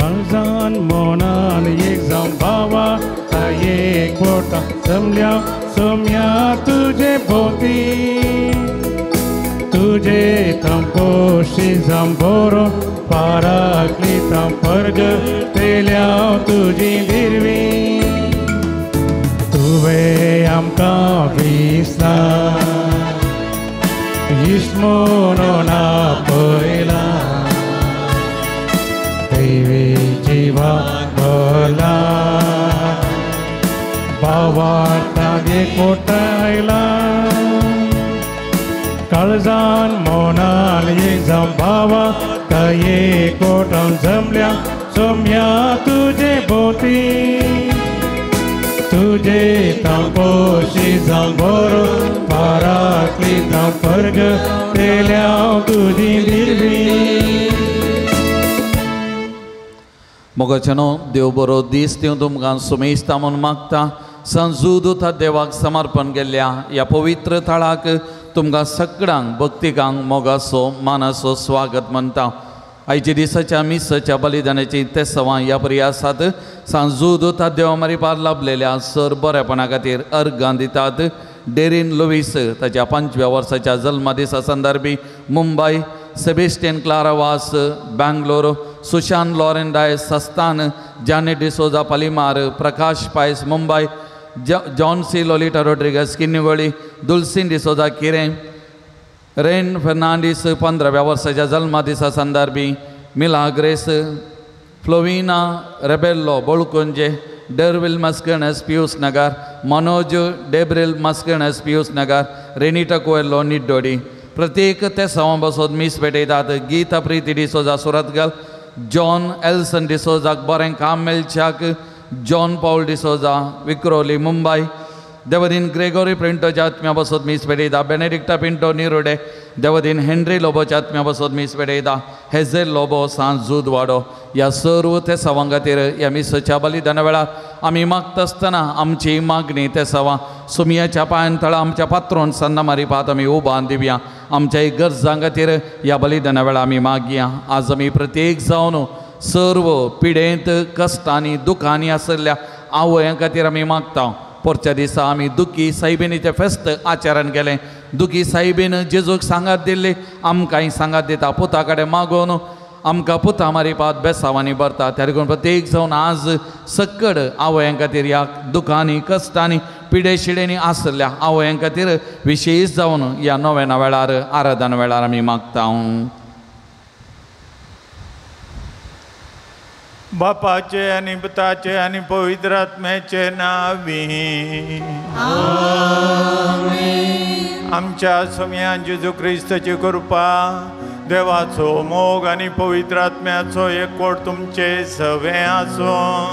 काळजान मनान एक जावं बाबा एक बोटा जमल्या सोम्या तुजे भोंवती तुजे तंपोशी जावं बरो पाराकलितां परगतेल्या तुजी दिरवी तुवें आमकां विसला इस्मोनो आपयला देवी जिवा भरला बावार्तागे कोटायला काळजान मनान एक जावं बाबा एक कोटान जमल्या सोम्या तुजे भोंवती तुजे तांपोशी जावं बरो पाराकलितां परगतेल्या तुजी दिरवी. मोगाच्यानो देव बरो दीस दिवं तुमकां सुमेस्ता म्हूण मागता. संजुदूता देवाक समर्पण केल्ल्या ह्या पवित्र थळाक तुमकां सगळ्यांक भक्तिकांक मोगाचो मानाचो स्वागत म्हणटा. आयच्या दिसाच्या मिसाच्या बलिदानाची तेसवां ह्या परी आसात. सांजूदूता देवा मारिपार लाभलेल्या सर बरेपणा खातीर अर्गां दितात. डेरीन लुवीस ताच्या 5व्या वर्साच्या जल्मदिसा संदर्भी Mumbai, Sebastian Clara Vaz Bangalore, Sushan Lauren Dias Sasthan, Johnny D'Souza Palimar, Prakash Pais Mumbai, John C Lolita Rodrigues Kinnigoli, Dulcin D'Souza Kirem, Rain Fernandes 15व्या वर्साच्या जल्मदिसा संदर्भी Mila Grace, Flovina Rebello Bolkunje, Dervil Mascarenhas Pius Nagar, Manoj Debril Mascarenhas Pius Nagar, Renita Coelho Niddodi. प्रत्येक ते सवां बसोत मीस भेटयतात. गीता प्रिती D'Souza सुरतगल, John एल्सन डिसोजाक बरें काम मेळच्याक, John पावल D'Souza Vikhroli Mumbai, देवदीन Gregory पिंटोच्या आत्म्या बसोत मीस भेटयता, बेनेडिक्टा Pinto निरुडे, देवदीन Henry लोबोच्या आत्म्या बसोत मीस भेटयता, Hazel Lobo सांज जुदवाडो. ह्या सर्व ते सवां खातीर ह्या मिसाच्या बलिदाना वेळार आमी मागता आसतना आमची मागणी ते सवां सुमयाच्या पांयान तळा आमच्या पात्रोन सन्ना मारिपात आमी उबान दिवया. आमच्या गरजां खातीर ह्या बलिदाना वेळार आमी मागया. आज आमी प्रत्येक जावन सर्व पिडेंत कश्टांनी दुखांनी आशिल्ल्या आवयां खातीर आमी मागता. पोरच्या दिसा आमी दुखी सायबिणीचें फेस्त आचरण केलें. दुखी सायबीन जेजूक सांगात दिल्ली आमकांय सांगात दिता. पुता कडेन मागोवन आमकां पुता मारिपात बेसावांनी भरता. त्या देखून प्रत्येक जावन आज सक्कड आवयां खातीर ह्या दुखांनी कश्टांनी पिडे शिडेंनी आसल्या आवयां खातीर विशेश जावन ह्या नोवेना वेळार आराधना वेळार आमी मागता. बापाचे आनी पुताचे आनी पवित्र आत्म्याचे नांवी आमच्या सोम्या जेजू क्रिस्ताची कृपा, देवाचो मोग आनी पवित्र आत्म्याचो एकवट तुमचे सवे आसूं.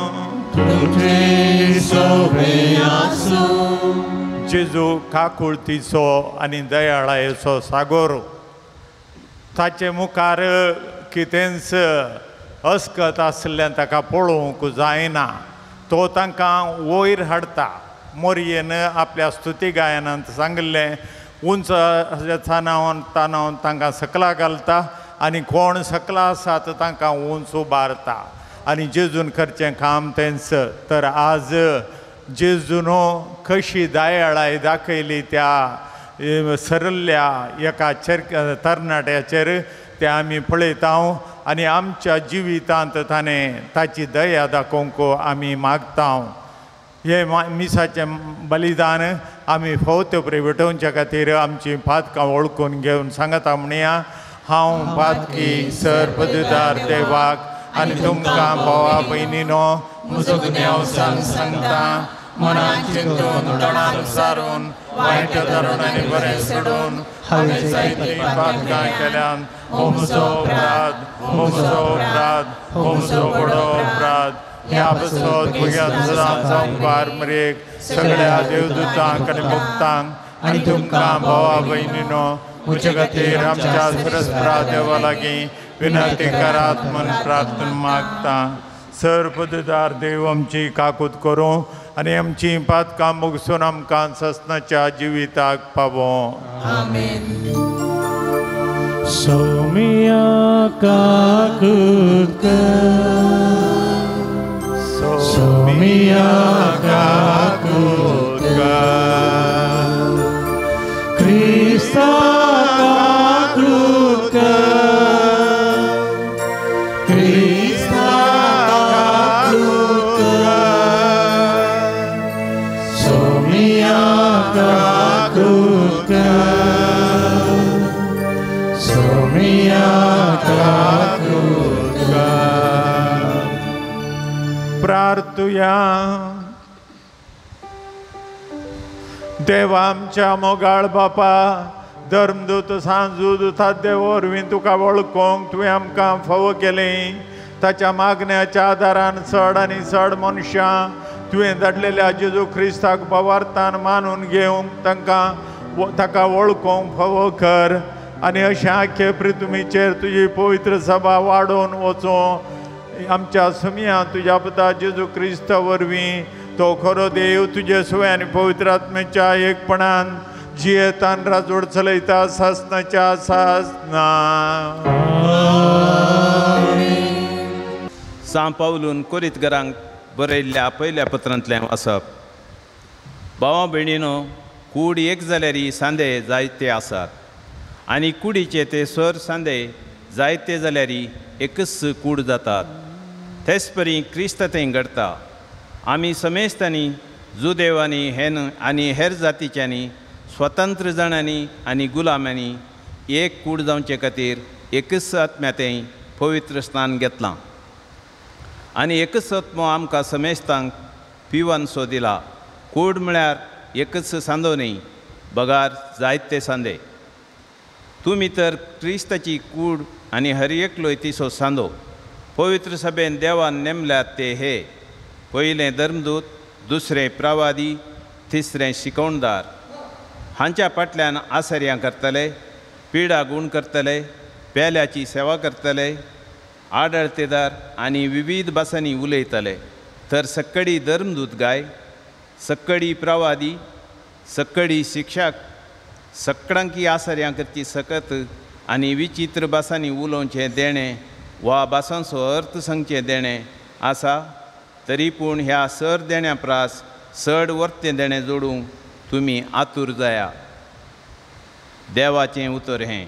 जेजू काकुळतीचो आनी दयाळायेचो सागोर, ताचे मुखार कितेंच अस्कत आसल्यान ताका पळोवंक जायना. तो तांकां वयर हाडटा. मोरयेन आपल्या स्तुती गायनांत सांगिल्लें, उंच ताणावन ताणावन तांकां सकला घालता आनी कोण सकला आसात तांकां उंच उबारता. आनी जेजून करचें काम तेंच. तर आज जेजून कशी दयाळाय दाखयली त्या सरल्ल्या एका तरणाट्याचेर तें आमी पळयता आनी आमच्या जिवितांत ताणें ताची दया दाखोवंक आमी मागता. हे मिसाचें बलिदान आमी फावत्यो भेटोवच्या खातीर आमची पातकां वळखून घेवन सांगता म्हणया, हांव पातकी सर पदुदार देवाक आनी तुमकां भावा भयणीनो म्हजो गुन्यांव सांगता. मनान चिंतून तोंडान सारून वायट धरून आनी बरें सोडून हांवें जायतीं पातकां केल्यान. हो म्हजो अपराध, हो म्हजो अपराध, हो म्हजो व्हडो अपराध. ह्या पासत म्हज्या सदांच मरेक सगळ्या देवदूतांक आनी भक्तांक आनी तुमकां भावा भयणीनो म्हजे खातीर आमच्या सरस्परा देवा लागीं विनंती करात म्हूण प्रार्थना मागता. सर पददार देव आमची काकूत करूं आनी आमची पातकां मुगसून आमकां ससनाच्या जिविताक पावों. सोमिया काकूत कर. सोमिया काकूत कर, क्रिस्ता काकूत कर, क्रिस्ता काकूत कर, सोमिया काकूत कर, सोमिया काकूत कर। प्रार्थुया। देवा आमच्या मोगाळ बापा, धर्मदूत सांजूदूता देव वरवीं तुका वळखूंक तुवें आमकां फावो केलें। ताच्या मागण्याच्या आदारान चड आनी चड मनशां तुवें धाडलेल्या जेजू क्रिस्ताक भावार्थान मानून घेवंक तांकां ताका वळखूंक फावो कर आनी अशें आख्खे पृथ्वीचेर तुजी पवित्र सभा वाडोवन वचूं। आमच्या सुमया तुज्या पुता जेजू क्रिस्ता वरवीं तो खरो देव तुजे सुवे आनी पवित्र आत्म्याच्या एकपणान जियेतान राजवट चलयता सासनाच्या सासना। सां पावलून कोरीतगरांक बरयल्ल्या पयल्या पत्रांतलें वाचप। भावा भयणीनो, कूड एक जाल्यार सांदे जायते आसात आनी कुडीचे ते सर सांदे जायते जाल्यार एकच कूड जातात। तेच परी क्रिस्त थंय घडता। आमी समेस्तांनी, जुदेवांनी हेन आनी हेर जातीच्यांनी, स्वतंत्र जाणांनी आनी गुलामांनी एक कूड जावचे खातीर एकच आत्म्या थंय पवित्र स्नान घेतलां आनी एकच आत्मो आमकां समेस्तांक पिवनसो दिला। कूड म्हळ्यार एकच सांदो न्हय, बगार जायते सांदे। तुमी तर क्रिस्ताची कूड आनी हर एकलो तिसो सांदो। पवित्र सभेन देवान नेमल्यात ते हे: पयलें धर्मदूत, दुसरें प्रवादी, तिसरें शिकवणदार। हांच्या फाटल्यान आसर्यां करतले, पिडा गूण करतले, पेल्याची सेवा करतले, आडळतेदार आनी विविध भासांनी उलयतले। तर सक्कडी धर्मदूत गाय, सक्कडी प्रवादी, सक्कडी शिक्षक, सक्कडांकी आसर्यां करची सकत आनी विचित्र भासांनी उलोवचें देणें वा भासांचो अर्थ सांगचें देणें आसा। तरी पूण ह्या सर देण्या प्रास चड वर्तें देणें जोडूंक तुमी आतूर जाया। देवाचें उतर हें।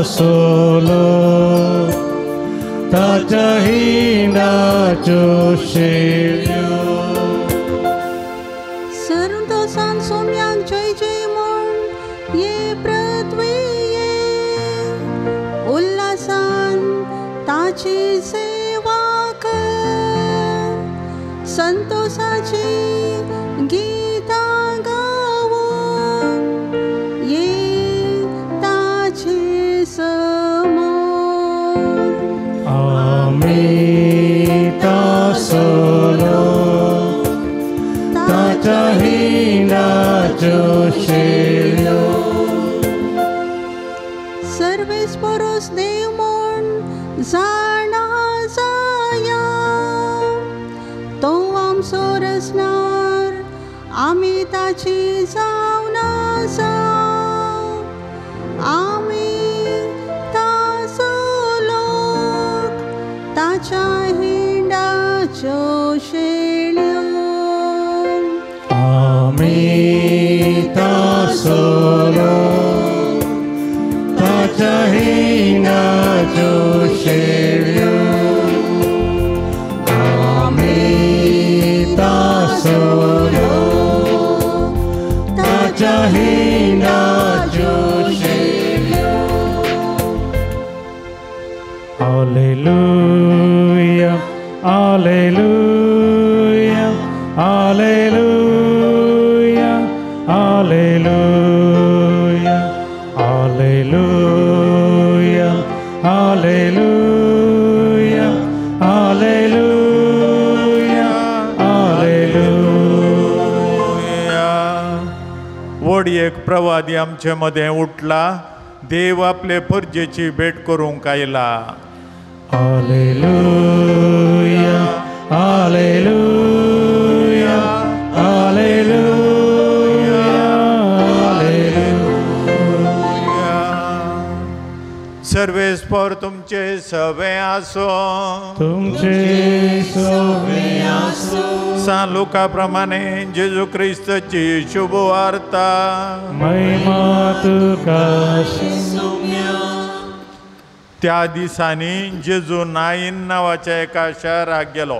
सोलो ताच्या हिंडाच्यो शेळ्यो, संतोषान सोम्यांक जय जय म्हूण ये पृथ्वीये, उल्हासान ताची सेवा कर, संतोषाची गीतां गावन ये ताचे समोर। आमी तासलो ताच्या हिंडाच्यो शेळ्यो, सर्वेस पोरोस देव म्हूण जाणा जाया, तो आमचो रचणार, आमी ताची जावन आसा। आमी ताचो लोक, ताच्या हिंडाच्यो शेळ्यो। आमी तासलो ताच्या हिंडाच्यो शेळ्यो, आमी तासलो ताच्या हिंडाच्यो शेळ्यो। Alleluia, Alleluia, Alleluia, Alleluia, Alleluia, Alleluia, एक प्रवादी आमचे मदें उठला, देव आपले परजेची भेट करूंक आयला. हालेलुया, हालेलुया, हालेलुया, हालेलुया. सर्वेस्पर तुमचे सवे आसो, तुमचे सवे आसो. सान लुका प्रमाणे जेजू क्रिस्ताची शुभ वार्ता. महिमा तुका. त्या दिसांनी जेजू नाईन नांवाच्या एका शहराक गेलो.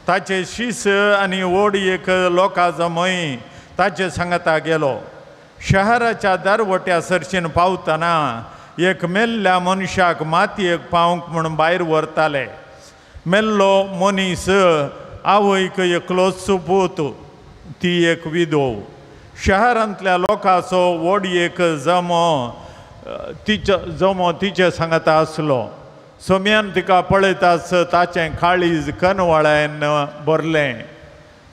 ताचे शिस आनी व्हड एक लोकां जमय ताचे सांगता गेलो. शहराच्या दरवट्या सरशीन पावतना एक मेल्ल्या मनशाक मातयेक पावंक म्हूण भायर व्हरताले. मेल्लो मनीस आवयक एकलोच पूत, ती एक विधव. शहरांतल्या लोकांचो व्हड एक जमो तिचे सांगता आसलो. सोम्यान तिका पळयताच ताचें काळीज कनवाळ्यान भरलें.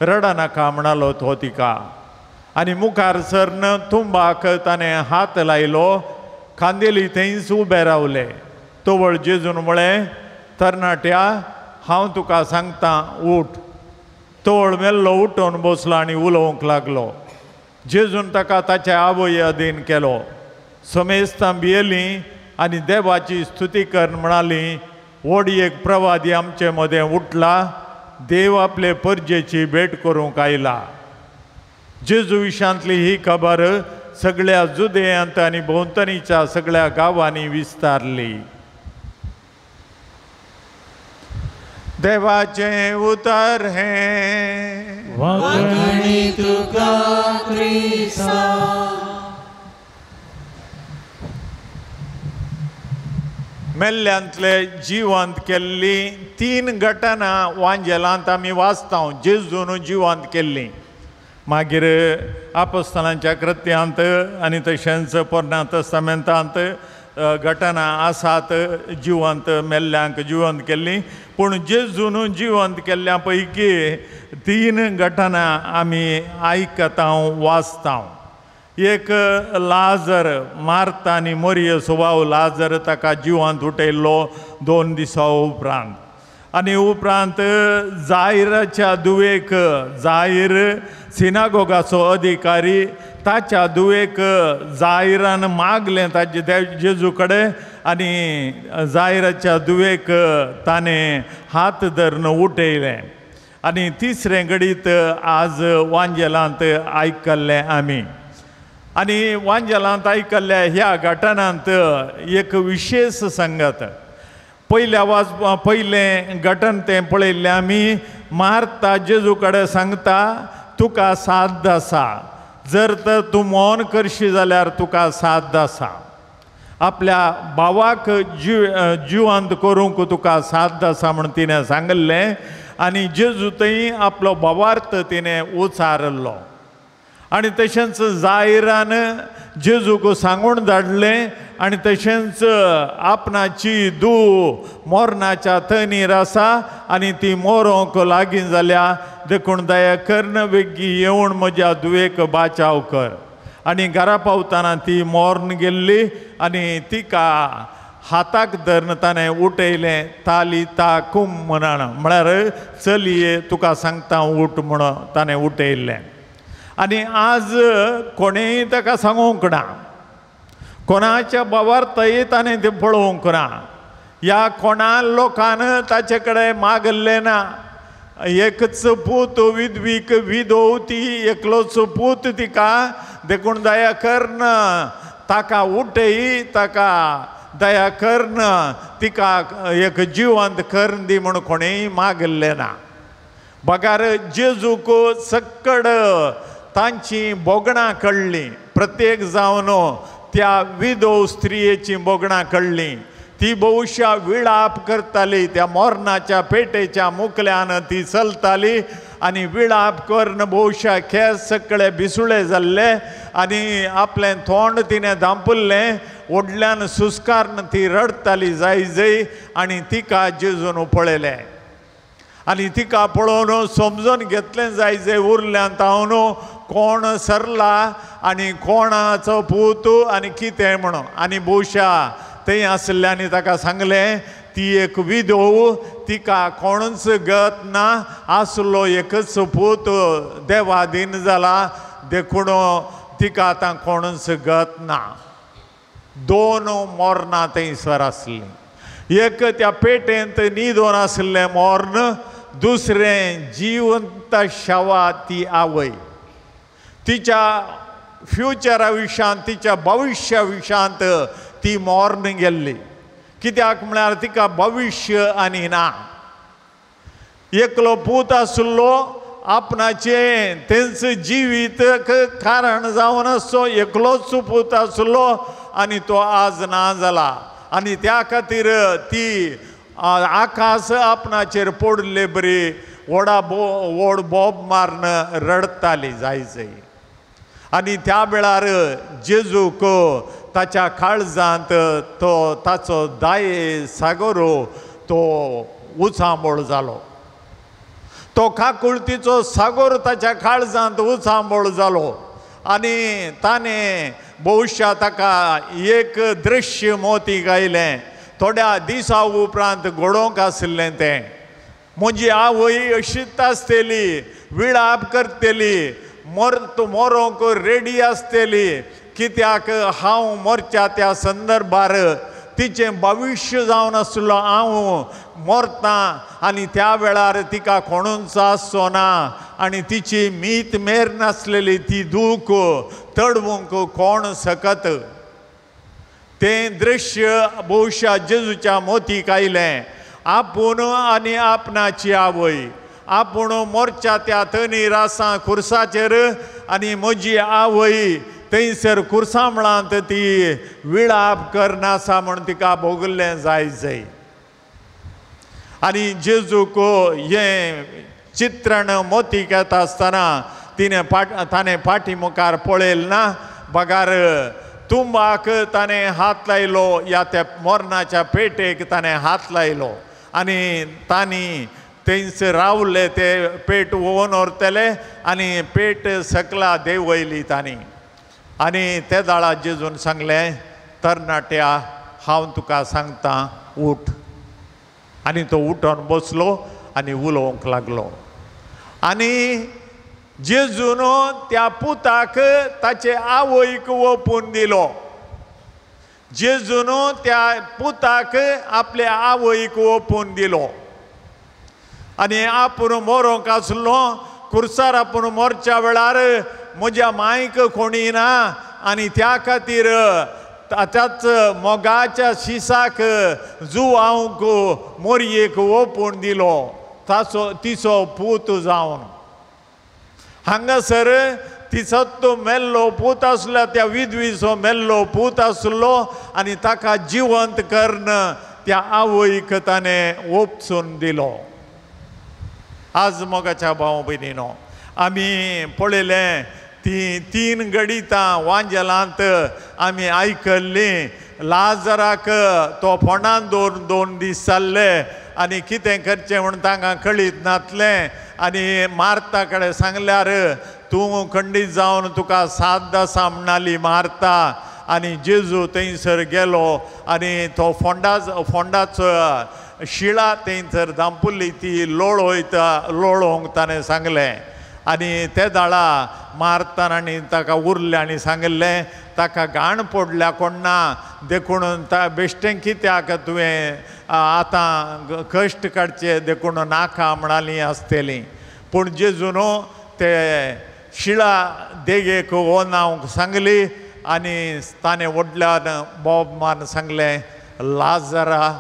रडनाका म्हणालो तो तिका, आनी मुखार सरन तुंबाक ताणें हात लायलो. खांदेली थंयच उबे रावले. तवळ जेजून म्हळें, तरणाट्या, हांव तुका सांगता, उठ. तवळ मेल्लो उठून बसलो आनी उलोवंक लागलो. जेजून ताका ताच्या आवय अधीन केलो. समेस्तां भियेलीं आनी देवाची स्तुती कर म्हणाली, व्हड एक प्रवादी आमचे मदें उठला, देव आपले परजेची भेट करूंक आयला. जेजू विशांतली ही खबर सगळ्या जुदेयांत आनी भोंवतणीच्या सगळ्या गांवांनी विस्तारली. देवाचें उतर हें. वाखणी तुका क्रिस्ता. मेल्ल्यांतले जिवंत केल्ली तीन घटना वांजेलांत आमी वाचता. जेजून जिवंत केल्ली, मागीर आपोस्तलांच्या कृत्यांत आनी तशेंच पोरण्या तस्तामेंतांत घटना आसात जिवंत मेल्ल्यांक जिवंत केल्ली. पूण जेजून जिवंत केल्ल्या पैकी तीन घटना आमी आयकता, वाचता. एक लाजर, मार्ता आनी मोरियेचो भाव लाजर, ताका जिवंत उठयल्लो 2 दिसां उपरांत. आनी उपरांत जायराच्या दुवेक, जायर सिनागोगाचो अधिकारी, ताच्या दुवेक जायरान मागलें ताजे जेजू कडेन आनी जायराच्या दुवेक ताणें हात धरून उठयलें. आनी तिसरें घडीत आज वांजेलांत आयकल्लें आमी. आनी वांजेलांत आयकल्ल्या ह्या घटनांत एक विशेश संगत. पयल्या पयलें घटन तें पळयल्लें आमी. मार्ता जेजू कडेन सांगता, तुका साद आसा, जर तर तूं मौन करशी जाल्यार तुका साद आसा. आपल्या भावाक जिवंत करूंक तुका साद आसा म्हूण तिणें सांगिल्लें. आनी जेजू थंय आपलो भावार्थ तिणें उचारलो. आनी तशेंच जायरान जेजूक सांगून धाडलें आनी तशेंच आपणाची धूव मोरणाच्या तणीर आसा आनी ती मोरोंक लागीं जाल्या, देखून दया करून बेगी येवन म्हज्या धुवेक बाचाव कर. आनी घरा पावतना ती मोर्न गेल्ली आनी तिका हाताक धरून ताणें उठयलें, ताली ता कुम म्हणान, म्हळ्यार चलये तुका सांगता उठ म्हूण ताणें उठयल्लें. आनी आज कोणेय ताका सांगूंक ना, कोणाच्या भावार्थय ताणें तें पळोवंक ना, ह्या कोणा लोकान ताचे कडेन मागल्लें ना. एकच पूत विधवीक विधव ती, एकलोच पूत तिका, देखून दया करून ताका उठय, ताका दया करून तिका एक जिवंत करून दी म्हूण कोणेय मागल्लें ना. बगार जेजूक सक्कड तांची भोगणां कळ्ळीं, प्रत्येक जावन त्या विधव स्त्रियेची भोगणां कळ्ळीं. ती बहुशा विळाप करताली, त्या मोरणाच्या पेटेच्या मुकल्यान ती चलताली आनी विळाप करून बहुशा केंस सगळे भिसुळे जाल्ले आनी आपलें तोंड तिणें धांपुल्लें, व्हडल्यान सुस्कारन ती रडटाली जाय जाय. आनी तिका जेजून पळयलें आनी तिका पळोवन समजून घेतलें जाय जे उरल्यान तावन कोण सरला आनी कोणाचो पूत आनी कितें म्हणून. आनी भोवशा थंय आसल्ल्यांनी ताका सांगलें ती एक विधव, तिका कोणूच गत ना, आसलो एकच पूत देवाधीन जाला, देखून तिका आतां कोणूच गत ना. दोन मोरनां थंयसर आसलीं, एक त्या पेटेंत न्हिदोन आसलें मोर्न, दुसरें जिवंत शवा ती आवय. तिच्या फ्युचरा विशांत, तिच्या भविश्या विशांत ती मोर्न गेल्ली. कित्याक म्हळ्यार तिका भविश्य आनी ना. एकलो पूत आसलो आपणाचें तेंच जिवीत कारण जावन आसचो एकलोच पूत आसलो आनी तो आज ना जाला. आनी त्या खातीर ती आकाश आपणाचेर पडले बरी व्हडा व्हड बोब मारून रडटाली जाय जाय. आनी त्या वेळार जेजूक ताच्या काळजांत तो ताचो दाये सागरो तो उचांबळ जालो. तो काकुळतीचो सागोर ताच्या काळजांत उचांबळ जालो आनी ताणें भविश्या ताका एक दृश्य मोतीक आयलें. थोड्या दिसा उपरांत घडोवंक आशिल्लें तें. म्हजी आवय अशीच आसतली, विळाप करतली, मरोंक रेडी आसतली, कित्याक हांव मरच्या त्या संदर्भार तिचें भविश्य जावन आसलो हांव मरतां आनी त्या वेळार तिका कोणूच आसचो ना आनी तिची मीत मेर नासलेली ती दूख तडवूंक कोण शकत. तें दृश्य भोवशा जेजूच्या मोतीक आयलें. आपूण आनी आपणाची आवय, आपूण मोरच्या त्या तनीर आसा खुर्साचेर आनी म्हजी आवय थंयसर खुर्सामळांत ती विळाप करनासा म्हूण तिका भोगल्लें जाय जाय. आनी जेजूक हें चित्रण मोतीक येता आसतना तिणें ताणें फाटी मुखार पळयलें ना, बगार तुंबाक ताणें हात लायलो, या त्या मोरनाच्या पेटेक ताणें हात लायलो आनी तांणी थंयसर रावले ते पेट ओवन व्हरतले आनी पेट सकला देंवयली तांणी. आनी ते दाळा जेजून सांगलें, तरणाट्या हांव तुका सांगता उठ. आनी तो उठोन बसलो आनी उलोवंक लागलो. आनी जेजून त्या पुताक ताचे आवयक ओपून दिलो. जेजून त्या पुताक आपल्या आवयक ओपून दिलो. आनी आपूण मरोंक आसलो खुर्सार, आपूण मोरच्या वेळार म्हज्या मायक कोणी ना आनी त्या खातीर ताच्याच मोगाच्या शिसाक जुवांक मोरयेक ओपून दिलो ताचो तिचो पूत जावन. हांगासर तिचो तो मेल्लो पूत आसलो, त्या विधवीचो मेल्लो पूत आसलो आनी ताका जिवंत करून त्या आवयक ताणें ओपसून दिलो. आज मोगाच्या भाव भयणीनो आमी पळयलें ती तीन गणितां वांजेलांत आमी आयकल्लीं. लाजराक तो फोंडान दोन दोन दीस जाल्ले आनी कितें करचें म्हूण तांकां कळीत नासलें. आनी मार्ता कडेन सांगल्यार तूं खंडीत जावन तुका सात दासां म्हणाली मार्ता. आनी जेजू थंयसर गेलो आनी तो फोंडाचो शिळा थंयसर धांपुल्ली ती लोळयता लोळोवंक ताणें सांगलें. आनी ते दाळा मारताना आनी ताका उरलें आनी सांगिल्लें ताका घाण पडल्या कोण ना, देखून बेश्टें कित्याक तुवें आतां कश्ट काडचे देखून नाका म्हणाली आसतली. पूण जेजून ते शिळा देगेक ओनावंक सांगली आनी ताणें व्हडल्यान बोब मारून सांगलें, लाजरा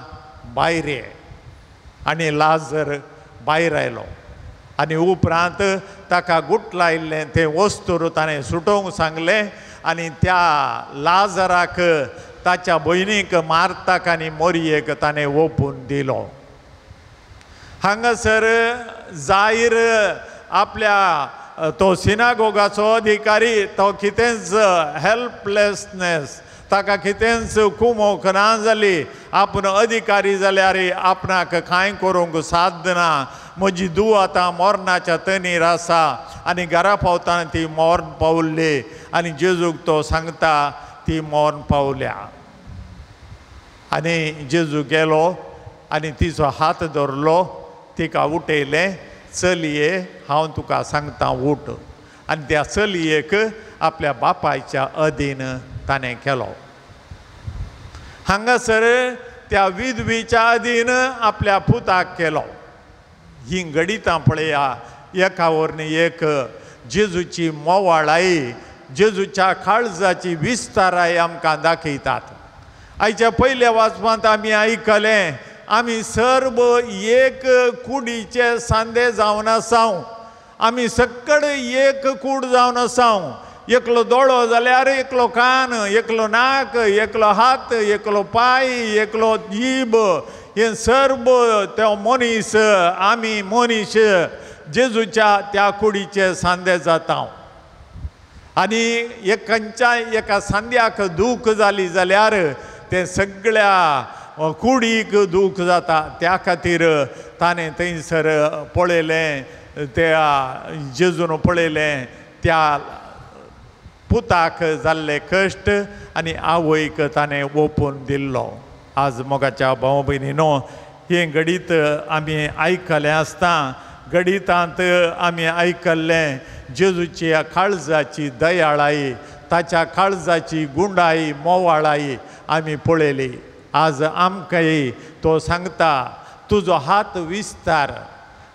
भायर ये. आनी लाजर भायर आयलो आनी उपरांत ताका गुटलायिल्लें तें वस्तूर ताणें सुटोवंक सांगलें आनी त्या लाजराक ताच्या भयणीक मार्ताक आनी मोरयेक ताणें ओपून दिलो. हांगासर जाहीर आपल्या तो सिनागोगाचो अधिकारी तो कितेंच हेल्पलेसनेस, ताका कितेंच कुमोक ना जाली. आपूण अधिकारी जाल्यार आपणाक कांय करूंक साध्य ना. म्हजी धूव आतां मरणाच्या तणीर आसा आनी घरा पावतना ती मरण पावल्ली आनी जेजूक तो सांगता ती मरण पावल्या. आनी जेजू गेलो आनी तिचो हात धरलो, तिका उठयलें, चलये हांव तुका सांगता उठ. आनी त्या चलयेक आपल्या बापायच्या अधीन ताणें केलो. हांगासर त्या विधवीच्या अधीन आपल्या पुताक केलो. ही घडितां पळया एका वरनी एक. जेजूची मोवाळाय, जेजूच्या काळजाची विस्ताराय आमकां दाखयतात. आयच्या पयल्या वाचपांत आमी आयकलें आमी सर्व एक कुडीचे सांदे जावन आसाव, आमी सकड एक कूड जावन आसाव. एकलो दोळो जाल्यार एकलो कान, एकलो नाक, एकलो हात, एकलो पांय, एकलो जीब, हे सर्व तो मनीस आमी मनीस जेजूच्या त्या कुडीचे सांदे जाता. आनी एक खंयच्या एका सांद्याक दूख जाली जाल्यार तें सगळ्या कुडीक दूख जाता. त्या खातीर ताणें थंयसर पळयलें, त्या जेजून पळयलें त्या पुताक जाल्ले कश्ट आनी आवयक ताणें ओपून दिल्लो. आज मोगाच्या भाव भयणीनो, हें घडीत आमी आयकलें आसता. घडितांत आमी आयकल्लें जेजूच्या काळजाची दयाळाय, ताच्या काळजाची गुंडाय, मोवाळाय आमी पळयली. आज आमकांय तो सांगता तुजो हात विस्तार,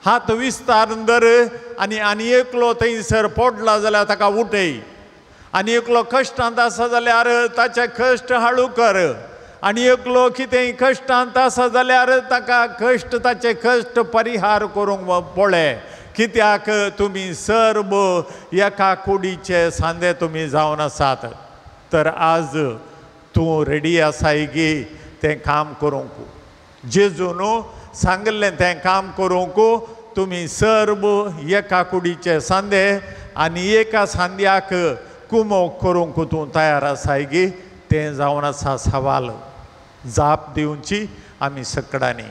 हात विस्तार धर आनी आनी एकलो थंयसर पडला जाल्यार ताका उठय, आनी एकलो कश्टांत आसा जाल्यार ताचे कश्ट हाळू कर, आनी एकलो कितेंय कश्टांत आसा जाल्यार ताका कश्ट, ताचे कश्ट परिहार करूंक पळय. कित्याक तुमी सर्व एका कुडीचे सांदे तुमी जावन आसात. तर आज तूं रेडी आसाय गी तें काम करूंक? जेजून सांगिल्लें तें काम करूंक तुमी सर्व एका कुडीचे सांदे आनी एका सांद्याक कुमोक करूंक तूं तयार आसाय गी? तें जावन आसा सवाल. जाप दिवची आमी सकडांनी.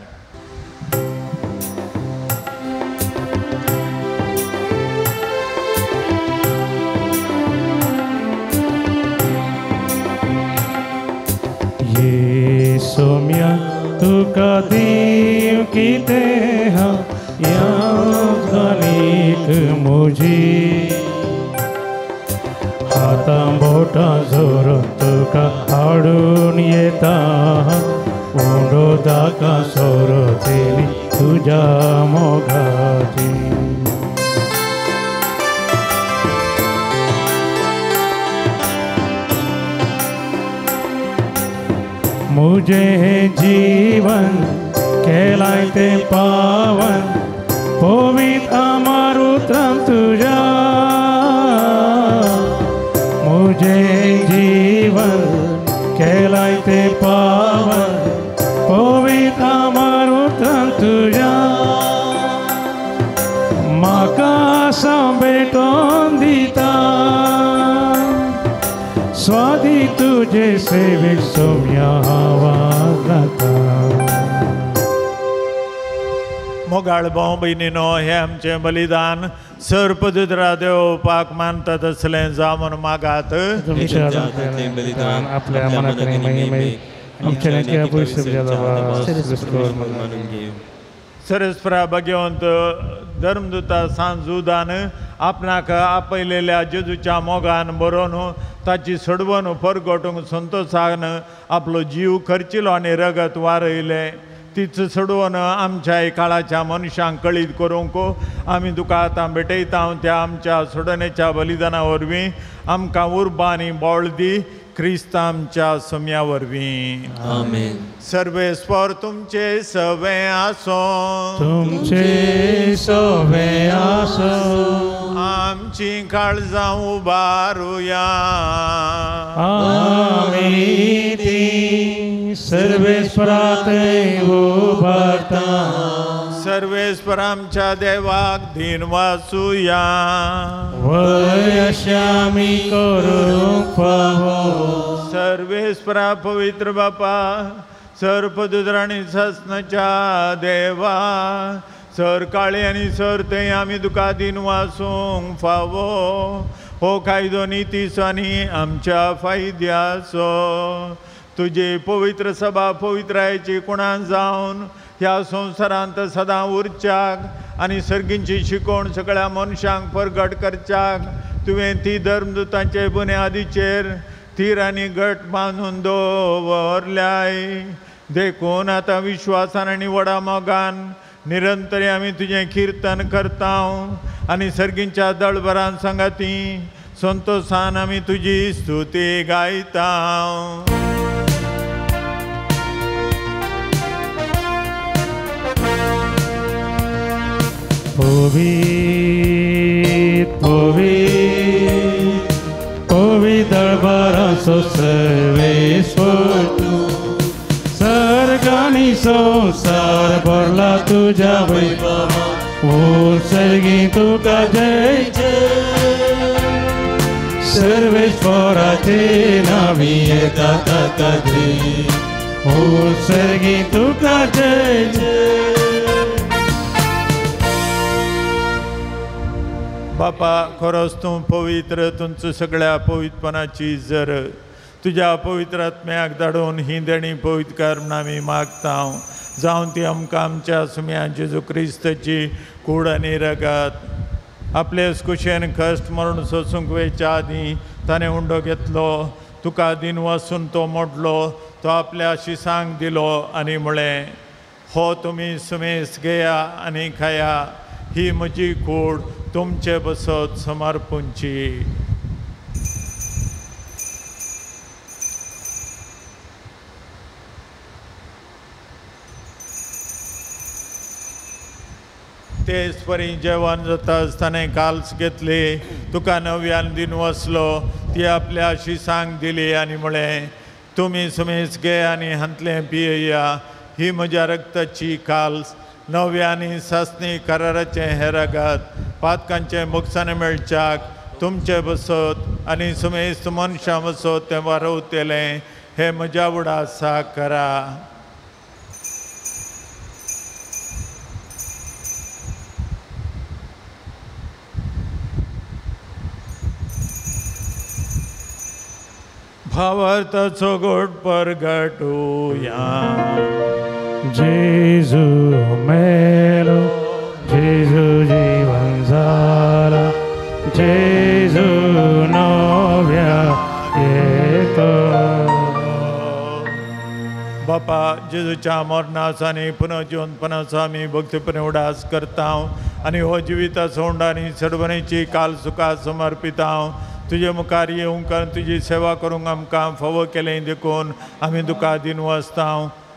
ये सोम्या तुका दीव कितें हा याद मुजी, हातां बोटां जोरून तुका हाडून येता, उंडो दाका सोरतली तुज्या मोगाची. मुझे जीवन केलाय तें पावन, पवित्र अमरुत्रम तुझ्या. मुझे जीवन केलाय तें पावन, पवित्र अमरुत्रम तुझ्या. म्हाका सांबेटोन दिता स्वादी तुझे सेवेक सोम्या आवाज. मोगाळ भाव भयणीनो, हें आमचें बलिदान सर्पदुद्रा देवपाक मानता तसलें जावन मागात. बलिदान आपल्या मनाक सरस्परा भगवंत धर्मदूता सांजुदान आपणाक आपयलेल्या जेजूच्या मोगान बरोवन ताची सोडवण परगटूंक संतोशान आपलो जीव खर्चिलो आनी रगत वारयलें. तीच सोडवण आमच्या काळाच्या मनशांक कळीत करूंक आमी तुका आतां भेटयता. त्या आमच्या सोडणेच्या बलिदाना वरवीं आमकां उर्बा आनी बळ दी, क्रिस्त आमच्या सम्या वरवीं. आमेन. सर्वेस्पर तुमचे सवे आसो, तुमचे सवे आसो. आमची काळजां उबारुया, आमी ती सर्वेस्परात उबारता. सर्वेस्पर आमच्या देवाक धीन वासुया. वयशामी करूंक फावो. सर्वेस्परा पवित्र बापा, सर्पदुद्र आनी सासणाच्या देवा, सर काळे आनी सर थंय आमी तुका धीन वासूंक फावो. हो कायदो नितीचो आनी आमच्या फायद्याचो. तुजी पवित्र सभा पवित्रायेची कुणान जावन ह्या संवसारांत सदां उरच्याक आनी सर्गींची शिकवण सगळ्या मनशांक परगट करच्याक तुवें ती धर्मदुतांचे बुन्यादीचेर थीर आनी घट बांदून दवरल्याय. देखून आतां विश्वासान आनी व्हडा मोगान निरंतर आमी तुजें किर्तन करता आनी सर्गींच्या दळभरान सांगाती संतोशान आमी तुजी स्तुती गायता. पवित्र पवित्र पवित्र दरबाराचो सर्वेस्पर तूं, सर्ग आनी संवसार भरला तुज्या वैभवान. ओ सर्गी तुका जय जय, सर्वेस्पराचे नावी येता ताजे. ओ सर्गी तुका जय जय. बापा खरोच तूं पवित्र, तुमचो सगळ्या पवित्रपणाची जर तुज्या पवित्र आत्म्याक धाडून ही देणी पवित्र कर म्हूण आमी मागता. जावन ती आमकां आमच्या सुम्या जेजू क्रिस्ताची कूड आनी रगत आपले कुशेन कश्ट मरण सोसूंक वेच्या आदीं ताणें उंडो घेतलो, तुका दिन वासून तो मोडलो, तो आपल्या शिसांक दिलो आनी म्हळें, हो तुमी सुमेस घेया आनी खाया, ही म्हजी कूड तुमचे बसत समर्पूंची. तेच परी जेवण जाता आसतना काल्स घेतली, तुका नव्यान दिन वसलो, ती आपल्या शिसांक दिली आनी म्हळें, तुमी सुमेस घे आनी हांतलें पियेया, ही म्हज्या रक्ताची काल्स, नव्या आनी सासणी कराराचें हें रगत पातकांचें मोगसाण मेळच्याक तुमचे बसत आनी सुमेस्त मनशां बसत तें वारवतलें, हें म्हज्या उडासा करा. भावार्थाचो गोड परगटुया. जेजू मेलो, जेजू जीवन जाला, जेजू नव्या येतो. बापा जेजूच्या मरणाचो आनी पुनर्जिवनपणाचो आमी भक्तीपणे उडास करता आनी हो जिविताचो उंडो आनी सडवणेची काल सुखा समर्पिता. तुजे मुखार येवंक आनी तुजी सेवा करूंक आमकां फावो केलें देखून आमी तुका दिन वाचता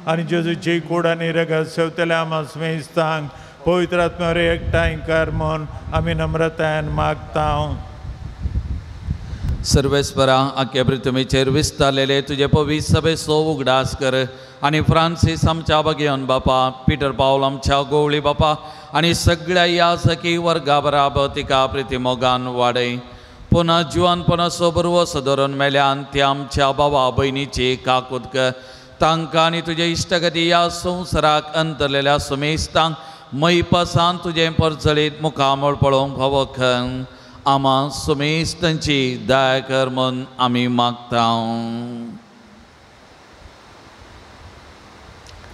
आनी जेजूची कूड आनी रगत सेवतल्या आमा स्मेस्तांक पवित्र आत्म्यावर एकठांय कर म्हूण आमी नम्रतायेन मागता. सर्वेस्परा आख्या पृथ्वीचेर विस्तारलेले तुजे पवित्र सभेचो उगडास कर आनी फ्रांसीस आमच्या बगेवन बापा, पिटर पावल आमच्या गोवळी बापा आनी सगळ्या याजकी वर्गा बराबर तिका प्रितीमोगान वाडय. पुन्हा जिवानपणाचो बरवसो धरून मेल्यान ती आमच्या बाबा भयणीची काकूत कर. तांकां आनी तुजे इश्टगती ह्या संवसाराक अंतरलेल्या सुमेस्तांक मैपासान तुजें परजळीत मुखामळ पळोवंक फावो खंय आमा सुमेस्तांची दया कर म्हूण आमी मागता.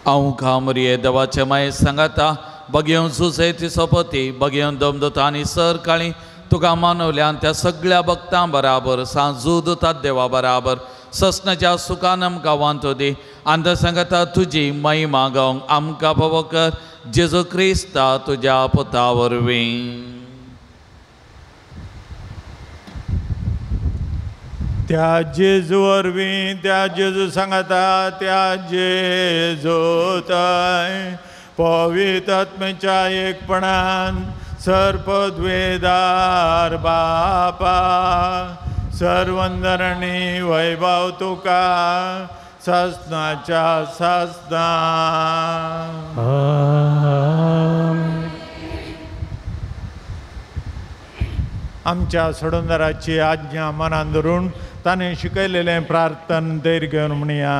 हांव खामरिये देवाचे माये सांगाता बगेवन सुसे ती सोपती बगेवन दमदता आनी सर काळी तुका मानवल्यान त्या सगळ्या भक्तां बराबर सांजूद देवा बराबर ससनाच्या सुखान आमकां वांतो दी आनी सांगता तुजी महिमा गावंक आमकां फावो कर जेजू क्रिस्ता तुज्या पुता वरवीं. त्या जेजू वरवीं, त्या जेजू सांगता, त्या जेजू ताय पवित्र आत्म्याच्या एकपणान सर्पद्वेदार बापा सर्वंदरणी वैभव तुका सासनाच्या सासना. आमेन. आमच्या सोडूनदाराची आज्ञा मनान धरून ताणें शिकयलेलें प्रार्थन धैर्य घेवन म्हणया.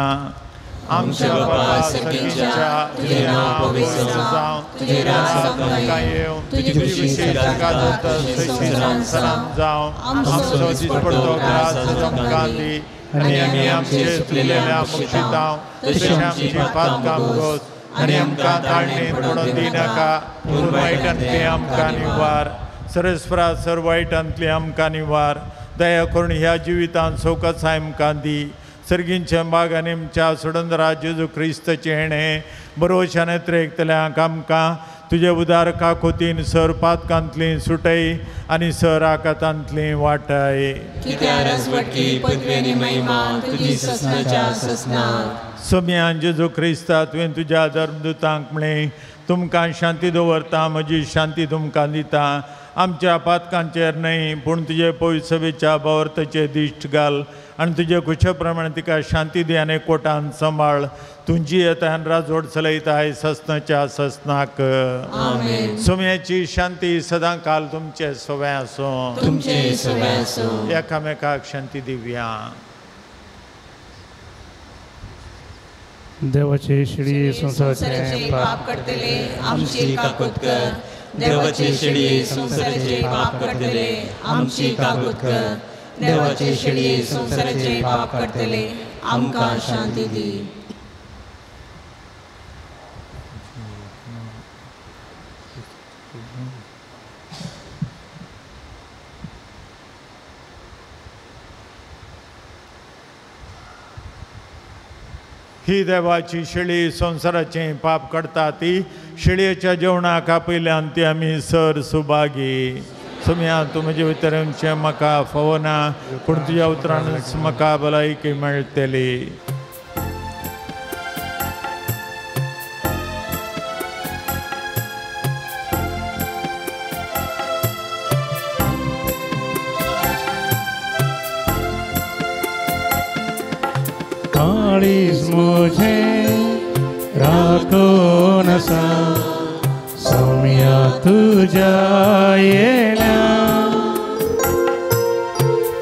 आमच्या बाबा सर्गीच्या, तुजें नांव पवित्र जावं, तुजें राज आमकां येवं, तुजी खुशी स्वर्गांत जाता तशी संवसारांत जावं. आमचो दिसपडतो ग्रास आमकां दी आनी आमी आमचे चुकलेल्या बक्षितांव तशें आमची पातकां भोगोस आनी आमकां ताळणेंत पडून दिनाका, पूण वायटांतली आमकां निवार. सरस्परा सर वायटांतली आमकां निवार. दया करून ह्या जिवितांत सवकासाय आमकां दी. सर्गींच्या बाग आनी आमच्या सोडंदरा जेजू क्रिस्ताचें हेणें बरोवशान त्रेकतल्यांक आमकां तुजे उदार काकोतीन सर पातकांतली सुटय आनी सर आकातांतली वाटाय. सोम्यान जेजू क्रिस्ता तुवें तुज्या धर्मदुतांक म्हळें, तुमकां शांती दवरता, म्हजी शांती तुमकां दिता. आमच्या पातकांचेर न्हय पूण तुजे पवित्र भावार्थाचेर दिश्ट घाल आनी तुजे खुशे प्रमाणे तिका शांती दी आनी कोटान सांबाळ. तुजी येतान राजवट चलयताय ससनाच्या ससनाक. सोम्याची शांती सदां काल तुमचे सवय आसूं. एकामेकाक शांती दिवया. देवाचे शिडी संवसाराचे पाप करतले आमची काकूत कर. देवाचे शिडी संवसाराचे पाप करतले आमची काकूत कर. देवाचे शिडी संवसाराचे पाप करतले आमकां शांती दी. ही देवाची शेळी संवसाराचें पाप करता ती शेळयेच्या जेवणाक आपयल्यान ती आमी सर सुभागी. सोम्या तूं म्हजे भितर येवचें म्हाका फावना, पूण तुज्या उतरानच म्हाका भलायकी मेळटली. काळीज म्हजें राखून आसा सोम्या तुज्या येण्या,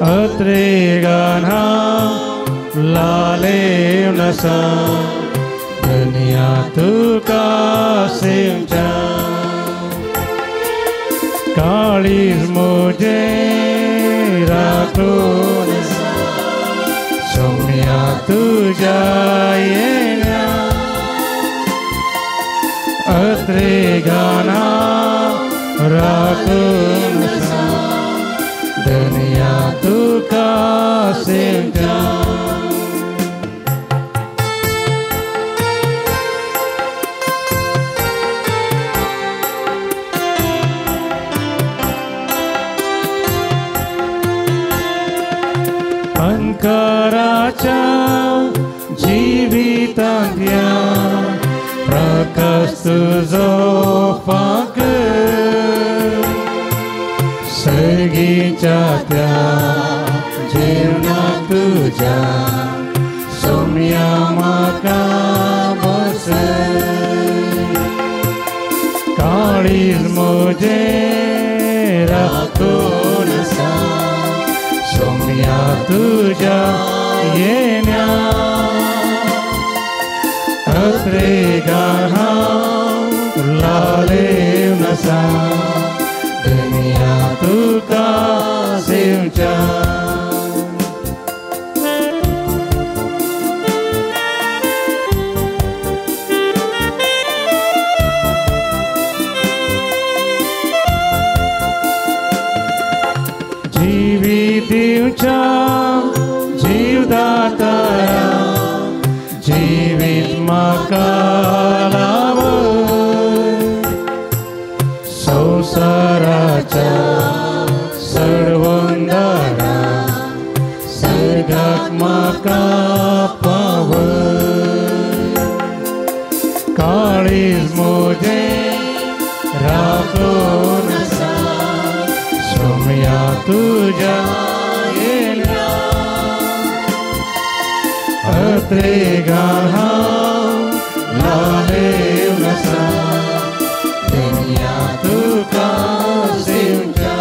अत्रेगान हांव लालेवन आसा धनया तुका सेवच्या. काळीज म्हजें राखून आसा सोम्या तुज्या येण्या, अत्रेगान हांव राखून आसा धनया तुका सेवच्या. अंकाराच्या जिवितांतल्या प्रकाश तुजो फांक, सर्गीच्या त्या जेवणाक तुज्या सोम्या म्हाका बस. काळीज म्हजें राखून आसा सोम्या तुज्या येण्या, अत्रेगान हांव लालेवन आसा धनया तुका सेवच्या. जिवित जीवदातारा जिवीत म्हाका लाव, संवसाराच्या सर्वंदारा सर्गाक म्हाका पाव. काळीज म्हजें राखून आसा सोम्या तुज्या येण्या, अत्रेगान हांव लालेवन आसा धनया तुका सेवच्या.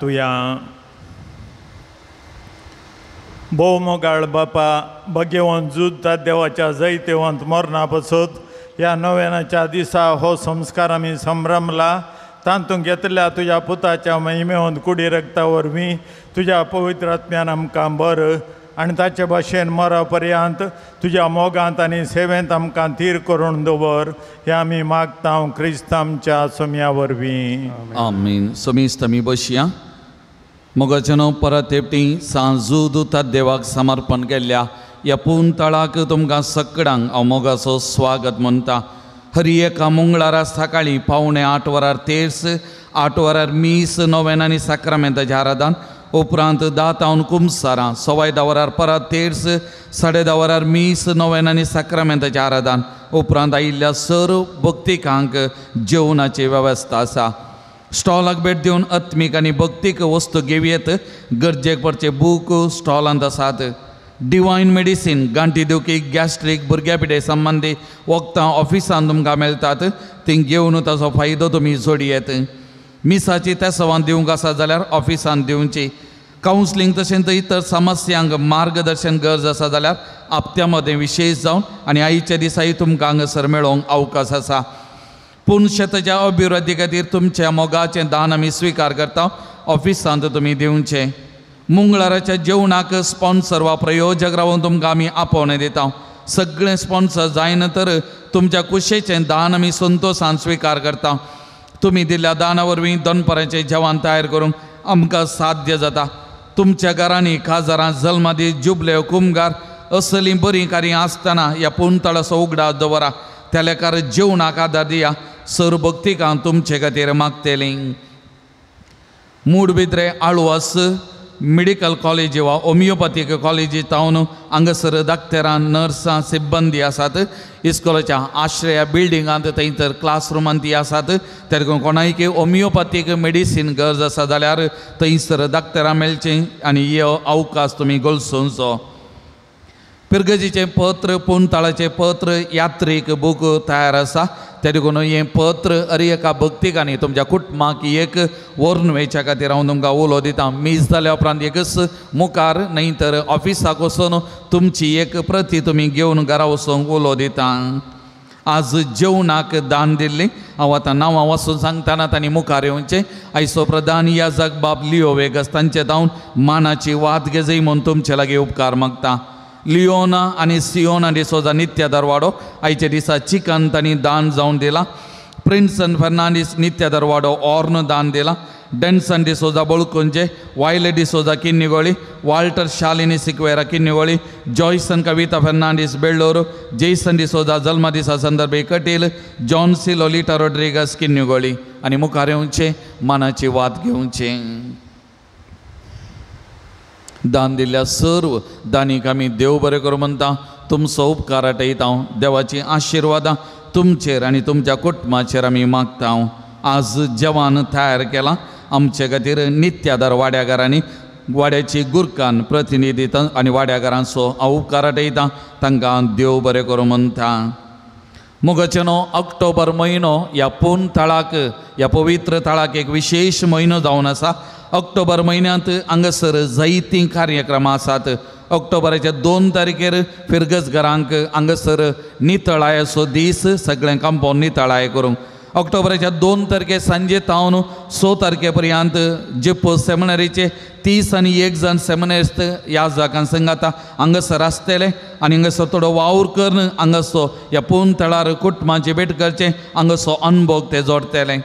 प्रार्थुया. भोव मोगाळ बापा, भगेवंत झुजतात देवाच्या जैतेवंत मरणा पसत ह्या नव्यानाच्या दिसा हो संस्कार आमी संभ्रमला. तातूंत घेतल्या तुज्या पुताच्या महिमेवंत कुडी रक्ता वरवीं तुज्या पवित्र आत्म्यान आमकां बर आनी ताचे भाशेन मरा पर्यंत तुज्या मोगांत आनी सेवेंत आमकां थीर करून दवर, हें आमी मागता क्रिस्त आमच्या सोम्या वरवीं. आमीन. सोमीस्त आमी बसया. मोगाचेनो परत एकटी सांजू दुता देवाक समर्पण केल्ल्या ह्या पूर्ण तळाक तुमकां सगळ्यांक हांव मोगाचो स्वागत म्हणटा. हरी एका मंगळारा सकाळीं 7:45 वरार तेर्स, 8 वरार मीस, नोवेन आनी साक्रामेंताच्या आराधन, उपरांत 10 तावन कुमसारां, 10:15 वरार परत तेर्स, 10:30 वरार मीस, नोवेन आनी साक्रामेंताच्या आराधन, उपरांत आयिल्ल्या सर्व भक्तिकांक जेवणाची वेवस्था आसा. स्टॉलाक भेट दिवन आत्मीक आनी भक्तीक वस्तू घेवयेत. गरजेक पडचे बूक स्टॉलांत आसात. डिवायन मेडिसीन, गांठी दुखी, गॅस्ट्रीक, भुरग्या पिठे संबंदी वखदां ऑफिसान तुमकां मेळटात, ती घेवन ताचो फायदो तुमी जोडयेत. मिसाची तेसवान दिवंक आसा जाल्यार ऑफिसान दिवची. कावन्सिलींग तशेंच इतर समस्यांक मार्गदर्शन गरज आसा जाल्यार आपत्या मदें विशेश जावन आनी आयच्या दिसाय तुमकां हांगासर मेळोवंक अवकाश आसा. पूण शेताच्या अभिवृद्धी खातीर तुमच्या मोगाचें दान आमी स्विकार करता, ऑफिसांत तुमी दिवचें. मंगळाराच्या जेवणाक स्पॉन्सर वा प्रयोजक रावन तुमकां आमी आपोवणें दिता. सगळें स्पॉन्सर जायना तर तुमच्या कुशेचें दान आमी संतोशान स्विकार करता. तुमी दिल्ल्या दाना वरवीं दनपाराचें जेवण तयार करूंक आमकां साध्य जाता. तुमच्या घरांनी काजारां, जल्मादीस, जुबले, कुमगार असलीं बरीं कार्यां आसतना ह्या पुणतळाचो उगडास दवरा. त्या लेखार जेवणाक आदार दिया. सर भक्तिकां तुमचे खातीर मागतलीं. मूडबिद्रे आळवास मेडिकल कॉलेज वा होमियोपॅथीक कॉलेजी तावन हांगासर डाक्टरां, नर्सां, सिब्बंदी आसात. इस्कोलाच्या आश्रया बिल्डिंगांत थंय तर क्लासरुमांत ती आसात. त्या कोणायकी होमियोपॅथीक मेडिसीन गरज आसा जाल्यार थंयसर डाक्टरां मेळचीं आनी हे अवकाश तुमी गळसोवचो. पिरगजीचें पत्र, पुणताळाचें पत्र, यात्रीक बूक तयार आसा. त्या देखून हें पत्र अरे एका भक्तिकांनी तुमच्या कुटुंबाक एक व्हरून वयच्या खातीर हांव तुमकां उलो दिता. मीस जाल्या उपरांत एकच मुखार न्हय तर ऑफिसाक वचून तुमची एक प्रती तुमी घेवन घरा वचूंक उलो दिता. आज जेवणाक दान दिल्ली हांव आतां नांवां वचून सांगतना तांणी मुखार येवचें. आयचो प्रधान याजक बाब लियो वेगस तांचे जावन मानाची वाद घेजय म्हूण तुमचे लागीं उपकार मागता. लियोना आनी सियोना डिसोजा नित्य दरवाडो आयच्या दिसा चिकन तांणी दान जावन दिला. प्रिन्सन फर्नांडीस नित्य दरवाडो ऑर्न दान दिला. Denson D'Souza Balkunje, Violet D'Souza Kinnigoli, Walter Shalini Sequeira Kinnigoli, Joyson Kavitha Fernandes Bellur, Jason D'Souza जल्मदिसा संदर्भी Kateel, Johncy Lolita Rodrigues Kinnigoli आनी मुखार येवचें मानाची वाद घेवचें. दान दिल्ल्या सर्व दानीक आमी देव बरें करूं म्हणटा. तुमचो उपकार आटयता हांव. देवाची आशिर्वादां तुमचेर आनी तुमच्या कुटुंबाचेर आमी मागता. हांव आज जेवण तयार केलां आमचे खातीर नित्यादार वाड्याघरांनी वाड्याची गुरकान प्रतिनिधी आनी वाड्याघरांचो हांव उपकार आटयता. तांकां देव बरें करूं म्हणटा. मोगाचे न्हू ऑक्टोबर म्हयनो ह्या पूर्ण थळाक ह्या पवित्र थळाक एक विशेश म्हयनो जावन आसा. ऑक्टोबर म्हयन्यांत हांगासर जायतीं कार्यक्रमां आसात. ऑक्टोबराच्या 2 तारखेर फिरगज घरांक हांगासर नितळायेचो दीस, सगळें कंपाउंड नितळाय करूंक. ऑक्टोबराच्या 2 तारखे सांजे तावन 6 तारखे पर्यंत जेप्पो सेमिनरीचे 30 आनी 1 जाण सेमिनरिस्ट ह्या जागान संगाता हांगासर आसतले आनी हांगासर थोडो वावर करून हांगासो ह्या पूर्ण थळार कुटुंबाची भेट करचें, हांगासो अनभोग ते जोडटले.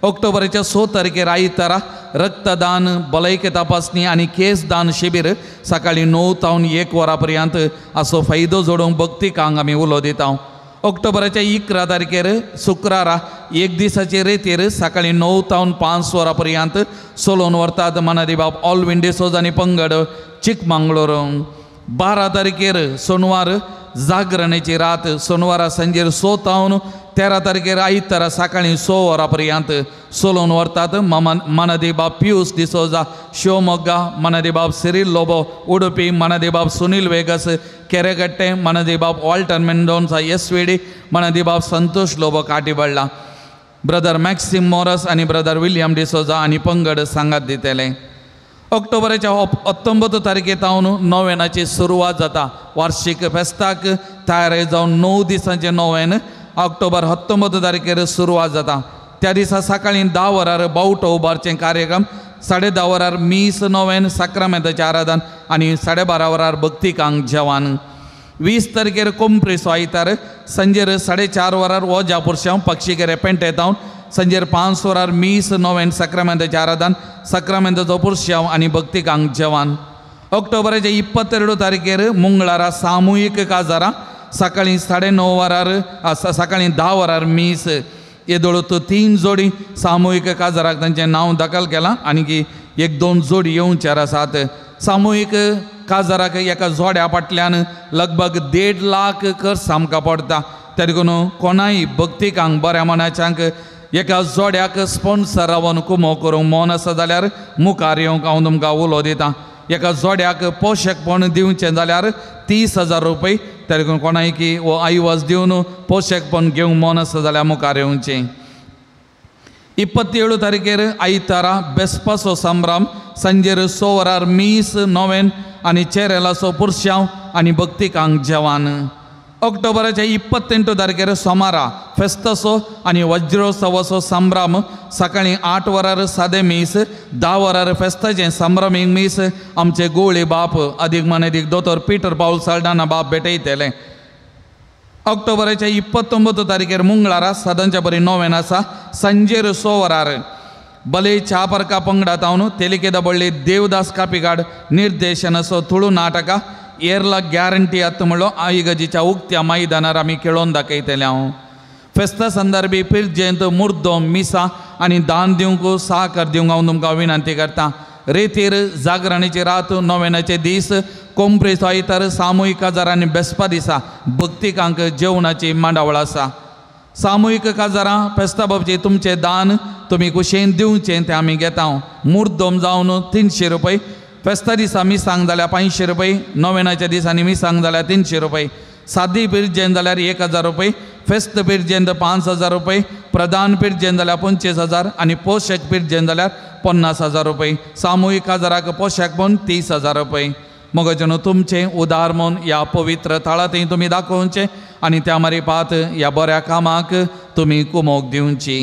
ऑक्टोबराच्या 6 तारखेर आयतारा रक्तदान, भलायकी तपासणी आनी केस दान शिबीर सकाळीं 9 तावन 1 वरां पर्यंत असो फायदो जोडूंक भक्तिकांक आमी उलो दिता. ऑक्टोबराच्या 11 तारखेर शुक्रारा एक दिसाचे रेतीर सकाळीं 9 तावन 5 वरां पर्यंत सोलोवन व्हरतात मनादी बाब ऑलविन डिसोजा आनी पंगड चिकमंगळूर. 12 तारखेर सोनवार जागरणेची रात, सोनवारा सांजेर 6 तावन 13 तारखेर आयतारा सकाळीं 6 वरां पर्यंत सोलोवन व्हरतात मनादीबाब पियूस डिसोजा शिवमोग्गा, मनादीबाब सिरील लोबो उडुपी, मनादीबाब सुनील वेगस केरेगट्टे, मनादीबाब Walter Mendonsa S V D, मनादीबाब संतोष लोबो काटीबडला. ब्रदर मॅक्सिम मोरस आनी ब्रदर विल्यम डिसोजा आनी पंगड सांगात दितले. ऑक्टोबराच्या 19 तारखे तावन नोवेनाची सुरवात जाता. वार्षिक फेस्ताक तयार जावन 9 दिसांचें नोवेन ऑक्टोबर 19 तारखेर सुरवात जाता. त्या दिसा सकाळीं 10 वरार बावटो उबारचें कार्यक्रम, 10:30 वरार मीस नोवेन साक्रामेंताचें आराधन आनी 12:30 वरार भक्तिकांक जेवण. 20 तारखेर कोंप्रेसो आयतार संजेर 4:30 वरार ओजा पुरशांव पक्षीकेरे पेंटेतावन संजेर 5 वरार मीस नोवेन साक्रामेंताचें आराधन, साक्रामेंताचो पुरशांव आनी भक्तिकांक जेवण. ऑक्टोबराचे 22 तारखेर मंगळारा सामुहीक काजारां सकाळीं 9:30 वरार सकाळीं 10 वरार मीस. येदोळूत 3 जोडी सामुहीक काजाराक तांचें नांव दाखल केलां आनी 1-2 जोडी येवच्यार आसात. सामुहीक काजाराक एका जोड्या फाटल्यान लगभग 1.5 लाख खर्च आमकां पडटा. त्या देखून कोणाय भक्तिकांक बऱ्या मनाच्यांक एका जोड्याक स्पॉन्सर रावन कुमो करूंक मन आसा जाल्यार मुखार येवंक हांव तुमकां उलो दितां. एका जोड्याक पोशकपण दिवचें जाल्यार 30,000 रुपये. त्या देखून कोणाय की हो आयवज दिवन पोशकपण घेवंक मन आसा जाल्यार मुखार येवचें. 27 तारखेर आयतारा बेसपाचो संभ्रम सांजेर 6 वरार मीस नोवेन आनी चेरेलाचो पुरशांव आनी भक्तिकांक जेवण. ऑक्टोबराच्या 28 तारखेर सोमारा फेस्ताचो आनी वज्रोत्सवाचो संभ्रम सकाळीं 8 वरार सादें मीस, 10 वरार फेस्ताचें संभ्रमीक मीस आमचे गोवळी बाप अदीक मानेदीक दोतोर पीटर पावल साल्डाना बाप भेटयतले. ऑक्टोबराच्या 29 तारखेर मंगळारा सदांच्या बरी नोवेन आसा सांजेर 6 वरार बले चापर्का पंगडा तावन तेलिके दाबोळ्ळी देवदास कापिगाड निर्देशनाचो तुळू नाटका एरला गॅरंटी आत्त म्हणलो आईगजीच्या उक्त्या मैदानार आमी खेळोवन दाखयतले. हांव फेस्ता संदर्भी पिरजेंत मुर्दो मिसा आनी दान दिवंक साकर दिवंक हांव तुमकां विनंती करता. रेतीर जागरणीची रात, नोवेनाचे दीस, कोंप्रेस आयतार सामुहीक काजार आनी बेसपा दिसा भक्तिकांक जेवणाची मांडावळ आसा. सामुहीक काजारां फेस्ता बाबची तुमचें दान तुमी कुशेन दिवचें तें आमी घेता. मुर्दोम जावन 300 रुपये, फेस्ता दिसा मिसांग जाल्यार 500 रुपये, नोवेनाच्या दिसांनी मिसांग जाल्यार 300 रुपये, सादी पिरजेन जाल्यार 1000 रुपये, फेस्त पिरजेन 5000 रुपये, प्रधान पिरजेन जाल्यार 25,000 आनी पोशक पिरजेन जाल्यार 50,000 रुपये. सामुहीक काजाराक पोशक म्हूण 30,000 रुपये. मगजनो तुमचें उदार म्हूण ह्या पवित्र थळांतय तुमी दाखोवचें आनी त्या मारिपात ह्या बऱ्या कामाक तुमी कुमोक दिवची.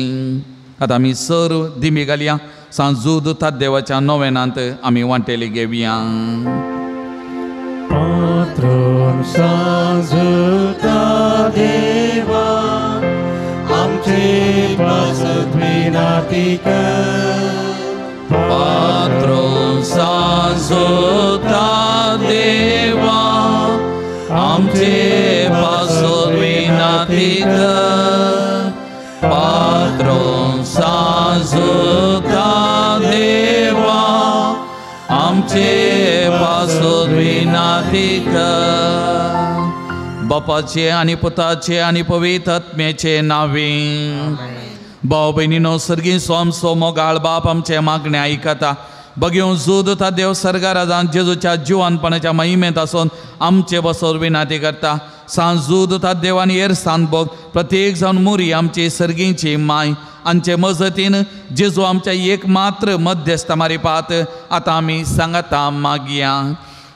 आतां आमी सर दिमी घालया सांजूद देवाच्या नोवेनांत आमी वांटेली घेवया. पात्रोन सांजुता देवा आमचे पासत विनाती कर. पात्रोन सांजुता देवा आमचे पासत विनाती कर. पात्रोन सांजुता देवा आमचे पासत विनाती कर. बापाचे आनी पुताचे आनी पवित्र आत्म्याचे नांवे. भाव भयणीनो, सर्गी सोमसो मोगाळ बाप आमचे मागणे आयकता. बगेवन जूद ता देव सर्गाराजान जेजूच्या जिवानपणाच्या महिमेंत आसून आमचे बसोर विनाती करता. सांजूद ता देवान येर सांदबोग प्रत्येक जावन मुरी आमची सर्गींची माय आमचे मजतीन जेजू आमच्या एक मात्र मध्यस्थ मारिपात आतां आमी सांगता मागया.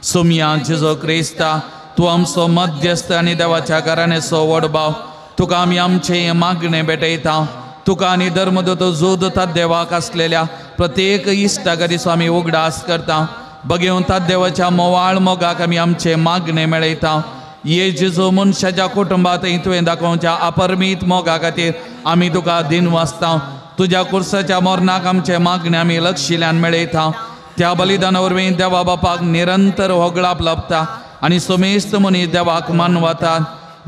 सोमया जेजू क्रिस्ता, तूं आमचो मध्यस्थ आनी देवाच्या घराण्याचो व्हड भाव, तुका आमी आमचें मागणें भेटयता. तुका आनी धर्मदूत जोद देवाक आसलेल्या प्रत्येक इश्टागतीचो आमी उगडास करता. बगेवन देवाच्या मोवाळ मोगाक आमी आमचें मागणें मेळयता. ये जेजू मनशाच्या कुटुंबांत तुवें दाखोवच्या अपरमीत मोगा खातीर आमी तुका दिन वाचता. तुज्या कुर्साच्या मरणाक आमचें मागणें आमी लक्षिल्यान मेळयता. त्या बलिदाना वरवीं देवा बापाक निरंतर होगळाप लाभता आनी सोमेस्त मनीस देवाक मानवता.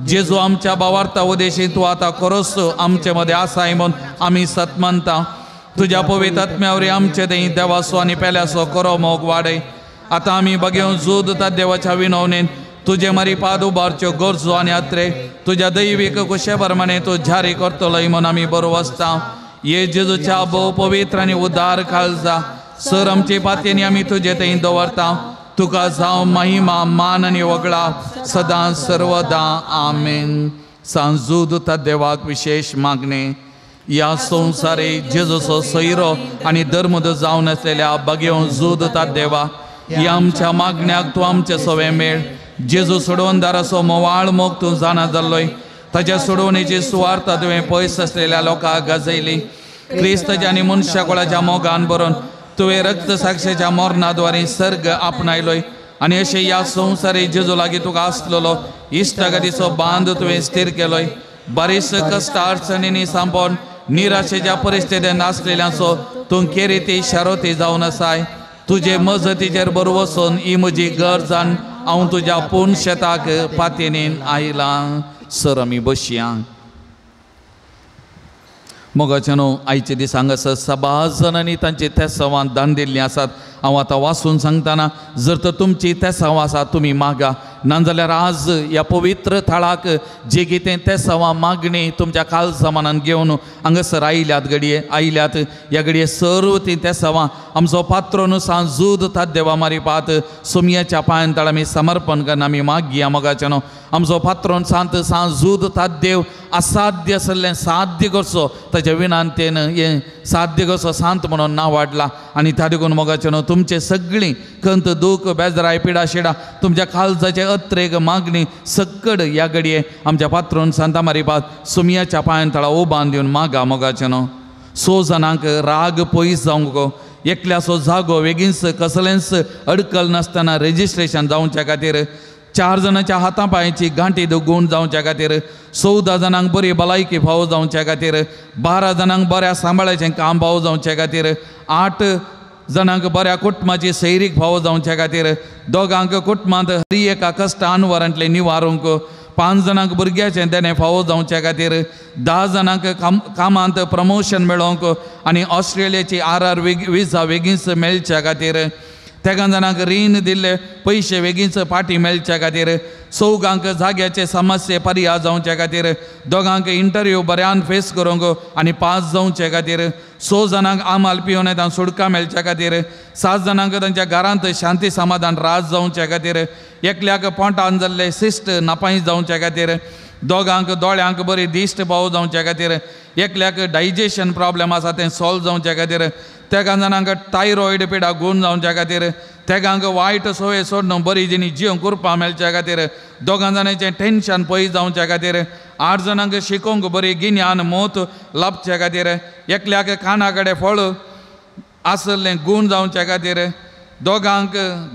जेजू आमच्या भावार्था उदेशी तूं आतां खरोच आमचे मदें आसाय म्हूण आमी सत मानता. तुज्या पवित्र आत्म्या वरवीं आमचे थंय देवाचो आनी पेल्याचो खरो मोग वाडय. आतां आमी बगेवन जूद देवाच्या विनवणेन तुजे मारी पाद उबारच्यो गरजो आनी आत्रे तुज्या दैवीक कुशे प्रमाणे तूं जारी करतलोय म्हूण आमी बरो वसता. ये जेजूच्या भोव पवित्र आनी उदार काळजा सर आमची पातयेनी आमी तुजे थंय दवरता. तुका जावं महिमा मान आनी वगळा सदां सर्वदां. आमेन. सांजूद देवाक विशेश मागणें. ह्या संवसारे जेजूचो सोयरो आनी धर्मद जावन आसलेल्या बागेवन जूद देवा, ह्या आमच्या मागण्याक तूं आमचे सवे मेळ। जेजू सोडवणदाराचो मोवाळ मोग तूं जाणा जाल्लोय, ताच्या सोडवणेची सुवार्थ तुवें पयस आसलेल्या लोकांक गाजयली। क्रिस्ताच्या आनी मनशा कोळाच्या मोगान भरून तुवें रक्त साक्षेच्या मरणाद्वारे सर्ग आपणायलोय आनी अशें ह्या संवसारी जेजू लागीं तुका आसलेलो इश्टागतीचो बांद तुवें स्थीर केलोय। बारीस कश्ट अडचणींनी सांपोवन निराशेच्या परिस्थितीन आसलेल्यांचो तूं केरीती शारोती जावन आसाय। तुजे मजतीचेर बरो वचून ही म्हजी गरज आनी हांव तुज्या पूर्ण शेताक पातयेन आयलां। सर आमी बसया। मोगाच्या न्हू आयचे दीस हांगासर सबार जाणांनी तांची तेसांवां दान दिल्लीं आसात। हांव आतां वाचून सांगतना जर तर तुमची तेसांवां आसा तुमी मागा, नाजाल्यार आज ह्या पवित्र थळाक जे कितें तेसांवां मागणी तुमच्या काळजा मनान घेवन हांगासर आयल्यात घडये आयल्यात, ह्या घडये सर्व ती तेसांवां आमचो पात्रोन सांज जूद देवा मारिपात सोमयाच्या पांयान तळ आमी समर्पण करना आमी मागया। मोगाच्या न्हू आमचो पात्रोन सांत सांज जूद देव असाध्य आसलें साध्य करचो ताच्या विनांतेन हें साध्य करचो सांत म्हणून नांव वाडलां आनी त्या देखून मोगाच्या न्हू तुमचे सगळीं कंत दूख बेजराय पिडा शिडा तुमच्या काळजाचे अत्रेक मागणी सक्कड ह्या घडये आमच्या पात्रोन सांता मारिपात सुमयाच्या पांयान तळा उबान दिवन मागा। मोगाच्या न्हू सो जाणांक राग पयस जावंक गो, एकल्याचो जागो वेगींच कसलेंच अडकल नासतना रेजिस्ट्रेशन जावच्या खातीर, 4 जाणांच्या हाता पांयाची गांठी दुगून जावच्या खातीर, 14 जाणांक बरी भलायकी फावो जावच्या खातीर, 12 जाणांक बऱ्या सांबाळाचें काम फावो जावच्या खातीर, 8 जाणांक बऱ्या कुटुंबाची सैरीक फावो जावच्या खातीर, दोगांक कुटुंबांत हरी एका कश्ट अनवरांतलें निवारूंक, 5 जाणांक भुरग्याचें देणें फावो जावच्या खातीर, 10 जाणांक कामांत प्रमोशन मेळोवंक आनी ऑस्ट्रेलियाची RR विजा वेगींच मेळच्या खातीर, 13 जाणांक रीण दिल्ले पयशे वेगींच पाटी मेळच्या खातीर, 4 जाग्याचे समस्ये पर्याय जावच्या खातीर, 2 इंटरव्यू बऱ्यान फेस करूंक आनी पास जावचे खातीर, 6 जाणांक आमाल पिवन येता सुटका मेळच्या खातीर, 7 जाणांक तांच्या घरांत शांती समाधान राज जावच्या खातीर, एकल्याक पोटान जाल्ले सिस्ट नापाय जावच्या खातीर, 2 दोळ्यांक बरी दिश्ट पावो जावच्या खातीर, एकल्याक डायजेशन प्रॉब्लम आसा तें सॉल्व जावच्या खातीर, 13 जाणांक थायरॉयड पिडा गूण जावच्या खातीर, 13 वायट संवय सोडून बरी जिणी जिवंक कृपा मेळच्या खातीर, 2 जाणांचें टेंशन पयस जावच्या खातीर, 8 जाणांक शिकोवंक बरी गिन्यान मोत लाभच्या खातीर, एकल्याक काना कडेन फळ आसलें गूण जावच्या खातीर, 2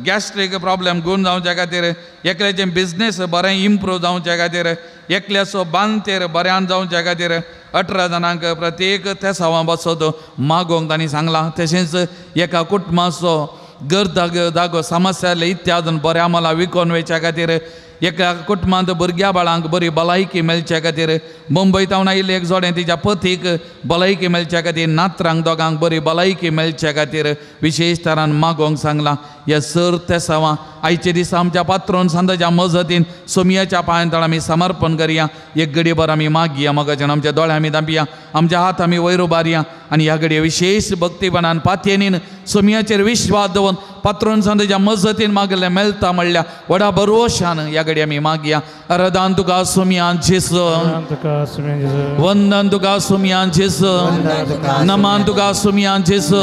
गॅस्ट्रीक प्रॉब्लम गूण जावच्या खातीर, एकल्याचें बिजनेस बरें इम्प्रूव जावच्या खातीर, एकल्याचो बांदेर बऱ्यान जावच्या खातीर, 18 जाणांक प्रत्येक तेसांवां बसत मागोवंक तांणी सांगलां। तशेंच एका कुटुंबाचो गर्द जागो समस्या इत्यादून बऱ्या मला विकोन वयच्या खातीर, एका कुटुंबांत भुरग्या बाळांक बरी भलायकी मेळच्या खातीर, मुंबय तावन आयिल्लें एक जोडें तिच्या पतीक भलायकी मेळच्या खातीर, नातरांक दोगांक बरी भलायकी मेळच्या खातीर विशेश तरान मागोवंक सांगलां। ह्या सर तेसांवां आयचे दिसा आमच्या पात्रोन सांताच्या मजतीन सोमयाच्या पांयान तळ आमी समर्पण करया। एक घडयेभर आमी मागया। मोगाच्यान आमच्या दोळे आमी धांपया, आमच्या हात आमी वयर उबारया आनी ह्या घडये विशेश भक्तीपणान पातयेनीन सोमयाचेर विश्वास दवरून पात्रोन सांताच्या मजतीन मागलें मेळटा म्हणल्या व्हडा भरवशान ह्या घडये आमी मागया। अरदान तुका सोमयान जेजू, वंदन तुका सोमयान जेजू, नमान तुका सोमयान जेजू,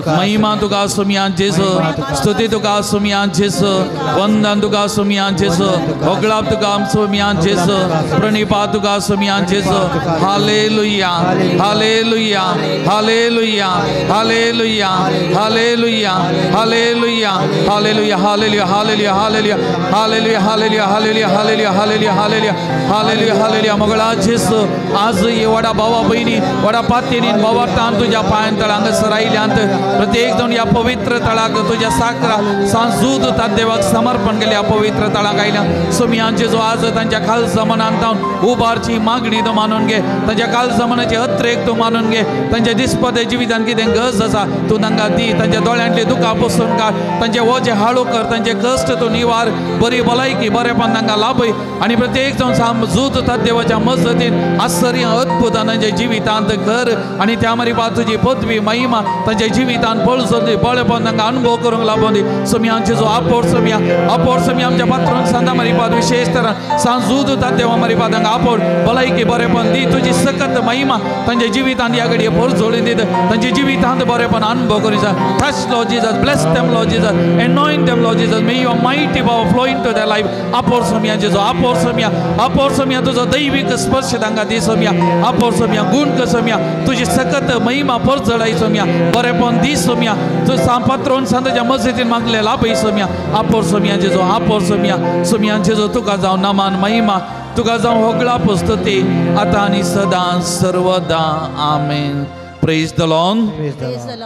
महिमा तुका सोमयान जेजू, स्तुती तुका सोमयान जेजू, वंदन तुका सोमयान जेजू, होगळाप तुका सोमयान जेजू, प्रणिपात तुका सोमयान जेजू। Hallelujah, hallelujah, hallelujah, hallelujah, hallelujah, hallelujah, hallelujah, hallelujah, hallelujah, hallelujah, hallelujah, hallelujah, hallelujah, hallelujah, hallelujah, hallelujah, hallelujah, hallelujah. मोगळा जेजू आज वडा भावा भयणी वडा पातयेनी भावार्थान तुज्या पांयान तळ हांगासर आयल्यांत प्रत्येक जाण ह्या पवित्र तळाक तुज्या साकरा सांजूद देवाक समर्पण केल्या पवित्र तळाक आयल्या। सोमयान जेजू आज तांच्या काळजा मनान तावन उबारची मागणी तूं मानून घे, तांच्या काळजा मनाची अत्रेक तूं मानून घे, तांच्या दिसपत्या जिवितान कितें गरज आसा तूं तांकां दी, तांच्या दोळ्यांतली दुकां पुसून काड, तांचे वजें हाळू कर, तांचे कश्ट तूं निवार, बरी भलायकी बरेपण तांकां लाभय आनी प्रत्येक जाण सामजूत देवाच्या मजतीन आश्चर्य अद्भुतान तांच्या जिवितांत कर आनी त्या मारिपा तुजी पदवी महिमा तांच्या जिवितांत पळसोदी बळेपण तांकां अनुभव करूंक लाभोंदी। सोम्या जेजू आपोर सोम्या आपोर सोम्या आमच्या पात्रोन सांता मारिपाद विशेष तर सांजूद देवा मारिपाद हांगा आपोर भलायकी बरेपण दी तुजी सकत महिमा तांच्या जिवितांत ह्या घडये पोरजोळी दित तांच्या जिवितांत बरेपण अनुभव करीत. Touch Lord Jesus, bless them Lord Jesus, anoint them Lord Jesus, may your mighty power flow into their life. आपोर Saumya जेजू आपोर सोम्या आपोर सोम्या तुजो दैवीक स्पर्श तांकां दी सोम्या आपोर सोम्या गुण कर सोम्या तुजी सकत महिमा परजळाय सोम्या बरेपण दी सोम्या तूं पात्रोन सांताच्या मस्जिदीन मागले लाभय सोम्या आपोर सोम्या जेजू आपोर सोम्या सोम्या जेजू तुका जावं नमान महिमा तुका जावं होगळा पुस्तती आतां आनी सदां सर्वदा. आमेन. Praise the Lord.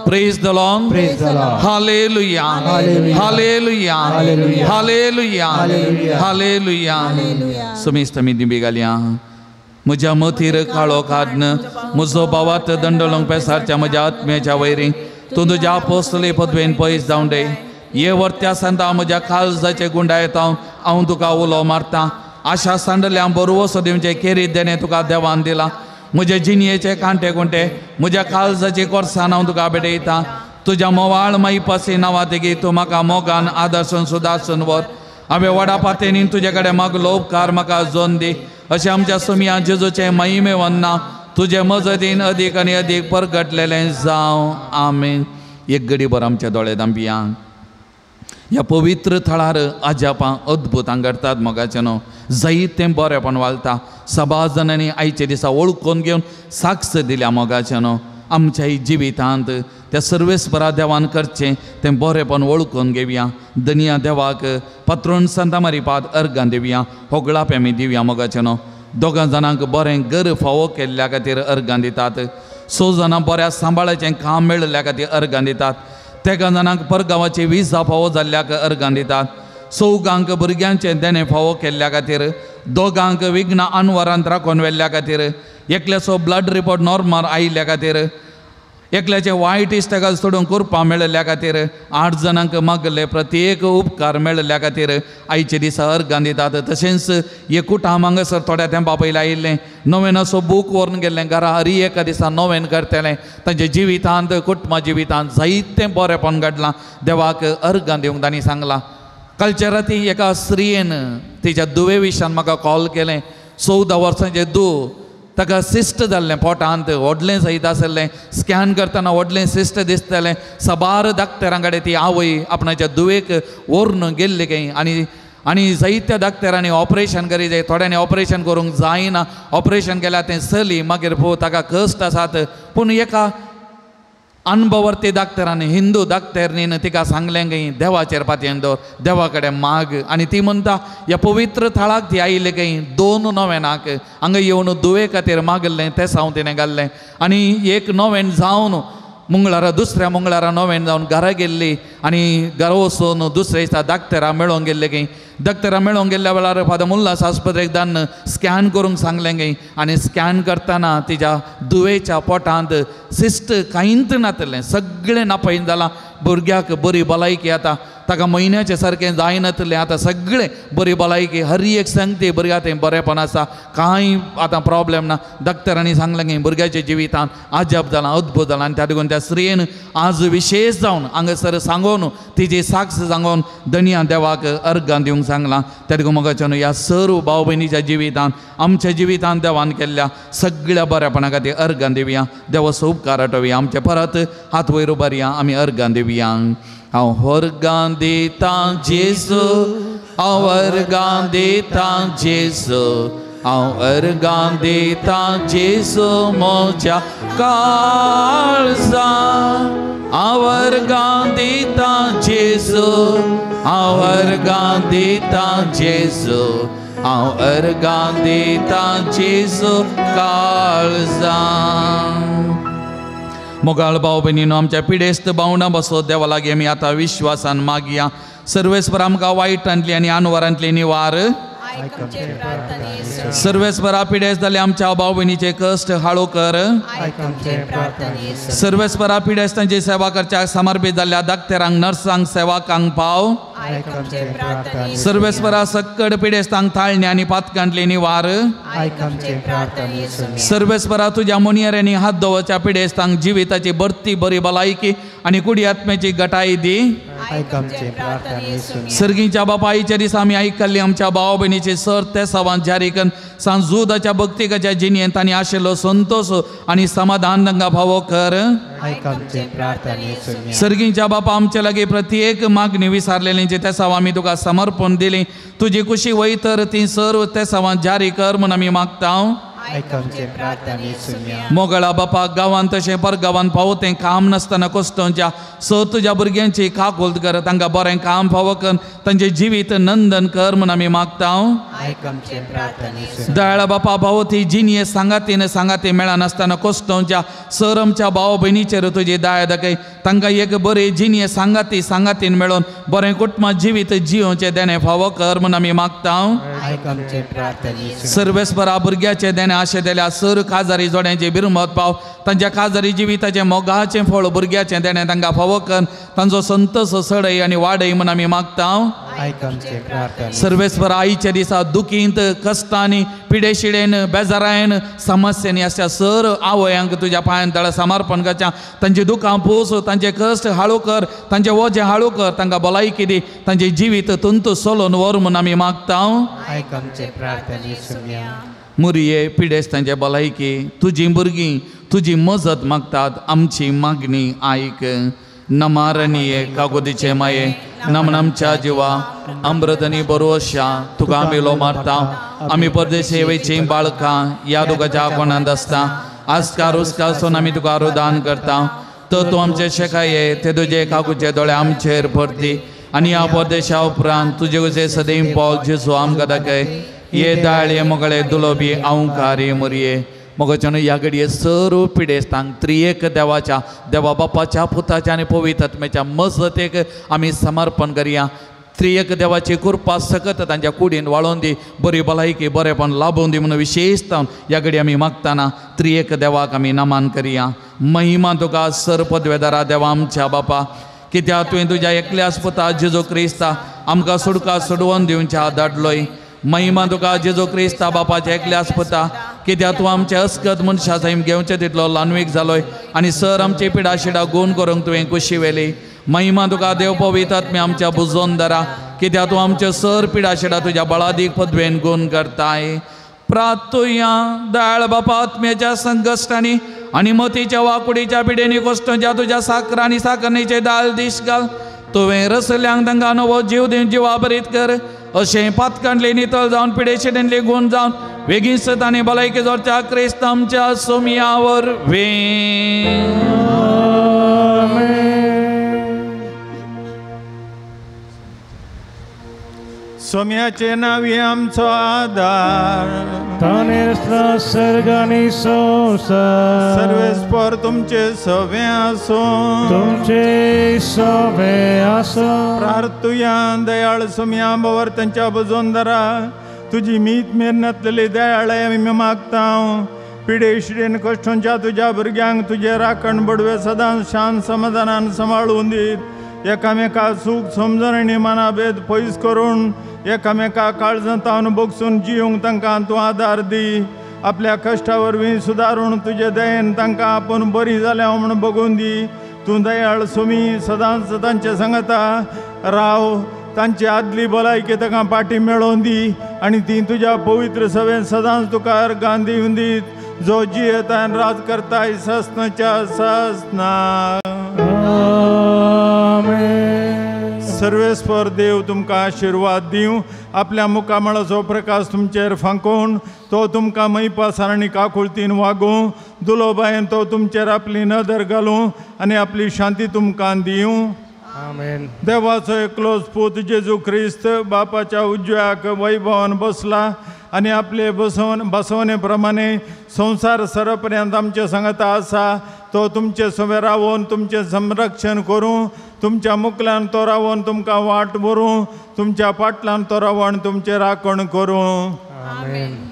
Praise the Lord. Praise the Lord. Hallelujah. Hallelujah. Hallelujah. Hallelujah. सुमेस्त मी दिंबी घालया. म्हज्या मतीर काळो काडन म्हजो भावात दंडलोंक पेसारच्या म्हज्या आत्म्याच्या वैरी तूं तुज्या आपोस्तली पदवेन पयस जावन दे. ये वर्त्या सांता म्हज्या काळजाचे गुंडायता हांव तुका उलो मारता. आशा सांडल्या बरवसो दिवचें केरीत देणें तुका देवान दिलां. म्हजे जिणयेचे कांटे कुंटे म्हज्या काळजाची कोर्सान हांव तुका भेटयता. तुज्या मोवाळ माईपासी नांवा तेगी तूं म्हाका मोगान आदर्शन सुदासून व्हर. हांवें व्हडा पातेनी तुजे कडेन मागलो उपकार म्हाका जोन दी. अशें आमच्या सोम्या जेजूचें महिमे वन्ना तुजे मजतीन अदीक आनी अदीक परगटलेलें जावं. आमेन. एक घडी भर आमच्या दोळे धांपया. ह्या पवित्र थळार अजापां अद्भुतां घडटात मोगाचें न्हू जायतें बरेपण वालता. सभा जाणांनी आयच्या दिसा वळखून घेवन साक्ष दिल्या मोगाचें न्हू आमच्या जिवितांत त्या सर्वेस्परा देवान करचें तें बरेपण वळखून घेवया. दनिया देवाक पात्रोन सांता मारिपाद अर्गां दिवया. होगळाप आमी दिवया मोगाचें न्हू. दोगां जाणांक बरें घर फावो केल्ल्या खातीर अर्गां दितात. 6 जाणां बऱ्या सांबाळाचें काम मेळिल्ल्या खातीर अर्गां दितात. तेगां जाणांक परगांवाची विजा फावो जाल्ल्याक अर्गां दितात. 4 भुरग्यांचें देणें फावो केल्ल्या खातीर, 2 विघ्न अनवरांत राखून व्हेल्ल्या खातीर, एकल्याचो ब्लड रिपोर्ट नॉर्मल आयिल्ल्या खातीर, एकल्याचें वायट इश्टागत सोडून करपा मेळिल्ल्या खातीर, 8 जाणांक मागले प्रत्येक उपकार मेळिल्ल्या खातीर आयचे दिसा अर्गां दितात. तशेंच एक कुटाम हांगासर थोड्या तेंपा पयलीं आयिल्लें नवेनाचो बूक व्हरून गेल्लें घरा. हरी एका दिसा नवेन करतलें. तांच्या जिवितांत कुटुंबा जिवितांत जायतें बरेपण घडलां. देवाक अर्गां दिवंक तांणी सांगलां. कालच्या राती एका स्त्रियेन तिच्या दुवे विशयान म्हाका कॉल केलें. 14 वर्सांचें दू ताका सिस्ट जाल्लें पोटांत व्हडलें सयत आसलें. स्कॅन करतना व्हडलें सिस्ट दिसतलें. साबार डाक्टरां कडेन ती आवय आपणाच्या दुवेक व्हरून गेल्ली खंय आनी आनी जायत्या डाक्टरांनी ऑपरेशन करी जाय. थोड्यांनी ऑपरेशन करूंक जायना. ऑपरेशन केल्यार तें चली मागीर ताका कश्ट आसात. पूण एका अनुभवर्ती डाक्टरान हिंदू डाक्टरनीन तिका सांगलें खंय देवाचेर पातयेन दवर देवा कडेन माग. आनी ती म्हणटा ह्या पवित्र थळाक ती आयिल्ली खंय 2 नोवेनाक हांगा येवन दुवे खातीर मागल्लें तें हांव तिणें घाल्लें. आनी एक नोवेन जावन मंगळारा दुसऱ्या मंगळारा नोवेन जावन घरा गेल्ली आनी घरा वचून दुसऱ्या दिसा डाक्टरां मेळोंक गेल्ले खंय. डाक्टरां मेळोंक गेल्ल्या वेळार फादर मुल्लास आस्पत्रेक धाडून स्कॅन करूंक सांगलें खंय. आनी स्कॅन करतना तिच्या दुवेच्या पोटांत सिस्ट कांयच नातलें. सगळें नापयन जालां. भुरग्याक बरी भलायकी आतां ताका म्हयन्याचें सारकें जायनातलें. आतां सगळें बरी भलायकी हर एक संगती भुरग्या थंय बरेपण आसा. कांय आतां प्रॉब्लेम ना. डाक्टरांनी सांगलें की भुरग्याच्या जिवितांत अजाप जालां अद्भुत जालां. आनी त्या देखून त्या स्त्रियेन आज विशेष जावन हांगासर सांगून तिजी साक्ष सांगून दनिया देवाक अर्गां दिवंक सांगलां. त्या देखून म्हाका ह्या सर्व भाव भयणीच्या जिवितांत आमच्या जिवितांत देवान केल्ल्या सगळ्या बऱ्यापणा खातीर अर्गां दिवया. देवाचो उपकार आठोवया. आमचे परत हात वयर उबारया आमी अर्गां दिवया. हांव वर्गां दितां जेजू हांव वर्गां दितां जेजू हांव अर्गां दितां जेजू म्हज्या काळजा. हांव वर्गां दितां जेजू हांव वर्गां दितां जेजू हांव अर्गां दितां जेजू काळजा. मोगाळ भाव भयणीनो आमच्या पिडेस्त भावना बसो देवा लागीं आमी आतां विश्वासान मागया. सर्वेस्पर आमकां वायटांतली आनी आनवरांतली निवार. सर्वेस्परा पिडेस्त जाले आमच्या भाव भयणीचे कश्ट हाळो कर. सर्वेस्परा पिडेस्तांची सेवा करच्या समर्पित जाल्ल्या डाक्टरांक नर्सांक सेवकांक पाव. सर्वेस्परा सक्कड पिडेस्तांक ताळणे आनी पातकांतली निवार. सर्वेस्परा तुज्या मुनियऱ्यांनी हात दवरच्या पिडेस्तांक जिविताची बरती बरी भलायकी आनी कुडी आत्म्याची गटाय दी. आयक आमचें प्रार्थने सुम्या. सर्गीच्या बापा आईच्या दिसा आमी आयकल्ली आमच्या भाव भयणीचे सर ते सवान जारी करून सांजुदाच्या भक्तिकाच्या जिणेंत तांणी आशिल्लो संतोष आनी समाधान तांकां फावो कर. आयक आमचें प्रार्थने सुम्या. सर्गीच्या बापा आमचे लागीं प्रत्येक मागणी विसारलेली ते सवा आमी तुका समर्पण दिली तुजी कुशी वय तर ती सर्व ते सवान जारी कर म्हूण आमी मागता. आयक आमचें प्रार्थने सुम्या. मोगळा बापा गांवांत तशें परगांवांत पावो तें काम नासतना कोस्तोंच्या स तुज्या भुरग्यांची काकुळट कर तांकां बरें काम फावो कर तांचें जिवीत नंदन कर म्हूण आमी मागता. आयक आमचें प्रार्थने सुम्या. दयाळा बापा भाव ती जिणये सांगातीन सांगाती मेळनासतना कोस्तोंच्या सर आमच्या भाव भयणीचेर तुजी दया दाखय तांकां एक बरी जिणये सांगाती सांगातीन मेळोवन बरें कुटुंब जिवीत जियोवचें देणें फावो कर म्हूण आमी मागता. आयक आमचें प्रार्थने सुम्या. सर्वेस्परा भुरग्याचें देणें आशे दिल्या सर काजारी जोड्यांचे बिरमत पाव तांच्या काजारी जिविताचें मोगाचें फळ भुरग्याचें देणें तांकां फावो कर तांचो संतोष सडय आनी वाडय म्हूण आमी मागता. आयक आमचें प्रार्थने. सर्वेस्पर आईच्या दिसा दुखींत कश्टांनी पिडेशिडेन बेजारायन समस्यांनी अशा सर आवयांक तुज्या पांयान तळा समर्पण करच्या तांची दुखां पूस तांचे कश्ट हाळू कर तांचे वजें हाळू कर तांकां भलायकी दी तांचें जिवीत तुंत सोलोवन व्हर म्हूण आमी मागता. आयक आमचें प्रार्थने सुम्या. मुरये पिडेस तांचे भलायकी तुजी भुरगीं तुजी मजत मागतात आमची मागणी आयक. नमारणीये कागोदीचे माये नमन आमच्या जिवा अमृतनी बरोवशा तुका आमी लो मारता आमी परदेशी वयची बाळकां ह्या तुकाच्या कोणांत आसता आजकार उस्कासून आमी तुका रुदान करता तर तूं आमचे शेकाये ते तुजे काकूचे दोळे आमचेर भरती आनी ह्या परदेशा उपरांत तुजे कशें सदैव पावल जेजू आमकां दाखय ये दाळे मोगळे दुलोबी अंवकारी मुरये मोगाच्यान ह्या घडये सर्व पिडेस्तांक त्रियेक देवाच्या देवा बापाच्या पुताच्या आनी पवित्र आत्म्याच्या मजतेक आमी समर्पण करया. त्रियेक देवाची कृपा सकत तांच्या कुडीन वाळोवन दी बरी भलायकी बरेपण लाबोवन दी म्हणून विशेश ह्या घडये आमी मागतना त्रियेक देवाक आमी नमन करया. महिमा तुका सर पदवेदारा देवा आमच्या बापा कित्याक तुवें तुज्या एकल्याच पुता जेजू क्रिस्ता आमकां सुडका सोडवून दिवच्या धाडलोय. महिमा तुका जेजू क्रिस्ता बापाच्या एकल्याच पुता कित्याक तूं आमचे अस्कत मनशा सैम घेवचे तितलो लानवीक जालोय आनी सर आमची पिडा शिडा गूण करूंक तुवें कुशी व्हेली. महिमा तुका देव पवित्र आत्म्या आमच्या बुजोन दरा कित्याक तूं आमचे सर पिडा शिडा तुज्या बळादीक पदवेन गूण करताय. प्रातुया दयाळ बापा आत्म्याच्या संकश्टांनी आनी मतीच्या वाकुडीच्या पिडेनी कोश्टच्या तुज्या साकर आनी साकरणीचे दाल दीस घाल तुवें रसल्यांक तांकां नवो जीव दिवन जिवा बरीत कर अशें पातकांतले नितळ जावन पिडेशिडेंतले गूण जावन वेगींच तांणी भलायकी जोडच्या क्रिस्त आमच्या सोमया वरवीं. सोम्याचे नावी आमचो आदार ताणें सर्ग आनी संवसार सर्वेस्पर तुमचे सवे आसूं तुमचे सवे आसूं. प्रार्थुया दयाळ सोम्या बवर तांच्या बजोंदरा तुजी मीत मेरनातलेली दयाळ आमी मागता. पिडेशिडेन कश्टांच्या तुज्या भुरग्यांक तुजे राखण बडवे सदांच शांत समाधानान सांबाळून दीत एकामेका सूख समजण आनी मनाभेद पयस करून एकामेका काळजांतावन बगसून जिवंक तांकां तूं आदार दी. आपल्या कश्टा वरवीं सुदारून तुजे दयेन तांकां आपूण बरी जाल्या म्हूण बगून दी. तूं दयाळ सुमी सदांच तांचे सांगता राव तांची आदली भलायकी तांकां पाटी मेळोवन दी आनी ती तुज्या पवित्र सभेन सदांच तुका अर्गां दिवन दीत जो जियेता आनी राज करताय ससनाच्या ससना. सर्वेस्पर देव तुमकां आशिर्वाद दिवं आपल्या मुखामळाचो प्रकाश तुमचेर फांकोवन तो तुमकां मैपासान आनी काकुळतीन वागोवं दुलोबायन तो तुमचेर आपली नदर घालूं आनी आपली शांती तुमकां दिवं. आमेन. देवाचो एकलोच पूत जेजू क्रिस्त बापाच्या उजव्याक वैभवान बसला आनी आपले बसवणे प्रमाणे संवसार सरपर्यंत आमचे सांगता आसा तो तुमचे सवे रावोन तुमचें संरक्षण करूं तुमच्या मुकल्यान तो रावोन तुमकां वाट व्हरूं तुमच्या पाटल्यान तो रावोन तुमचें राखण करूं.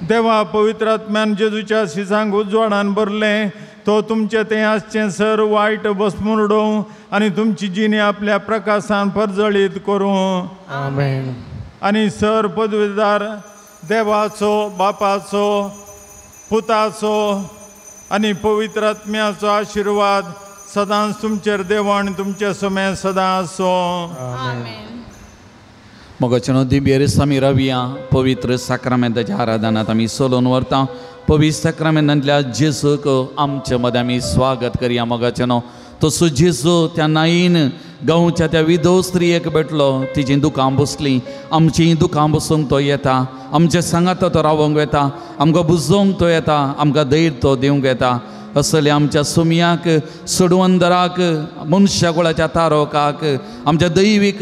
देवा पवित्र आत्म्यान जेजूच्या सिसांक उजवाडान भरलें तो तुमचें तें आसचें सर वायट बसमून उडोवं आनी तुमची जिणी आपल्या प्रकाशान परजळीत करूं. आमेन. आनी सर पदवीदार देवाचो बापाचो पुताचो आनी पवित्र आत्म्याचो आशिर्वाद सदांच तुमचेर देव आनी तुमचे सुमे सदां आसूं. आमेन. मोगाचेनो दिव्य आमी रावया पवित्र साक्रामेंताच्या आराधनांत आमी सोलोवन व्हरता. पवित्र साक्रामेंतांतल्या जेजूक आमचे मदें आमी स्वागत करया. मोगाचेनो तसो जेजू त्या नाईन गांवच्या त्या विधव स्त्रियेक भेटलो, तिजी दुकां बसलीं, आमचीं दुकां बसूंक तो येता, आमच्या सांगाता तो रावोंक येता, आमकां बुजोवंक तो येता, आमकां धैर्य तो दिवंक येता. असले आमच्या सुमयाक सोडवंदराक मनशाकुळाच्या तारोकाक आमच्या दैवीक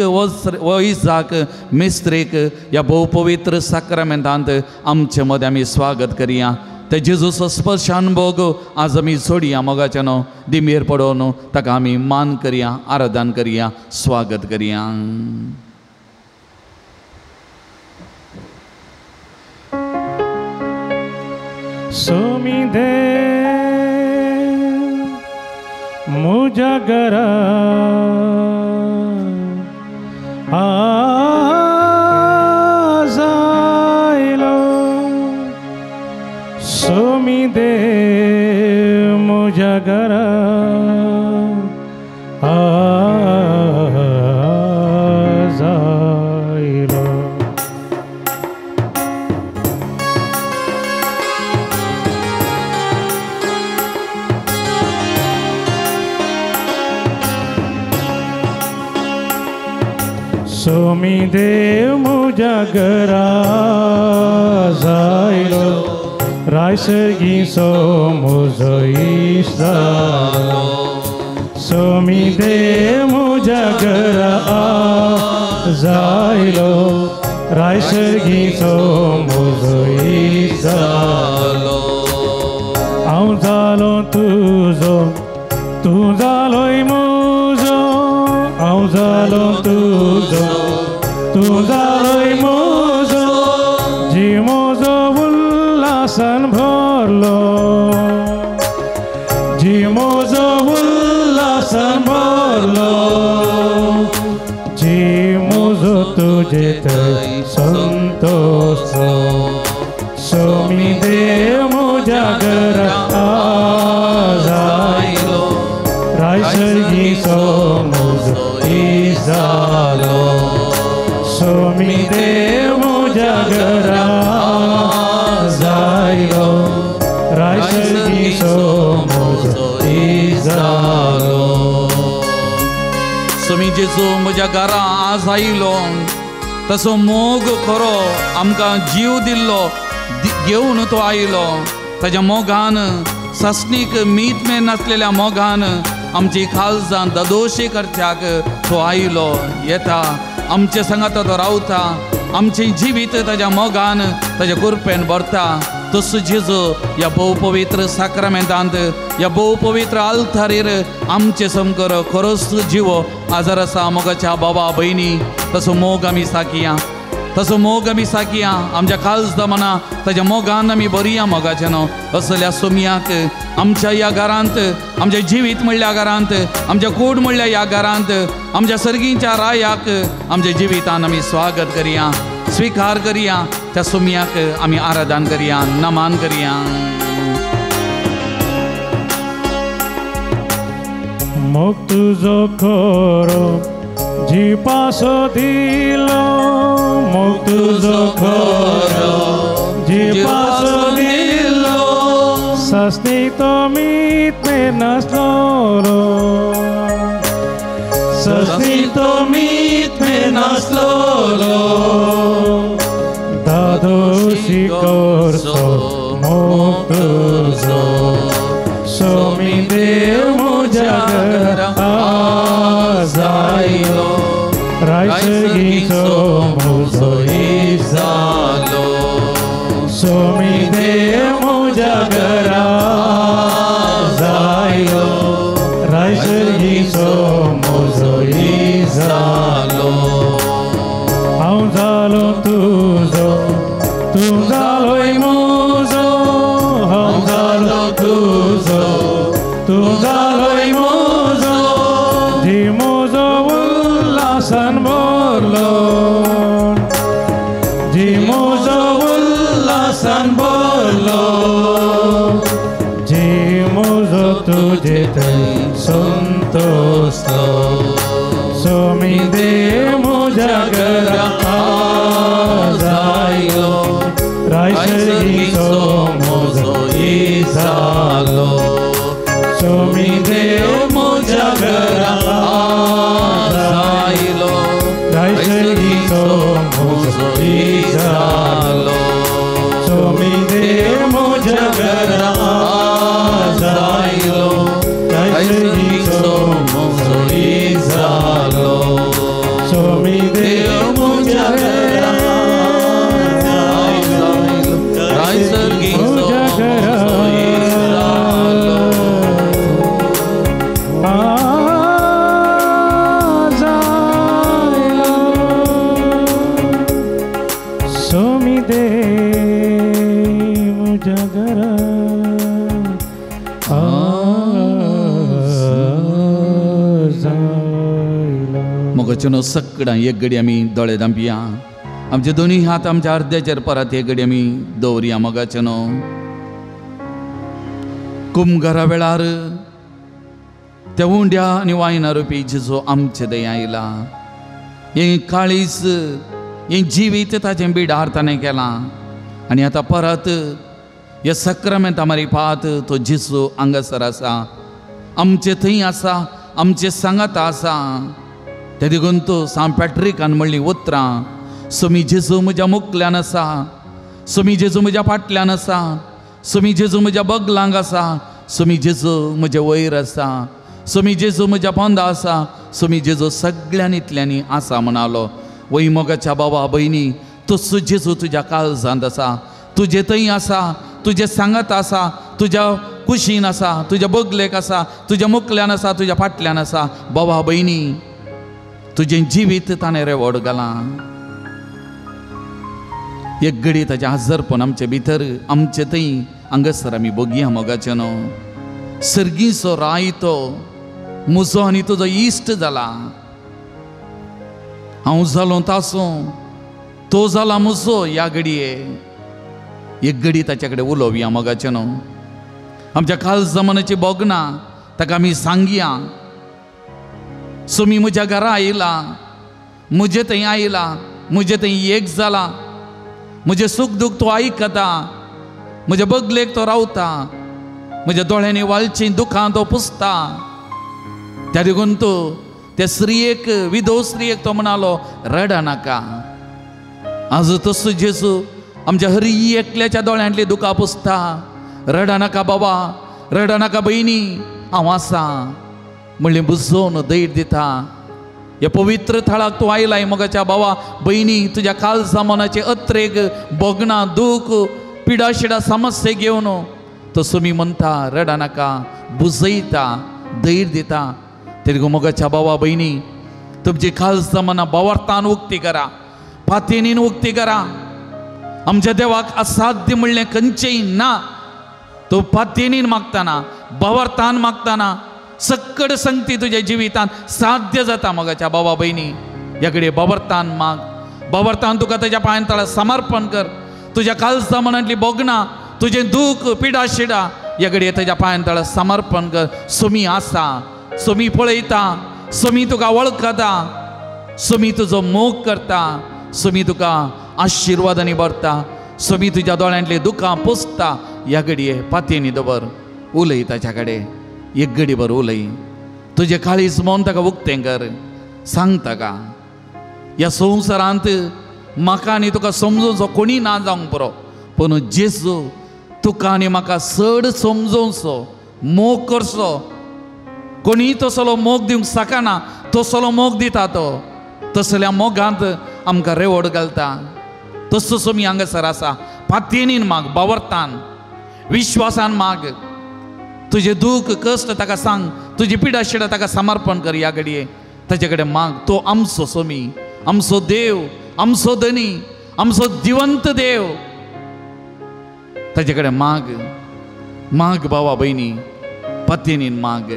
वैजाक मिस्त्रीक ह्या भोव पवित्र साक्रामेंतांत आमचे मदें आमी स्वागत करया. ते जेजूचो स्पर्शान भोग आज आमी जोडया. मोगाच्यानो दिमेर पडोवन ताका आमी मान करया, आराधन करया, स्वागत करया. सोमी दे मुझा घरा आज आयलो, सोमी दे मुझा घरा आज आयलो. सोमी देव मुझा घरा जायलो, रायसर्गी सो मुजो इश्ट जालो. सोमी देव मुझा घरा जायलो, रायसर्गी सो मुजो इश्ट जालो. हांव जालो तुजो, तूं जालोय मुजो, हांव जालो तुजो, तूं जालोय मुजो, जी म्हजो उल्हासान भरलो, जी म्हजो उल्हासान भरलो, जी म्हजो तुजे थंय संतोषलो. सोमी देव म्हज्या घरा आज आयलो, रायसर्गी सो मुजो इश्ट जालो. सोमी देव म्हज्या घरा आज आयलो, रायसर्गी सो मुजो इश्ट जालो. सोमी जेजू म्हज्या घरा आज आयलो, तसो मोग खरो आमकां जीव दिल्लो घेवन तो आयलो. ताज्या मोगान सासणीक मीत मेर नासलेल्या मोगान आमची खालजान दादोशी करच्याक तो आयलो येता, आमचे सांगाता तो रावता, आमचें जिवीत ताज्या मोगान ताज्या कृपेन भरता. तसो जेजू ह्या भोव पवित्र साक्रामेंतांत ह्या भोव पवित्र आल्तारीर आमचे समकर खरोच जिवो आजार आसा. मोगाच्या बाबा भयणी तसो मोग आमी साकया, तसो मोग आमी साकया, आमच्या खालज मना ताज्या मोगान आमी बरया. मोगाच्यानो असल्या सोमयाक आमच्या ह्या घरांत, आमच्या जिवीत म्हणल्या घरांत, आमच्या कूड म्हणल्या ह्या घरांत, आमच्या सर्गींच्या रायाक आमच्या जिवितान आमी स्वागत करया, स्वीकार करया. त्या सोमयाक आमी आराधन करया, नमान करया. मोग तुजो खरो जिपासो दिलो, मोग तुजो खरो जिपासो दिलो, सासणी तो मीत मेर नासलो, सासणी तो मीत मेर नासलो, दादोशी करचो मोग तुजो. सोमी देव म्हज्या घरा आज आयलो, रायसर्गी सो मुजो इश्ट जालो. सोमी देव म्हज्या घरा आज आयलो, रायसर्गी सो मुजो इश्ट जालो. हांव जालो तुजो, तूं जालोय मुजो, हांव संतोषलो सोमी देव म्हज्या घरा आज आयलो रायसर्गीचो म्हजो जालो सोमी देव म्हज्या घरा आज आयलो रायसर्गीचो म्हजो जालो सोमी देव म्हज्या घरा आज आयलो रायसर्गीचो म्हजो जालो सोमी देव म्हज्या घरा आज आयलो रायसर्गीचो म्हजो जालो आज आयलो सोमी देव म्हज्या घरा आज आयलो. मोगाचेनो सगळ्यां एक घडी आमी दोळे धांपया, आमचे दोनूय हात आमच्या अर्द्याचेर परत एक घडी आमी दवरया. मोगाचेनो कुमघरा वेळार त्या उंड्या आनी वायना रुपी जेजू आमचे दय आयला, हें काळीज हें जिवीत ताचें बिडार ताणें केलां आनी आतां परत ह्या सक्रामेंता मारी पात तो जेजू हांगासर आसा, आमचे थंय आसा, आमचे सांगात आसा. ते देखून तो सांत पॅट्रिकान म्हणलीं उतरां, सोमी जेजू म्हज्या मुखल्यान आसा, सोमी जेजू म्हज्या फाटल्यान आसा, सोमी जेजू म्हज्या बगलांक आसा, सोमी जेजू म्हज्या वयर आसा, सोमी जेजू म्हज्या पोंदा आसा, सोमी जेजू सगळ्यान इतल्यांनी आसा म्हणालो. वय मोगाच्या बाबा भयणी, तसो जेजू तुज्या काळजांत आसा, तुजे थंय आसा, तुजे सांगात आसा, तुज्या कुशीन आसा, तुज्या बगलेक आसा, तुज्या मुखल्यान आसा, तुज्या फाटल्यान आसा. बाबा भयणी, तुजें जिवीत ताणें रेवड घालां. एक घडी ताचें हजरपण आमचे भितर आमचे थंय हांगासर आमी बगया. मोगाचें न्हू सर्गीचो राय तो म्हजो आनी तुजो इश्ट जाला, हांव जालो तासो तो जाला म्हजो. ह्या घडये एक घडी ताच्या कडेन उलोवया. मोगाचें न्हू आमच्या काळजा मनाची भोगना ताका आमी सांगया, सोमी म्हज्या घरा आयला, म्हजे थंय आयला, म्हजे थंय एक जाला, म्हजें सूख दूख तो आयकता, म्हज्या बगलेक तो रावता, म्हज्या दोळ्यांनी वालचीं दुखां तो पुसता. त्या देखून तो त्या स्त्रियेक, विधव स्त्रियेक तो म्हणालो, रडा नाका. आज तसो जेजू आमच्या हरी एकल्याच्या दोळ्यांतली दुखां पुसता. रडा नाका बाबा, रडा नाका भयणी, हांव आसा म्हणलें बुजोवन धैर्य दिता. ह्या पवित्र थळाक तूं आयलाय मोगाच्या बाबा भयणी, तुज्या काळजा मनाचे अत्रेक भोगणां दूख पिडाशिडा समस्ये घेवन तसो मी म्हणटा, रडा नाका, बुजयता, धैर्य दिता. तरी मोगाच्या बाबा भयणी, तुमची काळजा मनां बावरतान उक्ती करा, पातयेनीन उक्ती करा. आमच्या देवाक असाध्य म्हणलें खंयचेंय ना. तो पातयेनीन मागताना, बावरतान मागताना सक्कड संगती तुज्या जिवितांत साध्य जाता. मोगाच्या बाबा भयणी, ह्या कडेन बावरतान माग, बावरतान तुका ताच्या पांयां तळा समर्पण कर. तुज्या काळजा मनांतली भोगणां, तुजें दूख पिडा शिडा ह्या कडेन ताच्या पांयां तळा समर्पण कर. सोमी आसा, सोमी पळयता, सोमी तुका वळखता, सोमी तुजो मोग करता, सोमी तुका आशिर्वादांनी भरता, सोमी तुज्या दोळ्यांतली दुखां पुसता. ह्या घडये पातयेनी दवर, उलय ताच्या कडेन, एक घडी भर उलय, तुजें काळीज मन ताका उक्तें कर, सांग ताका ह्या संवसारांत म्हाका आनी तुका समजोवचो कोणी ना जावंक पुरो, पूण जेजू तुका आनी म्हाका चड समजोवचो, मोग करचो. कोणीय तसलो मोग दिवंक शकना, तसलो मोग दिता तो, तसल्या मोगांत आमकां रेवड घालता. तसो सोमी हांगासर आसा. पातयेनीन माग, बावरतान, विश्वासान माग, तुजें दूख कश्ट ताका सांग, तुजी पिडा शिडा ताका समर्पण कर. ह्या घडये ताचे कडेन माग, तो आमचो सोमी, आमचो देव, आमचो धनी, आमचो जिवंत देव. ताचे कडेन माग, माग भावा भयणी, पातयेनीन माग.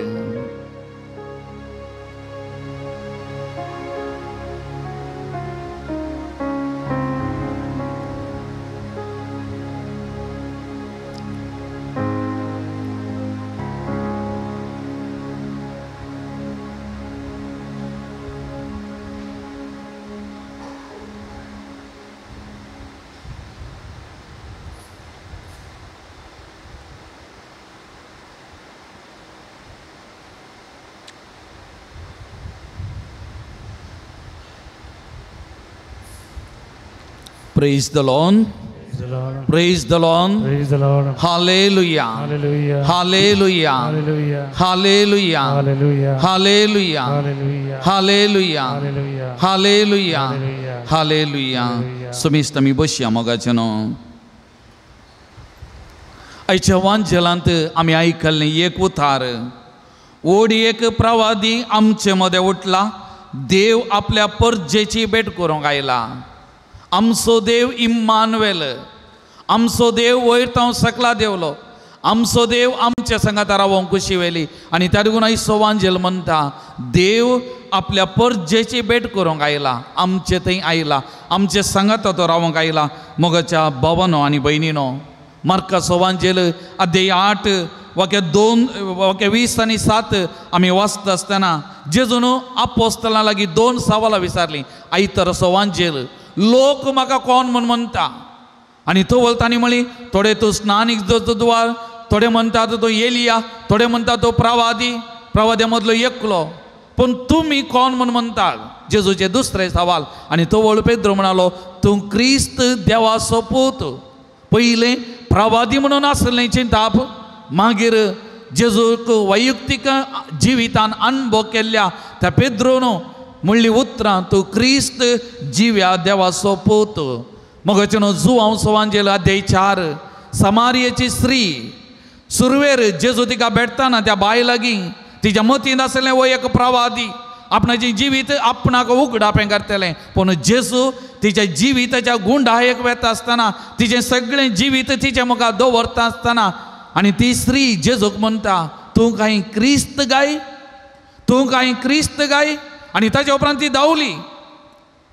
Praise the Lord. Praise the Lord. Praise the Lord. Hallelujah. Hallelujah. Hallelujah. Hallelujah. Hallelujah. Hallelujah. Hallelujah. Hallelujah. Hallelujah. Hallelujah. Hallelujah. Hallelujah. सुमिस्त आमी बसया मोगाचें न्हू. आयच्या वांजेलांत आमी आयकल्लें एक उतार. ओड एक प्रवादी आमचे मदें उठला. देव आपल्या परजेची भेट करूंक आयला. आमचो देव इम्मानुएल, आमचो देव वयर तांव सकला देवलो, आमचो देव आमच्या संगात रावोंक कुशी वेली. आनी त्या देखून आयचो वांजेल म्हणटा देव आपल्या परजेची भेट करूंक आयला, आमचे थंय आयला, आमचे संगात तो रावोंक आयला. मोगाच्या भावानो आनी भयणीनो, मार्काचो वांजेल अध्याय 8 वाक्य 2 वाक्य 20 आनी 7 आमी वाचता आसतना जेजून आपोस्तलां लागीं 2 सवालां विचारलीं. आयतर असो वांजेल लोक म्हाका कोण म्हूण म्हणटा? आनी तो वळतानी म्हळी थोडे तूं स्नानीक द्वार, थोडे म्हणटा तो एलिया, थोडे म्हणटा तो प्रवादी, प्रवाद्या मदलो एकलो, पूण तुमी कोण म्हूण म्हणटा? जेजूचे दुसरे सवाल. आनी तो वळ पेद्रो म्हणालो तूं क्रिस्त देवाचो पूत. पयलें प्रवादी म्हणून आसलें चिंताप, मागीर जेजूक वैयक्तीक जिवितान अनुभव केल्ल्या त्या पेद्रोन म्हणली उतरां तूं क्रिस्त जिव्या देवाचो पूत. मगचें न्हू जुवांव सवांजेल अध्याय 4 समारियेची स्त्री सुरवेर जेजू तिका भेटताना त्या बाय लागीं तिच्या मतींत आसलें वो एक प्रवादी, आपणाचें जिवीत आपणाक उगडापें करतलें. पूण जेजू तिच्या जिविताच्या गुंडायक वेता आसतना, तिचें सगळें जिवीत तिच्या मुखार दवरता आसतना आनी ती स्त्री जेजूक म्हणटा तूं कांय क्रिस्त गाय, तूं कांय क्रिस्त गाय. आनी ताच्या उपरांत ती धांवली,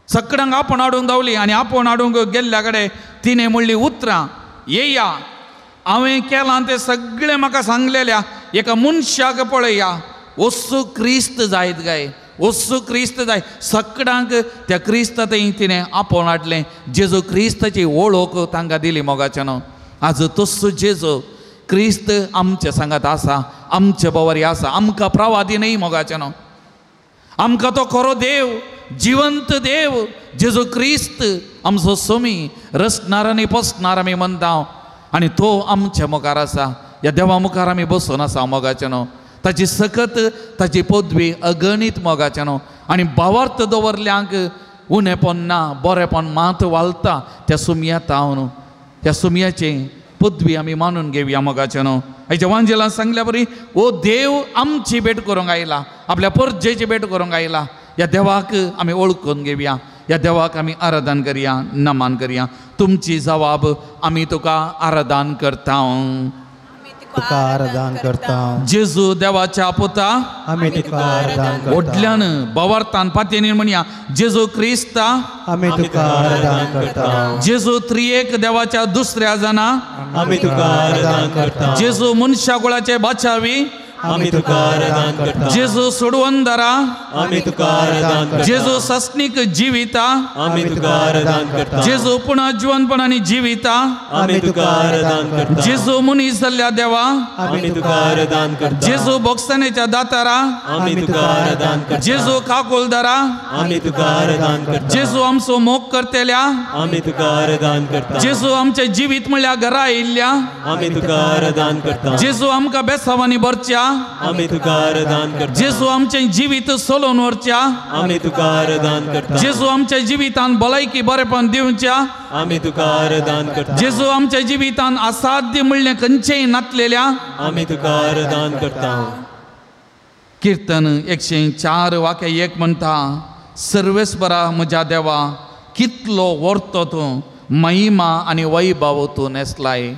सगळ्यांक आपोवन हाडूंक धांवली. आनी आपोवन हाडूंक गेल्ल्या कडेन तिणें म्हणली उतरां येया, हांवें केलां तें सगळें म्हाका सांगलेल्या एका मनशाक पळया, वस्तू क्रिस्त जायत गाय, वस्तू क्रिस्त जाय. सगळ्यांक त्या क्रिस्ता थंय तिणें आपोवन हाडलें. जेजू क्रिस्ताची वळख तांकां दिली. मोगाच्यान आज तस्सो जेजू क्रिस्त आमच्या सांगात आसा, आमचे बवारी आसा. आमकां प्रवादी न्हय मोगाच्यान, आमकां तो खरो देव, जिवंत देव जेजू क्रिस्त आमचो सोमी, रचणार आनी पोसणार आमी म्हणटा. आनी तो आमच्या मुखार आसा. ह्या देवा मुखार आमी बसून आसा मोगाच्यान. ताची सकत, ताची पदवी अगणीत मोगाच्यान. आनी भावार्थ दवरल्यांक उणेपण ना, बरेपण मात वालता त्या सुमया तावन. त्या सुमयाचें पदवी आमी मानून घेवया मोगाच्यान. आयच्या वांजेलान सांगल्या बरी ओ देव आमची भेट करूंक आयला, आपल्या परजेची भेट करूंक आयला. ह्या देवाक आमी वळखून घेवया, ह्या देवाक आमी आराधन करया, नमन करया. तुमची जवाब आमी तुका आराधन करता, तुका आराधन करता. जेजू देवाच्या पुता आमी तुका आराधन करता. व्हडल्यान भावार्थान पातयेन म्हणया जेजू क्रिस्ता आमी तुका आराधन करता. जेजू त्रिएक देवाच्या दुसऱ्या जाणा आमी तुका आराधन करता. जेजू मनशा कुळाचे बाचावी आमी तुका आराधन करता. जेजू सोडवंदरा आमी तुका आराधन करता. जेजू सस्नीक जिविता आमी तुका आराधन करता. जेजू पुनः जिवनपणानी जिविता आमी तुका आराधन करता. जेजू मनीस जाल्ल्या देवा आमी तुका आराधन करता. जेजू बोगसणेच्या दातारा आमी तुका आराधन करता. जेजू काकुलदारा आमी तुका आराधन करता. जेजू आमचो मोग करतेल्या आमी तुका आराधन करता. जेजू आमचें जिवीत म्हणल्यार घरा आयिल्ल्या आमी तुका आराधन करता. जेजू आमकां बेसावांनी भरच्या आमी तुका आराधन करता. जेजू आमचें जिवीत सोलोवन व्हरच्या आमी तुका आराधन करता. जेजू आमच्या जिवितान भलायकी बरेपण दिवच्या आमी तुका आराधन करता. जेजू आमच्या जिवितान असाध्य म्हणलें खंयचेंय नातलेल्या आमी तुका आराधन करता. किर्तन 104 वाक्य 1 म्हणटा सर्वेस्परा म्हज्या देवा कितलो व्हरतो तूं, महिमा आनी वैभव तूं नेसलाय.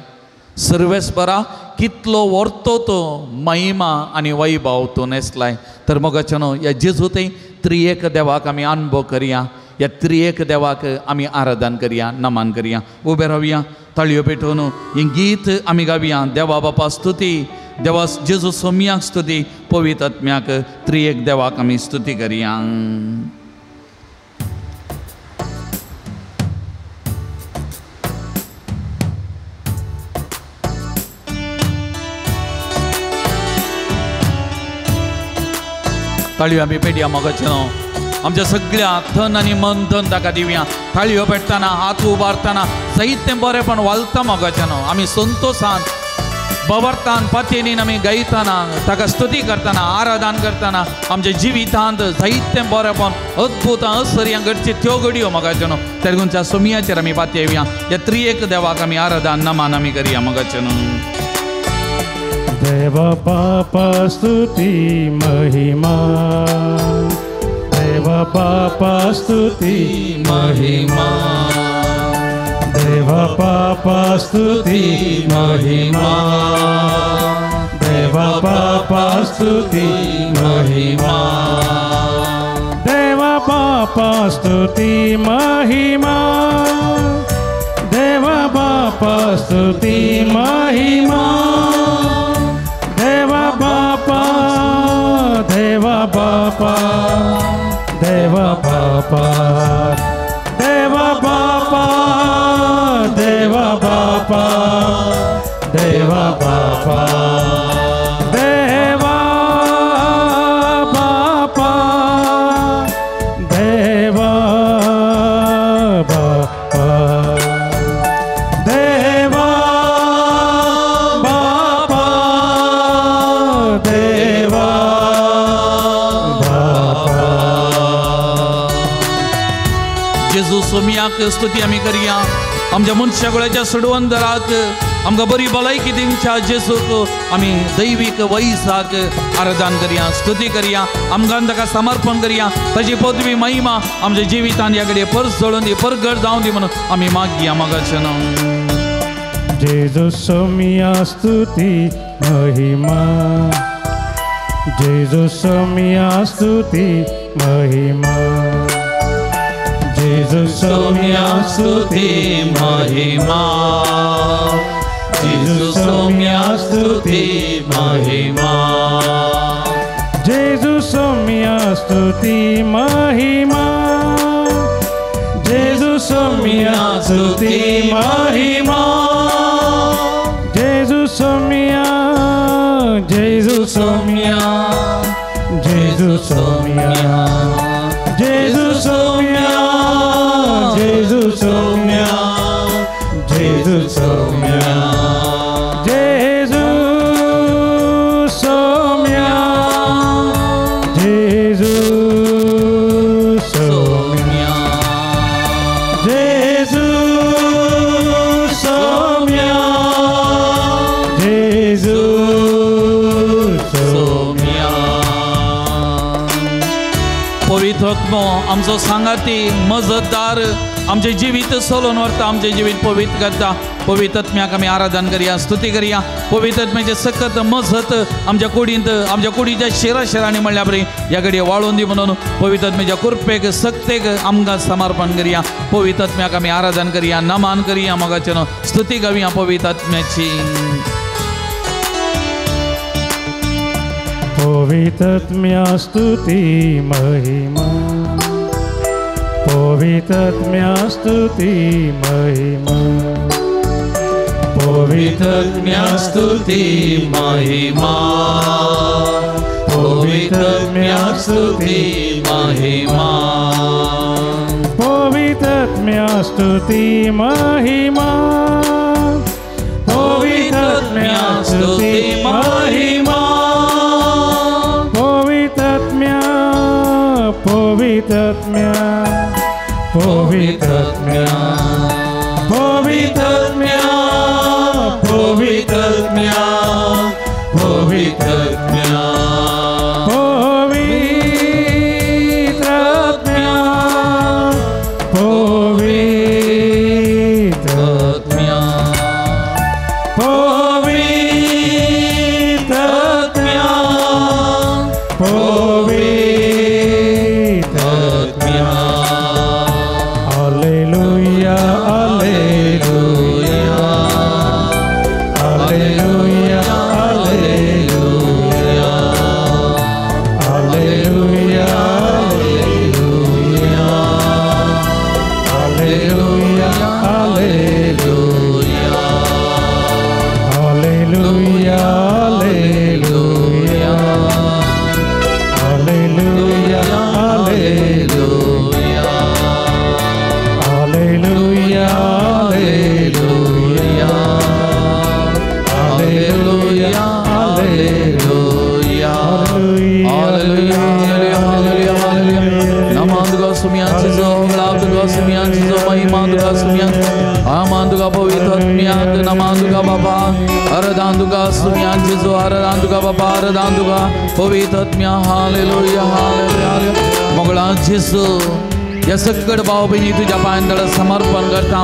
सर्वेस्परा कितलो व्हरतो तो महिमा आनी वैभव तूं नेसलाय. तर मोगाच्यानो ह्या जेजू थंय त्रिएक देवाक आमी अनुभव करया, ह्या त्रिएक देवाक आमी आराधन करया, नमन करया. उबे रावया, ताळयो पेटोवन हें गीत आमी गावया. देवा बापा स्तुती, देवा जेजू सोमयाक स्तुती, पवित्र आत्म्याक, त्रिएक देवाक आमी स्तुती करया. ताळयो आमी पेटया मोगाच्यानो. आमच्या सगळ्या धन आनी मन धन ताका दिवया. थाळयो पेटतना हात उबारतना जायतें बरेंपण वालता मोगाच्यानो. आमी संतोशान बवरतान पातयेनीन आमी गायतना ताका स्तुती करतना आराधन करतना आमच्या जिवितांत जायतें बरेंपण अद्भुत असर्यां घडची त्यो घडयो मोगाच्यानो. तेरगुनच्या सोमियाचेर आमी पातयेवया. ह्या त्रिएक देवाक आमी आराधन नमान आमी करया मोगाच्यानो. देवा बापा स्तुती महिमा, देवा बापा स्तुती महिमा, देवा बापा स्तुती महिमा, देवा बापा स्तुती महिमा, देवा बापा स्तुती महिमा, देवा बापा स्तुती महिमा, देवा बापा, देवा बापा, देवा बापा, देवा बापा, देवा बापा, देवा बापा, देवा बापा, देवा बापा, देवा बापा, देवा बापा. जेजू सोमियाक स्तुती आमी करया. आमच्या मनशा गोळ्याच्या सोडवंदराक आमकां बरी भलायकी दिवच्या जेजूक आमी दैवीक वैसाक आराधन करया, स्तुती करया, आमकां ताका समर्पण करया. ताची पदवी महिमा आमच्या जिवितांत ह्या घडये परजळून दी, परगट जावं दी म्हणून आमी मागया मोगाच्यानो. जेजू सोमिया स्तुती महिमा, जेजू सोमिया स्तुती महिमा, जेजू सोमिया स्तुती महिमा, जेजू सोमिया स्तुती महिमा, जेजू सोमिया स्तुती महिमा, जेजू सोमिया स्तुती महिमा, जेजू सोमिया, जेजू सोमिया, जेजू सोमिया, जेजू सोमिया, जेजू सोमिया, जेजू सोमिया, जेजू सोमिया, जेजू सोमिया, जेजू सोमिया, जेजू सोमिया. पवित्र आत्मो आमचो सांगाती मजतदार आमचें जिवीत सोलोवन व्हरता, आमचें जिवीत पवित्र करता. पवित्र आत्म्याक आमी आराधन करया, स्तुती करया. पवित्र आत्म्याचें सकत मजत आमच्या कुडींत आमच्या कुडीच्या शेरा शेरांनी म्हणल्या बरी ह्या घडये वाळून दी म्हणून पवित्र आत्म्याच्या कृपेक सक्तेक आमकां समर्पण करया. पवित्र आत्म्याक आमी आराधन करया, नमान करया, मोगाच्यानो स्तुती गावया पवित्र आत्म्याची. पवित्र आत्म्या स्तुती महिमा, पवित्र आत्म्या स्तुती महिमा, पवित्र आत्म्या स्तुती महिमा, पवित्र आत्म्या स्तुती महिमा, पवित्र आत्म्या स्तुती महिमा, पवित्र आत्म्या स्तुती महिमा, पवित्र आत्म्या, पवित्र आत्म्या, पवित्र आत्म्या, पवित्र आत्म्या, पवित्र आत्म्या, पवित्र आत्म्या, पवित्र आत्म्या, पवित्र आत्म्या, पवित्र आत्म्या, पवित्र आत्म्या. हालेलुया. सुम्या जेजू महिमा तुका सुम्या आमान तुका पवित्र आत्म्याक नमान तुका बाबा आराधन तुका सुम्या जेजू आराधन तुका बाबा आराधन तुका पवित्र आत्म्या हालेलुया हालेलुया मोगळा जेजू ह्या सकट भाव भयणी तुज्या पांयांतळ समर्पण करता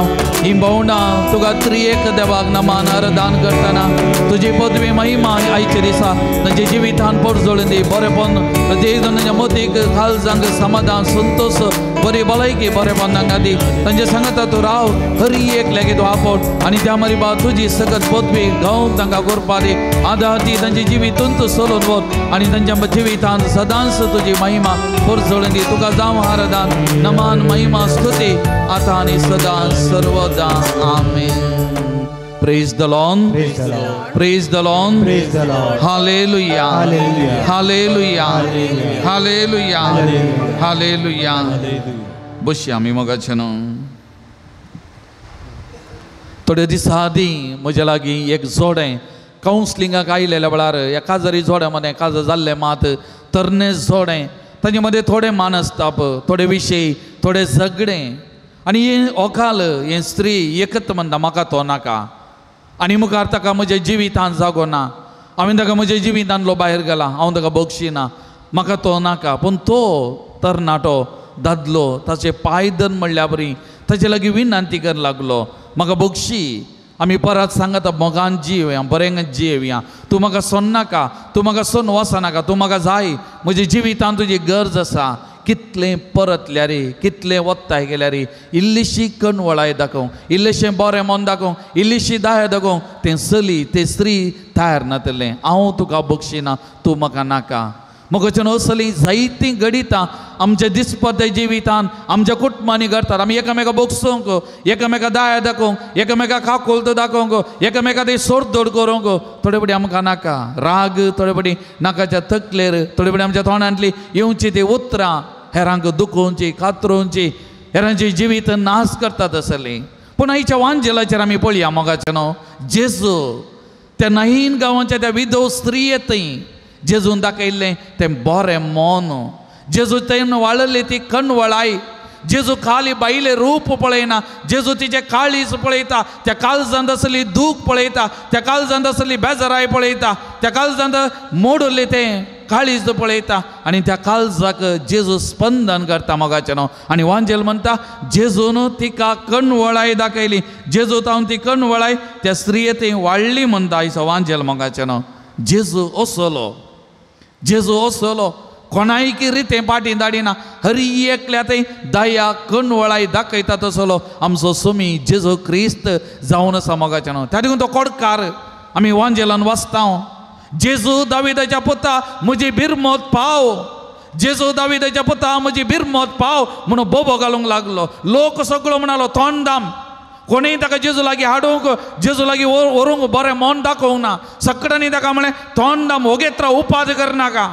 ही भोंवडां तुका त्रिएक देवाक नमान आराधन करतना तुजी पदवी महिमा आयच्या दिसा तांच्या जिवितान परजळून दी बरेपण प्रत्येक जाण तांच्या मतीक काळजांक समाधान संतोष बरी भलायकी बरेपण तांकां दी तांच्या सांगता तूं राव हरी एक लेगीत तूं आपोट आनी त्या मरिबा तुजी सकत पदवी गांव तांकां करपा दी आदार दी तांचे जिवितून तूं चलोवन वच आनी तांच्या जिवितान सदांच तुजी महिमा परजळून दी तुका जावं आराधन नमान महिमा स्तुती आता आणि सदा सर्वदा आमेन. Praise the Lord. Praise the Lord. Praise the Lord. Praise the Lord. Hallelujah. Hallelujah. Hallelujah. Hallelujah. Hallelujah. Hallelujah. बसया आमी मोगाचे न्हू. थोड्या दिसां आदीं म्हज्या लागीं एक जोडें कावन्सलिंगाक आयिल्ल्या वेळार एका जरी जोड्या मदें काजार जाल्लें मात तरणे जोडें तांचे मदें थोडे मानस्ताप थोडे विशय थोडे झगडें आनी हें ओकाल हें स्त्री एकत म्हणटा म्हाका तो नाका आनी मुखार ताका म्हज्या जिवितान जागो ना हांवें ताका म्हज्या जिवितांतलो भायर गेला हांव ताका बक्षिना म्हाका तो नाका. पूण तो तरणाटो दादलो ताचे पांय धर म्हणल्या बरी ताचे लागीं विनंती कर लागलो म्हाका बक्षी आमी परत सांगता मोगान जियेवया बरें जियेवया तूं म्हाका सोडनाका तूं म्हाका सोन वचनाका तूं म्हाका जाय म्हज्या जिवितान तुजी गरज आसा. कितलें परतल्यार कितलें वत्ताय गेल्यार इल्लीशी कणवळाय दाखोवंक इल्लेशें बरें मन दाखोवंक इल्लीशी दाया दाखोवंक तें चली तें स्त्री तयार नातलें हांव तुका बक्षिना तूं म्हाका नाका. मोगाच्यान असलीं जायतीं घडितां आमच्या दिसपट्ट्या जिवितान आमच्या कुटुंबांनी घडटात. आमी एकामेका बगसूंक एकामेका दाया दाखोवंक एकामेका काकुळट दाखोवंक एकामेका ते सोडदोड करूंक थोडे फावटी आमकां नाका राग थोडे फावटी नाकाच्या तकलेर थोडे फावटी आमच्या तोंडांतली येवची ती उतरां हेरांक दुखोवची कातरोवची हेरांची जिवीत नाश करतात असलीं. पूण आयच्या वांजेलाचेर आमी पळया मोगाचें न्हू जेजू त्या नाहीन गांवांच्या त्या विधव स्त्री थंय जेजून दाखयल्लें तें बरें मन जेजू तें वाळिल्ली ती कणवळाय जेजू खाली बायले रूप पळयना जेजू तिचें काळीज पळयता त्या काळजांत आसली दूख पळयता त्या काळजांत आसली बेजाराय पळयता त्या काळजांत मोडले तें काळीज पळयता आनी त्या काळजाक जेजू स्पंदन करता मोगाचें न्हू. आनी वांजेल म्हणटा जेजून तिका कणवळाय दाखयली जेजू तावन ती कणवळाय त्या स्त्रिये थंय वाडली म्हणटा आयचो वांजेल मोगाचें न्हू. जेजू असलो जेजू असलो कोणायकी रितें पाटी धाडिना हरी एकल्या थंय दया कणवळाय दाखयता तसलो आमचो सुमी जेजू क्रिस्त जावन आसा मोगाचें न्हू. त्या देखून तो कोडकार आमी वांजेलान वाचता जेजू दाविदाच्या पुता म्हजी बिरमत पाव जेजू दाविदाच्या पुता म्हजी बिरमत पाव म्हणून बोबो घालूंक लागलो. लोक सगळो म्हणालो तोंडाम कोणीय ताका जेजू लागीं हाडूंक जेजू लागीं व्हरूंक बरें मन दाखोवंक ना सगळ्यांनी ताका म्हणलें तोंडाम ओगेत्रा उपाद करनाका.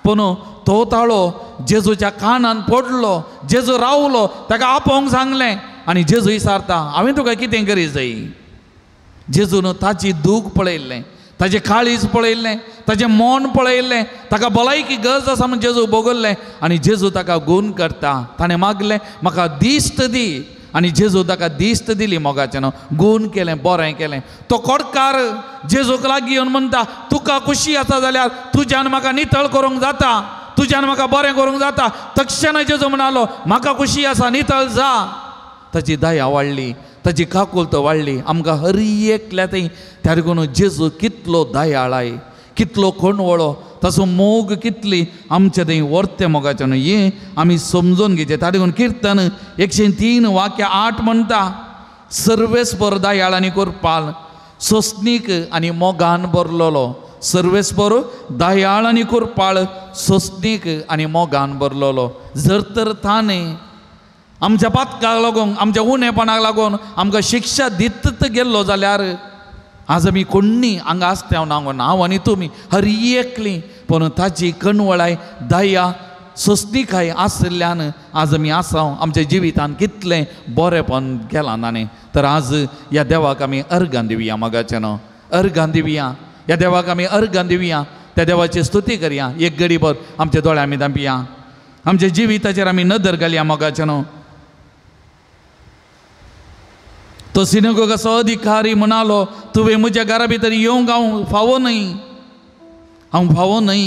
पूण तो ताळो जेजूच्या कानान पडलो जेजू रावलो ताका आपोवंक सांगलें आनी जेजू विचारता हांवें तुका कितें करी जाय. जेजून ताची दूख पळयल्लें ताचें काळीज पळयल्लें ताचें मन पळयल्लें ताका भलायकी गरज आसा म्हूण जेजू भोगल्लें आनी जेजू ताका गूण करता. ताणें मागलें म्हाका दिश्ट दी आनी जेजू ताका दिश्ट दिली मोगाचें न्हू गूण केलें बरें केलें. तो कोडकार जेजूक लागीं येवन म्हणटा तुका खुशी आसा जाल्यार तुज्यान म्हाका नितळ करूंक जाता तुज्यान म्हाका बरें करूंक जाता. तक्षणा जेजू म्हणालो म्हाका खुशी आसा नितळ जा. ताची दया वाडली ताची काकुळट वाडली आमकां हरी एकल्या थंय त्या देखून जेजू कितलो दयाळाय कितलो कोणवळो ताचो मोग कितली आमच्या थंय वर्ते मोगाचें न्हू हें आमी समजून घेवचें. त्या देखून किर्तन 103:8 म्हणटा सर्वेस्पर दयाळ आनी कृपाळ सोंसणीक आनी मोगान भरलेलो सर्वेस्पर दयाळ आनी कृपाळ सोंसणीक आनी मोगान भरलेलो. जर तर ताणें आमच्या पातकाक लागून आमच्या उणेपणाक लागून आमकां शिक्षा दित गेल्लो जाल्यार आज आमी कोण्णी हांगा आसता हांव ना हांव आनी तुमी हरी एकली. पूण ताची कणवळाय दया सोंसणीकाय आशिल्ल्यान आज आमी आसा आमच्या जिवितान कितलें बरेंपण गेलां ताणें. तर आज ह्या देवाक आमी अर्गां दिवया मोगाचें न्हू अर्गां दिवया ह्या देवाक आमी अर्गां दिवया त्या देवाची स्तुती करया. एक गडीभर आमच्या दोळे आमी धांपया आमच्या जिविताचेर आमी नदर घालया मोगाचें न्हू. तो सिनेगोगाचो अधिकारी म्हणालो तुवें म्हज्या घरा भितर येवंक हांव फावो न्हय, हांव फावो न्हय.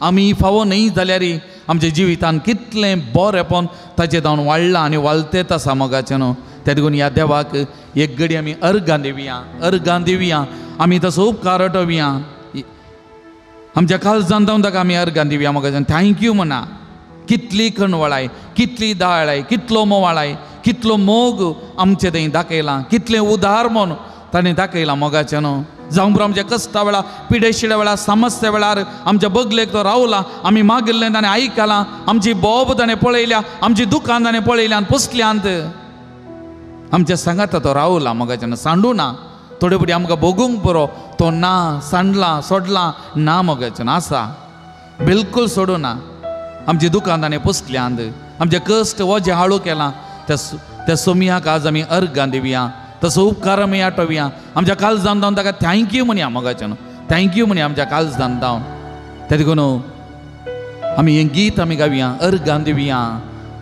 आमी फावो न्हय जाल्यार आमच्या जिवितान कितलें बरेंपण ताचें जावन वाडलां आनी वालतेत आसा मोगाचें न्हू. त्या देखून ह्या देवाक एक घडी आमी अर्गां दिवया, अर्गां दिवया, आमी तसो उपकार आठोवया, आमच्या काळजान जावन ताका आमी अर्गां दिवया मोगाच्यान. Thank you म्हणा. कितली कणवळाय, कितली दाळाय, कितलो मोवाळाय, कितलो मोग आमचे थंय दाखयला, कितलें उदार म्हूण ताणें दाखयलां मोगाचें न्हू. जावं पुरो आमच्या कश्टा वेळार, पिडेशिड्या वेळार, समस्या वेळार आमच्या बगलेक तो रावला, आमी मागिल्लें ताणें आयकलां, आमची बोब ताणें पळयल्या, आमची दुकान ताणें पळयल्या आनी पुसल्यांत आमच्या सांगाता तो रावला मोगाच्यान. सांडू ना, थोडे फुडें आमकां भोगूंक पुरो तो ना सांडला सोडला ना मोगाच्यान, आसा बिलकूल सोडू ना. आमची दुकान ताणें पुसल्यांत, आमचे कश्ट वजें हाळू केलां त्या सोमयाक आज आमी अर्गां दिवया, तसो उपकार आमी आठोवया, आमच्या काळजान जावन ताका thank you म्हणया मोगाच्यान, thank you म्हणया आमच्या काळजान जावन. त्या देखून आमी हें गीत आमी गावया, अर्गां दिवया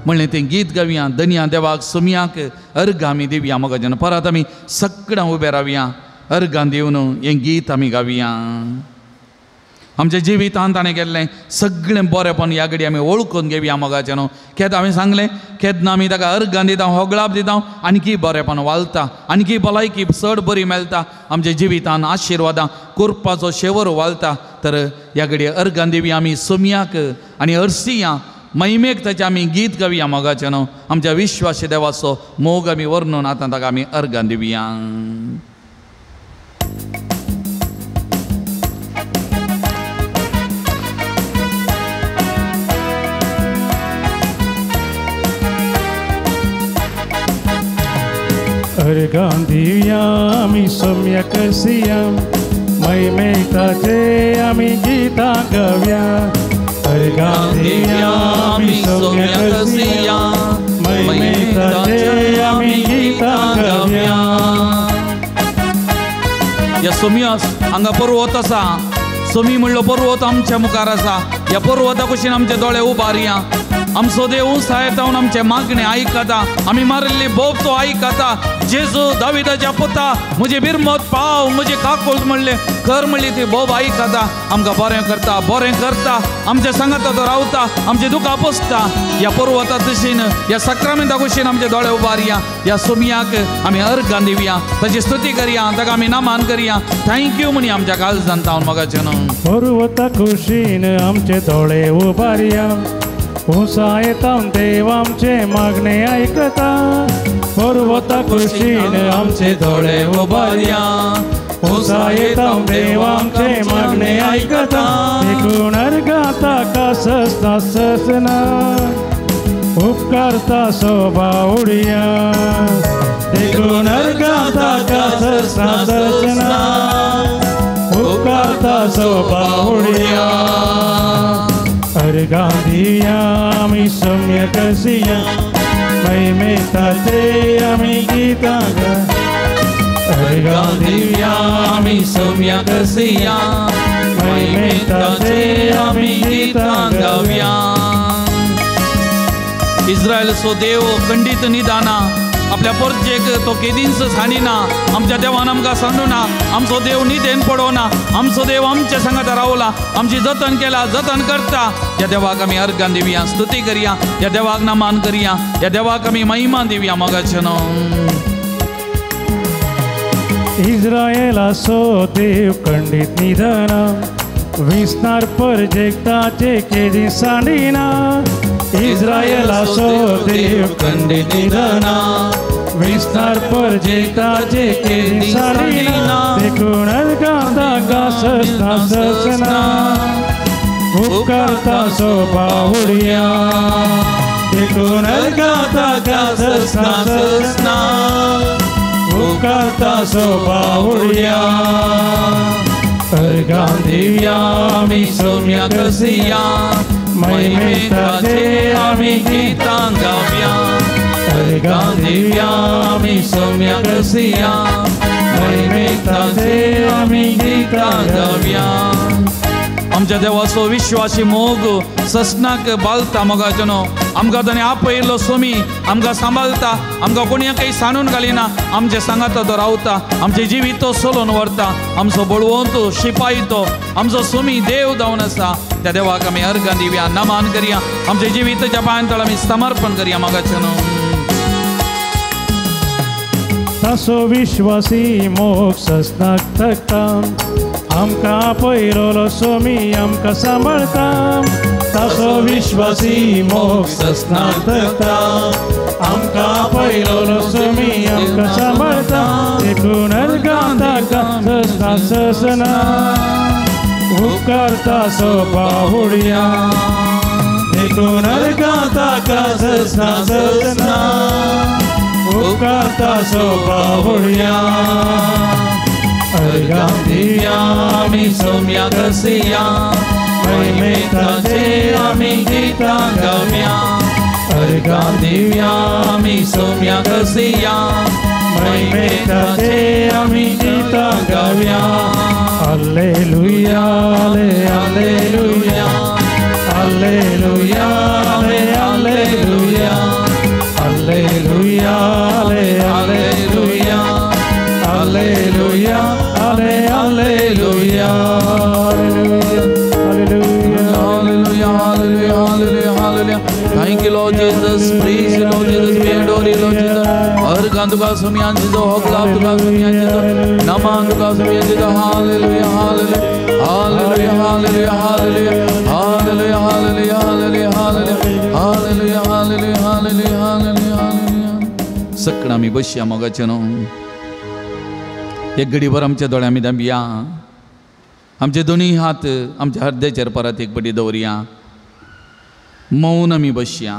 म्हणलें तें गीत गावया, दनया देवाक सोमयाक अर्गां आमी दिवया मोगाच्यान. परत आमी सगळ्यां उबे रावया, अर्गां दिवन हें गीत आमी गावया. आमच्या जिवितांत ताणें केल्लें सगळें बरेंपण ह्या घडी आमी वळखून घेवया मोगाचें न्हू. केन्ना हांवें सांगलें, केन्ना आमी ताका अर्गां दिता, होगळाप दिता, आणकी बरेंपण वालता, आणकी भलायकी चड बरी मेळटा, आमच्या जिवितान आशिर्वादां करपाचो शेवर वालता. तर ह्या घडी अर्गां दिवया आमी सोमयाक आनी अरसिया महिमेक ताचें आमी गीत गावया मोगाचें न्हू. आमच्या विश्वासी देवाचो मोग आमी वर्णून आतां ताका आमी अर्गां दिवया. अर्गां दिवया आमी सोम्याक सिया, महिमेक ताचे आमी गितां गावया. अर्गां दिवया आमी सोम्याक सिया, महिमेक ताचे आमी गितां गावया. ह्या सोम्यास हांगा पर्वत आसा, सोमी म्हणलो पर्वत आमच्या मुखार आसा. ह्या पर्वता कुशीन आमचे दोळे उबारया, आमचो देव साहेब जावन आमचें मागणें आयकता, आमी मारिल्ली बोब तो आयकता. जेजू दाविदाच्या पुता म्हजे बिरमत पाव, म्हजे काकोल म्हणलें कर म्हणली ती बोब आयकता, आमकां बरें करता, बरें करता, आमच्या सांगाता तो रावता, आमचें दुकां पोसता. ह्या पर्वता कुशीन, ह्या सक्रामेंता कुशीन आमचे दोळे उबारया, ह्या सोमयाक आमी अर्गां दिवया, ताची स्तुती करया, ताका आमी नामान करया, thank you म्हणया आमच्या काळजान जावन मोगाचें न्हू. पर्वता कुशीन आमचे दोळे उबारया, उंचायेतावन देव आमचें मागणें आयकता. पर्वता कुशीन आमचे दोळे उबारया, उंचायेतावन देव आमचें मागणें आयकता. देखून अर्गां ताका ससना ससना, उपकारता सोबा उडया. देखून अर्गां ताका ससना ससना, उपकारता सोबा उडया. अर्गां दिवया आमी सोम्याक सिया, महिमेक ताचे आमी गितां गावया. अर्गां दिवया आमी सोम्याक सिया, महिमेक ताचे आमी गितां गावया. इस्रायलचो देव खंडीत निदाना, आपल्या पोरजेक तो केदींच सांडिना, आमच्या देवान आमकां सांडूना, आमचो देव निदेन पडोना, आमचो देव आमच्या सांगाता रावला, आमची जतन केला, जतन करता. ह्या देवाक आमी अर्गां दिवया, स्तुती करया, ह्या देवाक नमान करया, ह्या देवाक आमी महिमा दिवया मोगाचें न्हू. इस्रायलाचो देव खंडीत निदाना, विसनार परजेक ताचे केदी सांडिना. इस्रायलाचो देव खंडीत निदाना, विसनार परजेक ताचे केदी सांडिना. देखून अर्गां ताका ससना ससना, उपकारता सोबा उडया. देखून अर्गां ताका ससना ससना, उपकारता सोबा उडया. अर्गां दिवया आमी सोम्याक सिया, महिमेक ताचे आमी गितां गावया. अर्गां दिवया आमी सोम्याक सिया, महिमेक ताचे आमी गितां गावया. आमच्या देवाचो विश्वासी मोग ससनाक बालता मोगाचें न्हू. आमकां ताणें आपयिल्लो सोमी आमकां सांबाळता, आमकां कोणयाकय सांडून घालिना, आमचे सांगाता तो रावता, आमचें जिवीत तो सोलोवन व्हरता, आमचो बळवंत शिपाय तो आमचो सोमी देव जावन आसा. त्या देवाक आमी अर्घां दिवया, नमन करया, आमचें जिवीताच्या पांयां तळ आमी समर्पण करया मोगाचें न्हू. तासो विश्वासी मोग ससनाक थकता, आमकां पयरोलो सोमी आमकां सांबाळता. तासो विश्वासी मोग ससनाक थकता, आमकां पयरोलो सोमी आमकां सांबाळता. देखून अर्घां ताका ससना ससना, उपकारता सो पावुडया. देखून अर्घां ताका ससना ससना, उपकारता सो पावुडया. अर्घां दिवया आमी सोम्या कसिया, महिमेताचे आमी गितां गावया. अर्घां दिवया आमी सोम्या कसिया, महिमेताचे आमी गितां गावया. Hallelujah, hallelujah, hallelujah, hallelujah, hallelujah, hallelujah, hallelujah, hallelujah, hallelujah, hallelujah, hallelujah, hallelujah. Thank you Lord Jesus, praise you Lord Jesus, we adore you Lord Jesus. अर्घां तुका सोम्यान जिजो, होगलाब तुका सोम्यान जिजो, नमन तुका सोम्यान जिजो. Hallelujah, hallelujah, hallelujah, hallelujah, hallelujah, hallelujah, hallelujah, hallelujah, hallelujah, hallelujah, hallelujah, hallelujah. सगळं आमी बसया मोगाचें न्हू. एक घडीभर आमच्या दोळ्यां आमी धांपया, आमचे दोनूय हात आमच्या हृदयाचेर परत एक पटी दवरया, मौन आमी बसया.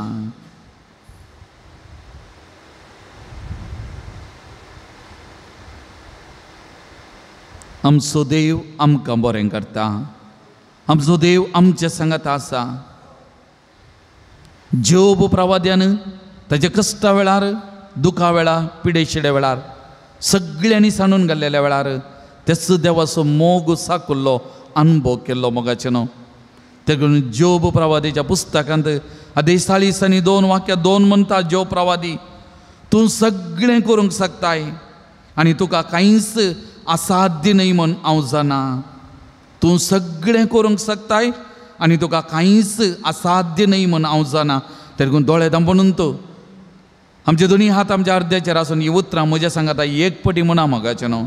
आमचो देव आमकां बरें करता, आमचो देव आमच्या सांगात आसा. जोब प्रवाद्यान ताच्या कश्टा वेळार, दुखा वेळार, पिडेशिड्या वेळार, सगळ्यांनी सांडून घाल्लेल्या वेळार तेच देवाचो मोग साकुल्लो अनुभव केल्लो मोगाचें न्हू. देखून जोब प्रवादीच्या पुस्तकांत आदेश 40 आनी 2 वाक्या 2 म्हणटा, जोब प्रवादी तूं सगळें करूंक शकताय आनी तुका कांयच असाध्य न्हय म्हूण हांव जाणा. तूं सगळें करूंक शकताय आनी तुका कांयच असाध्य न्हय म्हूण हांव जाणा. देखून दोळे धांपून तूं आमचे दोनूय हात आमच्या अर्द्याचेर आसून ही उतरां म्हज्या सांगाता एक पटी म्हणा मोगाचें न्हू.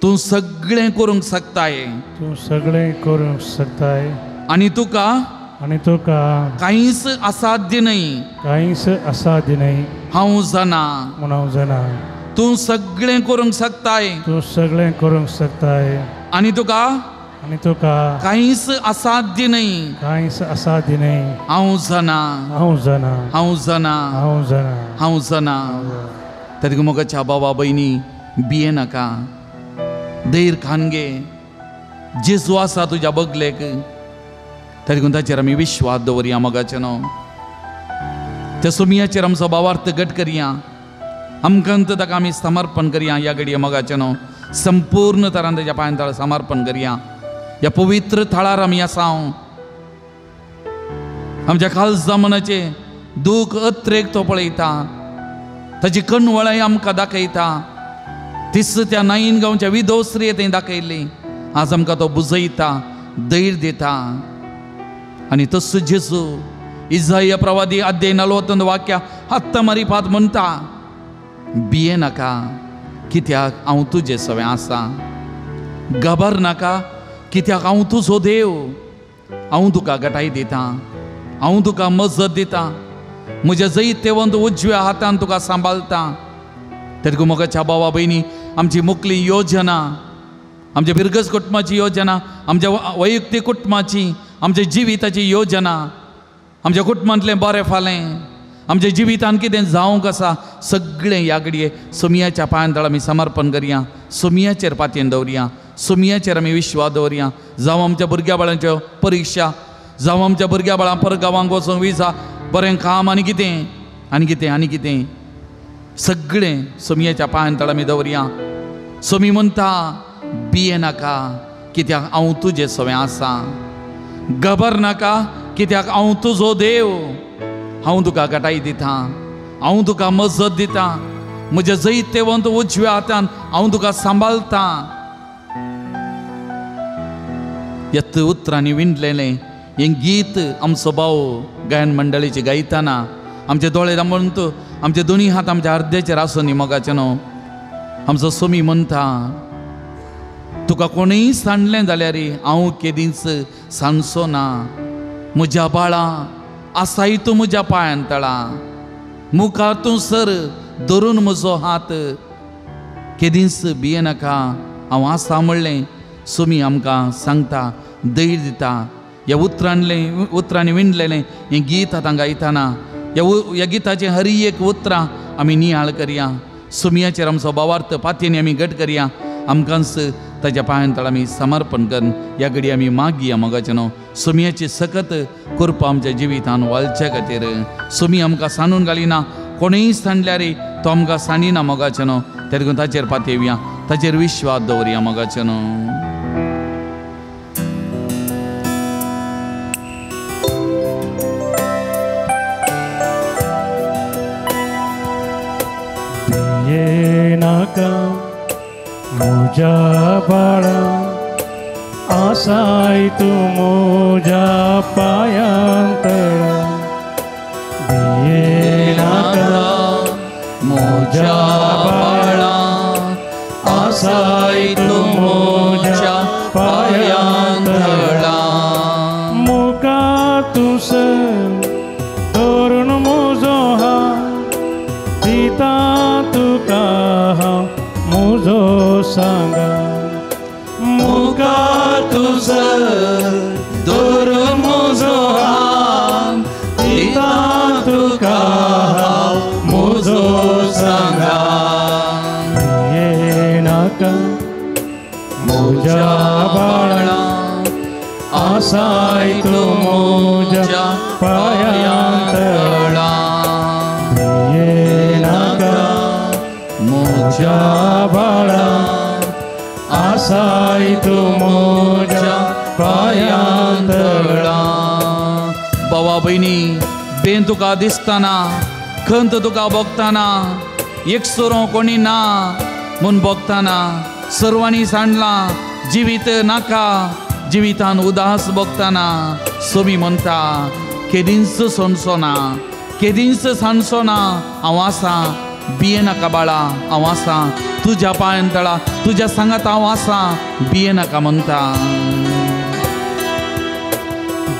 तूं सगळें करूंक शकताय, तूं सगळें करूंक शकताय आनी तुका, आनी तुका कांयच असाध्य न्हय, कांयच असाध्य न्हय हांव जाणा म्हूण हांव जाणा. तूं सगळें करूंक शकताय, तूं सगळें करूंक शकताय आनी तुका, आनी तुका कांयच असाध्य न्हय, कांयच असाध्य न्हय हांव जाणा, हांव जाणा, हांव जाणा, हांव जाणा, हांव जाणा. तरी मोगाच्या बाबा भयणी भिये नाका, धैर्य खान घे. जेजू आसा तुज्या बगलेक, तरी ताचेर आमी विश्वास दवरया मोगाचें न्हू. त्या सोमियाचेर आमचो भावार्थ घट करया, आमकां ताका आमी समर्पण करया. ह्या घडये मोगाचें न्हू संपूर्ण तरान ताच्या पांयां तळा समर्पण करया. ह्या पवित्र थळार आमी आसा, आमच्या खालसा मनाचें दूख अत्रेक तो पळयता, ताची कणवळाय आमकां दाखयता. तीच त्या नाईन गांवच्या विधव स्त्रिये थंय दाखयल्ली, आज आमकां तो बुजयता, धैर्य दिता. आनी तसो जेजू इजाया प्रवादी अध्याय 40 वाक्या आत्तां मारी पात म्हणटा, भिये नाका कित्याक हांव तुजे सवें आसा, घाबर नाका कित्याक हांव तुजो देव, हांव तुका गटाय दितां, हांव तुका मजत दितां, म्हज्या जैतेवंत उजव्या हातान तुका सांबाळटा. तरी मोगाच्या भावा भयणी आमची मुकली योजना, आमच्या बिरगज कुटुंबाची योजना, आमच्या वैयक्तीक कुटुंबाची, आमच्या जिविताची योजना, आमच्या कुटुंबांतलें बरें फालें, आमच्या जिवितान कितें जावंक आसा सगळें ह्या घडये सोमियाच्या पांयां तळा आमी समर्पण करया, सोमियाचेर पातयेन दवरया, सोमियाचेर आमी विश्वास दवरया. जावं आमच्या भुरग्या बाळांच्यो परिक्षा, जावं आमच्या भुरग्या बाळां परगांवांक वचूंक विजा, बरें काम आनी कितें आनी कितें आनी कितें सगळें सोमियाच्या पांयां तळा आमी दवरया. सोमी म्हणटा भिये नाका कित्याक हांव तुजे सवें आसा. घबर नाका कित्याक हांव तुजो देव, हांव तुका घटाय दिता, हांव तुका मजत दिता, म्हज्या जैतेवंत उजव्या हातान हांव तुका सांबाळटा। येत उतरांनी विणलेलें हें गीत आमचो भाव गायन मंडळीचे गायताना आमचे दोळे दामून आमचे दोनी हात आमच्या अर्द्याचेर आसून मोगाचें न्हू आमचो सोमी म्हणटा तुका कोणूय सांडलें जाल्यार हांव केदींच सांडचो ना, म्हज्या बाळा आसाय तूं म्हज्या पांयान तळा, मुखार तूं सर धरून म्हजो हात, केदींच भियेनाका हांव आसा म्हणलें सोमी आमकां सांगता, धैर्य दिता। ह्या उतरांतलें उतरांनी विणलेलें हें गीत आतां गायताना ह्या गिताचें हरी एक उतरां आमी नियाळ करया, सोमियाचेर आमचो भावार्थ पातयेनी आमी घट करया, आमकांच ताच्या पांयान तळ आमी समर्पण करून ह्या घडी आमी मागया मोगाचें न्हू सोमियाची सकत कृपा आमच्या जिवितान वालच्या खातीर। सोमी आमकां सांडून घालिना, कोणूय सांडल्यार तो आमकां सांडिना मोगाचें न्हू, ते देखून ताचेर पातयेवया, ताचेर विश्वास दवरया मोगाचें न्हू। नाका म्हज्या बाळा आसाय तूं म्हज्या पांयां तळा, भियेनाका म्हज्या बाळा आसाय तूं म्हज्या पांयां तळा, मुखार तूं सर धरून म्हजो हात दिता तुका हांव म्हजो सांगा, मुखार तूं सर धरून म्हजो हात दिता तुका हांव म्हजो सांगा, भियेनाका म्हज्या बाळा आसाय तूं म्हज्या पांयां तळा, भियेनाका म्हज्या बाळा आसाय तूं म्हज्या पांयां तळा। बाबा भयणी बेन तुका दिसतना, खंत तुका भोगतना, एकसुरो कोणी ना म्हूण भोगतना, सर्वांनी सांडलां जिवीत नाका, जिवितान उदास भोगतना सोमी म्हणटा केदींच सोंसो ना, केदींच सांडचो ना, हांव आसा, भियेनाका बाळा हांव आसा, तुज्या पांयान तळा तुज्या सांगात हांव आसा, भियेनाका म्हणटा।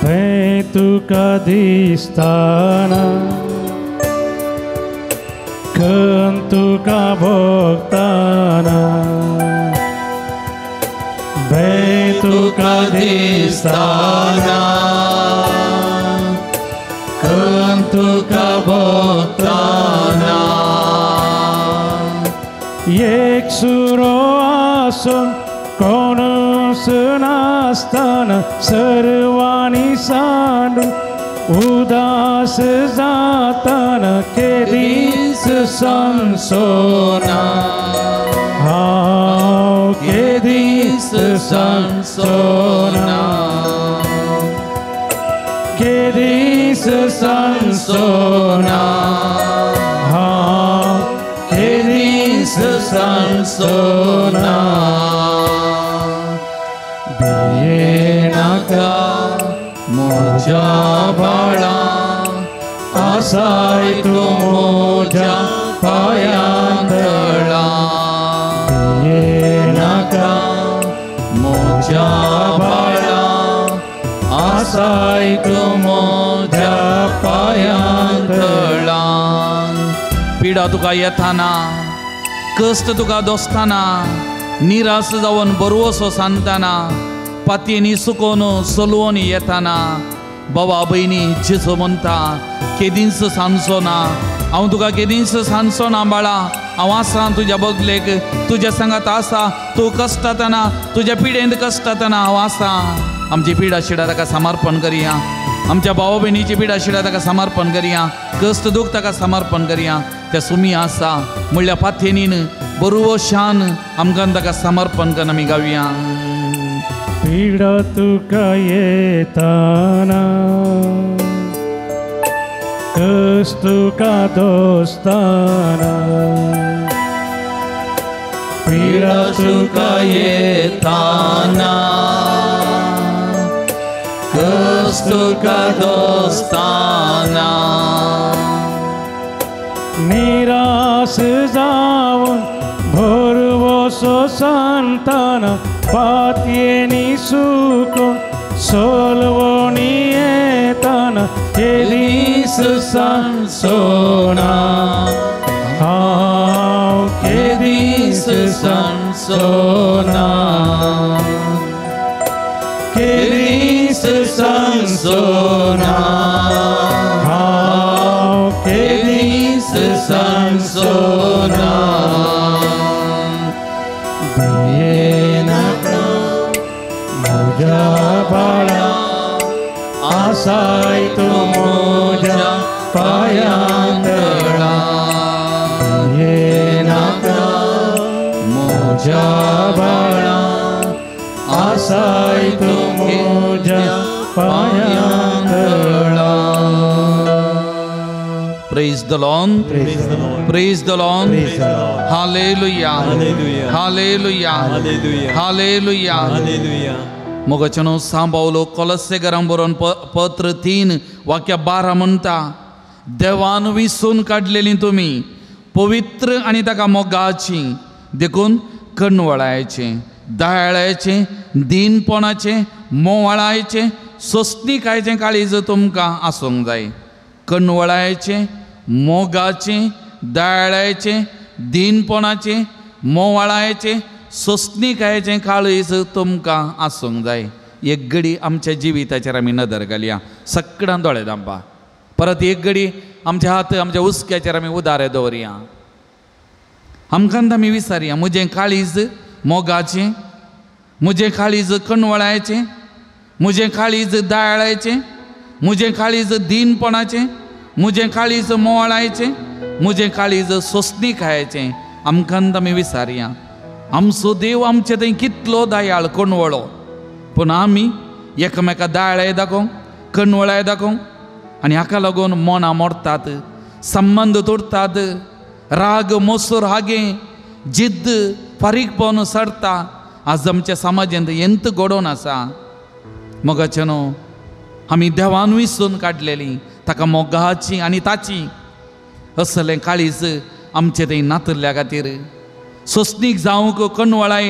भंय तुका दिसतना खंत तुका भोगतना, भंय तुका दिसतना खंत तुका भोगतना, एक सुरो आसून कोणूच नासतना सर्वांनी सांडून उदास जातना केदींच सांडचो ना, हांव केदींच सांडचो ना, केदींच सांडचो ना, हांव केदींच सांडचो ना, भियेनाका म्हज्या बाळा आसाय तूं म्हज्या पांयां तळा, भियेनाका म्हज्या बाळा आसाय तूं म्हज्या पांयां तळा। पिडा तुका येताना, कश्ट तुका दोसताना, निराश जावन बरवसो सांगताना, पातयेनी सुकोवन सलवून येताना, बाबा भयणी जेजू म्हणटा केदींच सांडचो ना, हांव तुका केदींच सांडचो ना बाळा, हांव आसा तुज्या बगलेक, तुज्या सांगात आसा, तूं कश्टातना तुज्या पिडेंत कश्टातना हांव आसा। आमची पिडा शिडा ताका समर्पण करया, आमच्या भाव भयणीची पिडा शिडा ताका समर्पण करया, कश्ट दूख ताका समर्पण करया, त्या सुमी आसा म्हणल्या पाथेनीन बरो शान आमकां ताका समर्पण करून आमी गावया। पिडा तुका येताना कस तुका दोस्ताना पिडा तुका येताना कस तुका दोस्ताना निराश जावन भोरवसो सांताना पातयेनी सुकून सोलवणी येताना केदीस सांसोना हांव केदीस सांसोना केदीस सांसोना हांव केदीस सांसोना म्हज्या बाळा आसाय तूं म्हज्या पांयांतळा भियेनाका म्हज्या बाळा आसाय तूं म्हज्या पांयांतळा. Praise the Lord. Praise the Lord. Praise the Lord. Praise the Lord. Hallelujah. Hallelujah. Hallelujah. Hallelujah. Hallelujah. Hallelujah. मोगाचेनो सांबावलो कोलस्सेगरां बरोवन पत्र 3 वाक्य 12 म्हणटा देवान विसून काडलेली तुमी पवित्र आनी ताका मोगाची देखून कणवळायचें दयाळायचें दीनपणाचें मोवाळायचें सोंसणीकायचें काळीज तुमकां आसूंक जाय. कणवळायचें मोगाचें दयाळायचें दीनपणाचें मोवाळायचें सोंसणीकायचें काळीज तुमकां आसूंक जाय. एक घडी आमच्या जिविताचेर आमी नदर घालया. सगळ्यां दोळे धांपा. परत एक घडी आमचे हात आमच्या हुस्क्याचेर आमी उदारे दवरया. आमकां आमी विचारया म्हजें काळीज मोगाचें म्हजें काळीज कणवळायचें म्हजें काळीज दयाळायचें म्हजें काळीज दीनपणाचें म्हजें काळीज मोवाळायचें म्हजें काळीज सोंसणीकायचें. आमकां आमी विचारया. आमचो देव आमचे थंय कितलो दयाळ कणवळो पूण आमी एकामेका दयाळाय दाखोवंक कणवळाय दाखोवंक आनी हाका लागून मनां मोडटात संबंद तोडटात राग मोसोर हागे जिद्द फारीकपण सरता. आज आमच्या समाजांत एंत घडोवन आसा. मोगाचें न्हू आमी देवान विसून काडलेली ताका मोगाची आनी ताची असलें काळीज आमचें थंय नातल्ल्या खातीर सोंसणीक जावंक कणवळाय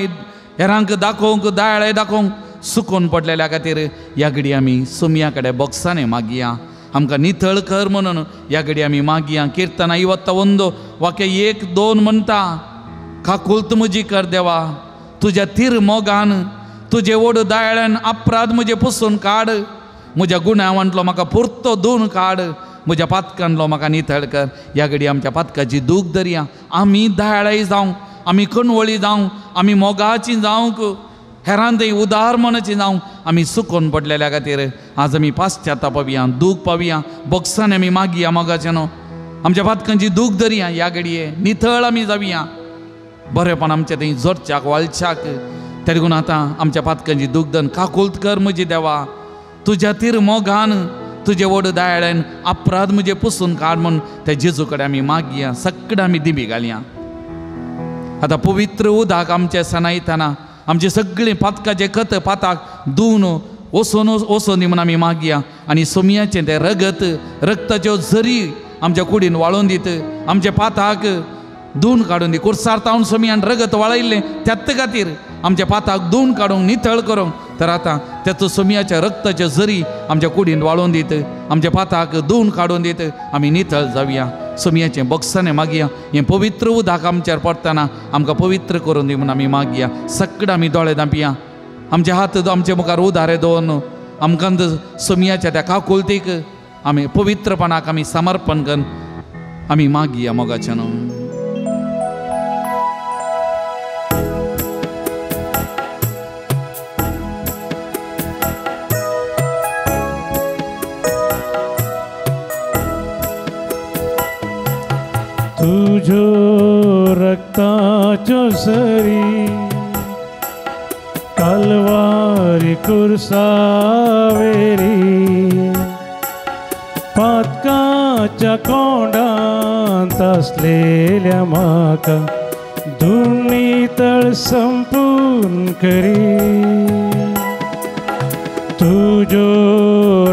हेरांक दाखोवंक दयाळाय दाखोवंक सुकोवन पडलेल्या खातीर ह्या घडी आमी सोमया कडेन बोक्सांनी मागया आमकां नितळ कर म्हणून ह्या घडी आमी मागया. किर्तनां 51 वाक्य 1 2 म्हणटा काकुळट म्हजी कर देवा तुज्या तीर मोगान तुजे ओड दयाळान अपराध म्हजे पुसून काड म्हज्या गुन्यांवांतलो म्हाका पुरतो धुवन काड म्हज्या पातकांतलो म्हाका नितळ कर. ह्या घडी आमच्या पातकाची दूख धरया. आमी दयाळाय जावंक आमी कणवळी जावंक आमी मोगाची जावंक हेरां थंय उदार मनाची जावंक आमी सुकोवन पडलेल्या खातीर आज आमी पाश्चाताप पावया दूख पावया बोक्सांनी आमी मागया मोगाचें न्हू आमच्या पातकांची दूख धरया. ह्या घडये नितळ आमी जावया बरेंपण आमच्या थंय जोडच्याक वाळच्याक तेगून आतां आमच्या पातकांची दूख धन काकुळट कर म्हजी देवा तुज्या तीर मोगान तुजे वड दयाळान अपराध म्हजे पुसून काड म्हूण त्या जेजू कडेन आमी मागया. सगळें आमी दिमी घालया. आतां पवित्र उदक आमच्या सणायतना आमचे सगळीं पातकाचे खत पाताक धुवन वचोन वचोन दी म्हूण आमी मागया. आनी सोमयाचें तें रगत रक्ताच्यो झरी आमच्या कुडीन वाळोवन दीत आमच्या पाताक धुवन काडून दी. कुर्सार तावन सोमयान रगत वाळयल्लें त्याच खातीर आमच्या पाताक धुवन काडूंक नितळ करूंक तर आतां तेचो सोमयाच्या रक्ताच्यो झरी आमच्या कुडीन वाळोवन दीत आमच्या पाताक धुवन काडून दीत आमी नितळ जावया. सोमयाचें बोक्सांनी मागया. हें पवित्र उदक आमचेर पडटना आमकां पवित्र करून दी म्हूण आमी मागया. सगळें आमी दोळे धांपया. आमचे हात आमचे मुखार उदारे दवरून आमकां सोमयाच्या त्या काकुळटीक आमी पवित्रपणाक आमी समर्पण करून आमी मागया मोगाचें न्हू. तुझो रक्ताचो सरी कलवारी कुर्सावेरी पातकाच्या कोंडांत आसलेल्या म्हाका धुणी तळ संपून करी तुज्यो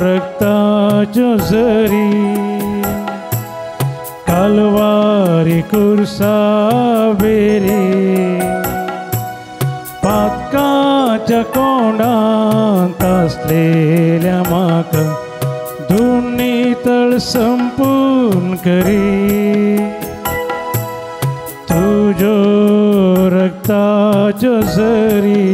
रक्ताच्यो झरी कालवारी कुर्सावेरी पातकाच्या कोंडांत आसलेल्या म्हाका धुणी तळ संपून करी तुज्यो रक्ताच्यो झरी.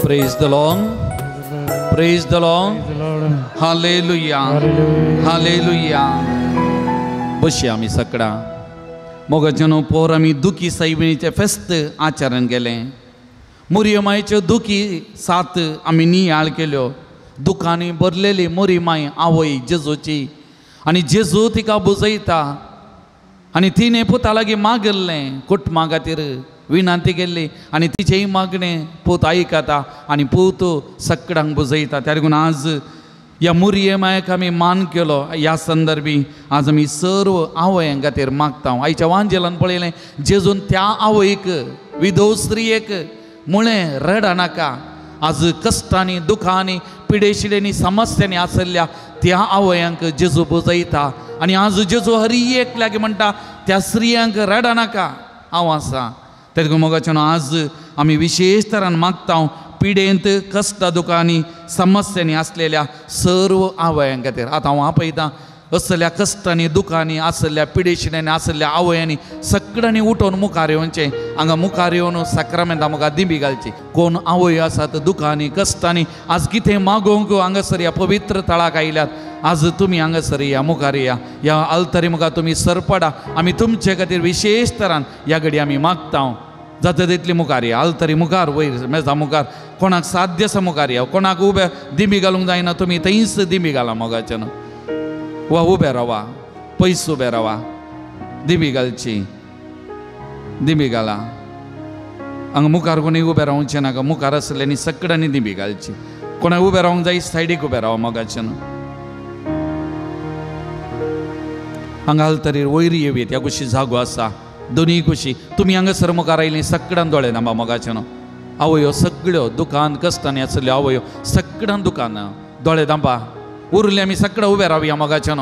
Praise the Lord. Praise the Lord. Hallelujah. Hallelujah. बशी आमी सगळा मोगाच्यानो पोर आमी दुखी सायबिणीचें फेस्त आचरण केलें. मुरयमायच्यो दुखी सात आमी नियाळ केल्यो. दुखांनी भरलेली मुरीमाय आवय जेजूची आनी जेजू तिका बुजयता आनी तिणें पुता लागीं मागिल्लें कुटुंबा खातीर विनंती केल्ली आनी तिचेंय मागणें पूत आयकता आनी पूत सगळ्यांक बुजयता. त्या देखून आज ह्या मुरयमायक आमी मान केलो. ह्या संदर्भी आज आमी सर्व आवयां खातीर मागता. आयच्या वांजेलान पळयलें जेजून त्या आवयक विधव स्त्रियेक मुळें रडा नाका. आज कश्टांनी दुखांनी पिडेशिडेंनी समस्यांनी आसल्या त्या आवयांक जेजू बुजयता आनी आज जेजू हरी एक लागीं म्हणटा त्या स्त्रियांक रडा नाका हांव आसा. तें मोगाच्यान आज आमी विशेश तरान मागता पिडेंत कश्टा दुखांनी समस्यांनी आसलेल्या सर्व आवयां खातीर. आतां हांव आपयतां असल्या कश्टांनी दुखांनी आसल्या पिडेशिड्यांनी आसल्या आवयांनी सगळ्यांनी उठोवन मुखार येवचें. हांगा मुखार येवन साक्रामेंता मुखार दिंबी घालची. कोण आवय आसात दुखांनी कश्टांनी आज कितें मागोवंक हांगासर ह्या पवित्र थळाक आयल्यात आज तुमी हांगासर या मुखार या ह्या आल्तरी मुखार तुमी सरपडा. आमी तुमचे खातीर विशेश तरान ह्या घडी आमी मागता. जाता तितली मुखार या आल्तरी मुखार वयर मेजा मुखार कोणाक साध्य आसा मुखार या. कोणाक उबे दिंबी घालूंक जायना तुमी थंयच दिंबी घाला मोगाच्यान वा उबे रावा पयस उबे रावा दिंबी घालची दिंबी घाला. हांगा मुखार कोणी उबे रावचें नाका. मुखार आसलें सगळ्यांनी दिंबी घालची. कोणाक उबे रावंक जाय सायडीक उबे रावा मोगाच्यान. हांगा आल्तरीर वयर येवयेत ह्या कुशी जागो आसा दोनूय कुशी. तुमी हांगासर मुखार आयलीं सगळ्यान दोळे दांबा मोगाच्यान. आवयो सगळ्यो दुकान कश्टांनी आसल्यो आवयो सगळ्यान दुकान दोळे दांबा उरले आमी सगळें उबे रावया मोगाच्यान.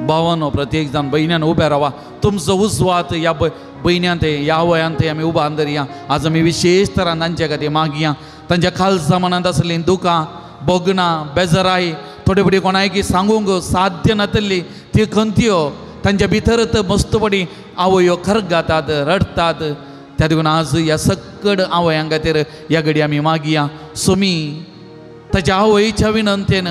भावानो प्रत्येक जाण भयण्यान उबे रावा. तुमचो उजवात ह्या भयण्यान ते ह्या आवयान ते आमी उबान धरया. आज आमी विशेश तरान तांचे खातीर मागया. तांच्या खालसा मनांत आसलीं दुकां भोगणां बेजराय थोडे फुडें कोणायकी सांगूंक साध्य नातली ती खंत्यो तांच्या भितर मस्तपणी आवयो खरगातात रडटात. त्या देखून आज ह्या सगळ आवयां खातीर ह्या घडी आमी मागया. सुमी ताच्या आवयच्या विनंतेन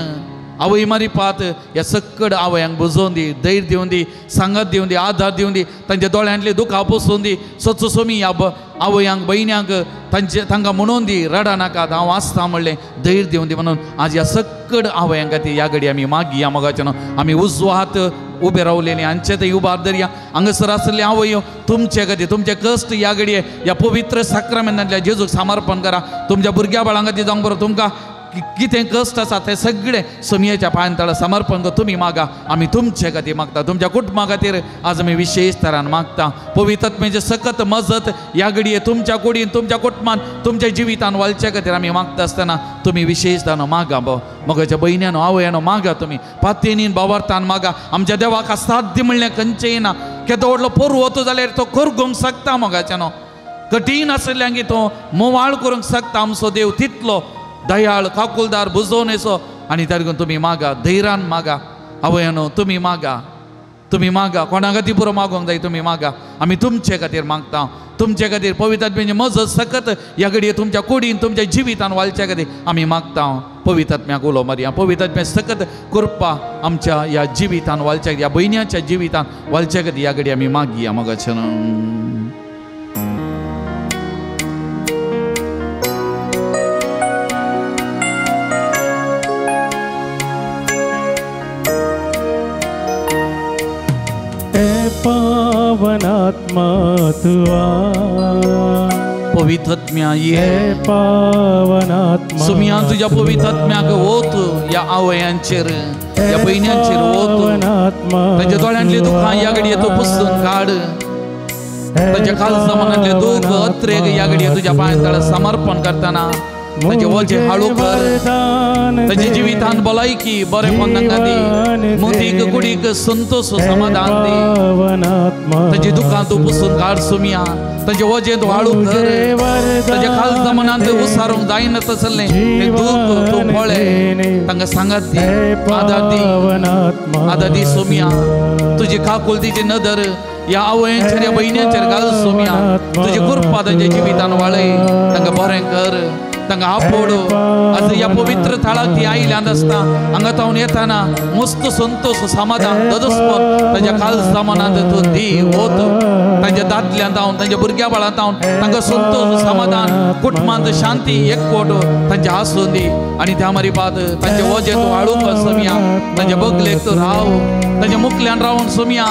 आवय मारी पात ह्या सगळ आवयांक बुजोवन दी धैर्य दिवन दी सांगात दिवन दी आधार दिवन दी तांच्या दोळ्यांतली दुखां पुसून दी. सच्चो सोमी ह्या आवयांक भयण्यांक तांचे तांकां म्हणून दी रडा नाकात हांव आसता म्हणलें धैर्य दिवन दी. म्हणून आज ह्या सगळ आवयां खातीर ह्या घडी आमी मागया मोगाच्यान. आमी उजवो हात उबे रावलेले हांचे थंय उबार धरया. हांगासर आसले आवयो तुमचे खातीर तुमचे कश्ट ह्या घडये ह्या पवित्र साक्रामेंतांतल्या जेजूक समर्पण करा. तुमच्या भुरग्या बाळां खातीर जावंक बरो तुमकां कितें कश्ट आसा तें सगळें सोमयेच्या पांयां तळा समर्पण कर तुमी मागा. आमी तुमचे खातीर मागता. तुमच्या कुटुंबा खातीर आज आमी विशेश तरान मागता. पवित्र आत्म्याचे सकत मजत ह्या घडये तुमच्या कुडीन तुमच्या कुटुंबान तुमच्या जिवितान वालच्या खातीर आमी मागता आसतना तुमी विशेश तरान मागा. मोगाच्या भयण्यानो आवयानो मागा. तुमी पातयेनीन बावार्थान मागा. आमच्या देवाक असाध्य म्हणलें खंयचेंय ना. केदो व्हडलो पर्वत जाल्यार तो करगोवंक शकता मोगाच्यानो. कठीण आसल्यान तो मोवाळ करूंक शकता. आमचो देव तितलो दयाळ काकुलदार बुजोवणेचो. आनी त्या देखून तुमी मागा धैर्यान मागा. आवयानो तुमी मागा तुमी मागा. कोणा खातीर पुरो मागोंक जाय तुमी मागा. आमी तुमचे खातीर मागता. तुमचे खातीर पवित्र आत्म्याची मजत सकत ह्या घडये तुमच्या कुडीन तुमच्या जिवितान वालच्या खातीर आमी मागता. पवित्र आत्म्याक उलो मारया. पवित्र आत्म्या सकत कृपा आमच्या ह्या जिवितान वालच्या ह्या भयण्याच्या जिवितान वालच्या खातीर ह्या घडये आमी मागया मोगाच्यान. पावनात्मा तू पवित्रत्म्या ये पावनात्मा सुमिया तुझ्या पवित्रत्म्याक वत ह्या आवयांचेर ह्या भयण्यांचेर वत तांच्या दोळ्यांतली दुखां ह्या घडये तूं पुसून काड तांच्या कालजा मनांतलें दूख अत्रेक ह्या घडये तुज्या पांयां तळा समर्पण करतना तांचे वजें हाळू कर तांच्या जिवितांत भलायकी बरेपण तांकां दी मोतीक कुडीक संतोष समाधान दी तांची दुखां तूं पुसून काड सुमिया तांचे वजें तूं हाळू कर तांच्या खालजा मनांत उसारूंक जायना तसलें तें दूख तूं पळय तांकां सांगात दी आदार दी आदार दी सुमिया तुजी काकुळतीची नदर ह्या आवयांचेर ह्या भयण्यांचेर घाल सुमिया तुजी कृपा तांच्या जिवितान वाळय तांकां बरें कर तांकां आपोड आतां ह्या पवित्र थळाक ती आयल्यांत आसता हांगा तावन येताना मस्त संतोष समाधान ददस्पन तांच्या कालजा मनांत तूं दी वत तांच्या दादल्यांत हांव तांच्या भुरग्या बाळांत हांव तांकां संतोष समाधान कुटुंबांत शांती एकवट तांचे आसून दी आनी त्या मारिपात तांचे वजें तूं हाडूंक सोमया तांच्या बगलेक तूं राव तांच्या मुखल्यान रावन सोमया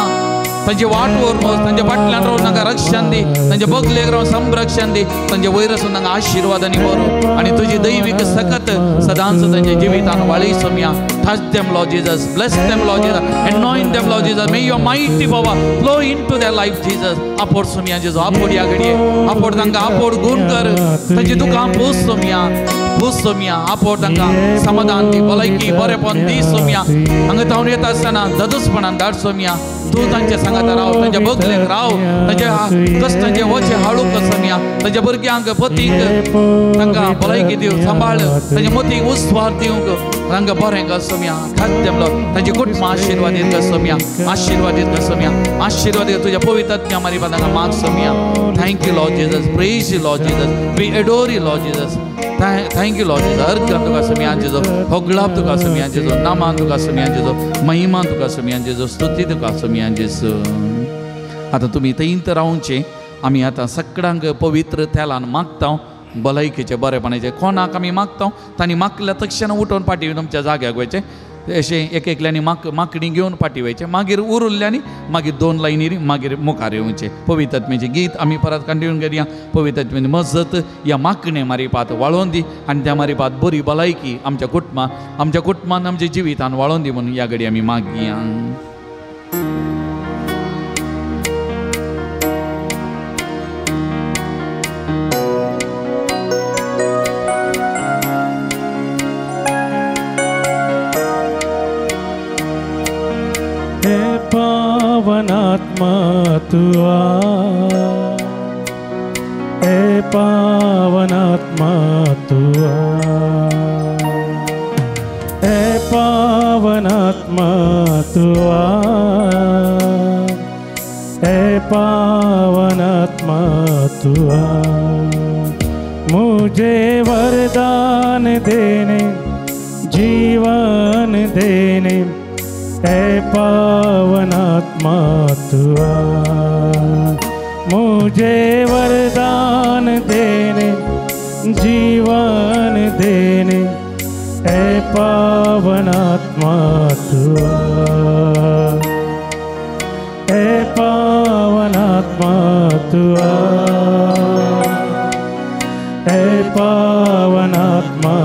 तांची वाट व्हरून तांच्या फाटल्यान रावन तांकां रक्षण दी तांच्या बगलेक रावन संरक्षण दी तांच्या वयर आसून तांकां आशिर्वाद आनी बरो आनी तुजी दैवीक सकत सदांच तांच्या जिवितान वाळय Somaiya. Touch them, Lord Jesus. Bless them, Lord Jesus. Anoint them, Lord Jesus. May your mighty power flow into their life, Jesus. आपोड Somaiya जेजू आपोड ह्या घडये आपोड तांकां आपोड गुण कर तांची दुकां पूस सोमया पूस सोमया आपोड तांकां समाधान दी भलायकी बरेपण दी सोमया हांगा तावन येता आसतना ददसपणान धाड सोमया तूं तांच्या सांगाता राव तांच्या बगलेक राव तांच्या कश्टांचे वचे हाडू सोमया तांच्या भुरग्यांक पतीक तांकां भलायकी दिवंक सांबाळ तांच्या मोतीक उस्वार दिवंक तांकां बरें कर सोमया. Touch them, Lord. तांची कुटुंबां आशिर्वादीत कर सोमया आशिर्वादीत कर सोमया आशिर्वादीत तुज्या पवित्रत्म्या मारिपा तांकां माग Somaiya. Thank you Lord Jesus. Praise you Lord Jesus. We adore you Lord Jesus. Thank you Lord Jesus. अर्घ तुका सोमया जेजू होगळाप तुका सोमया जेजू नामान तुका सोमया जेजू महिमा तुका सोमया जेजू स्तुती तुका सोमया जेजू. आतां तुमी थंयत रावचें आमी आतां सगळ्यांक पवित्र तेलान मागता भलायकेचें बरेपणाचें कोणाक आमी मागता तांणी मागल्या तक्षण उठोवन फाटीं तुमच्या जाग्याक वयचें अशें एक एकल्यांनी माकडी घेवन फाटीं वयचें मागीर उरुल्ल्यांनी मागीर दोन लायनी मागीर मुखार येवचें. पवित्रत्म्याचें गीत आमी परत कंटिन्यू करया. पवित्रत्म्याची मजत ह्या माकणे मारिपात वाळोवन दी आनी त्या मारिपात बरी भलायकी आमच्या कुटुंबान आमच्या कुटुंबान आमच्या जिवितान वाळोवन दी म्हणून ह्या घडी आमी मागया. पावनात्मा तू आ ए पावनात्मा तू आ ए पावनात्मा तू आ ए पावनात्मा तू आ मुझे वरदान देने जीवन देने ऐ पावनात्मा तू आ मुझे वरदान देने जीवन देने ऐ पावनात्मा तू आ ऐ पावनात्मा तू आ ऐ पावनात्मा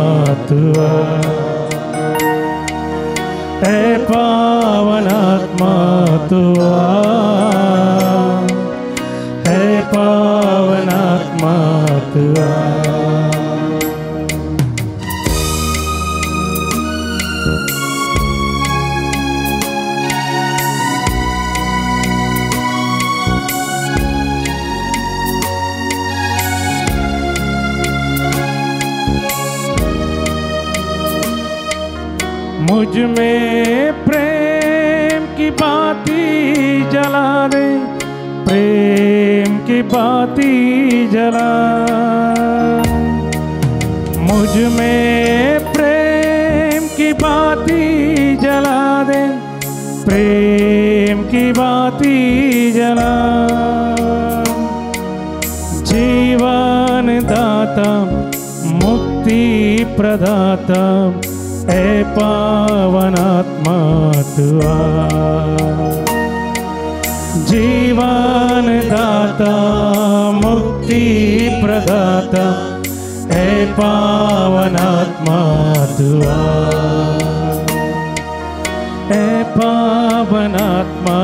तू आ ऐ पावनात्मा तू आ ऐ पावनात्मा तू आ. मुझ में प्रेम की बाती जला दे प्रेम की बाती जला मुझ में प्रेम की बाती जला दे प्रेम की बाती जला जीवन दाता मुक्ति प्रदाता ऐ पावनात्मा तू आ जीवन दाता। मुक्ति प्रदाता हे पावनात्मा तू आ, हे पावनात्मा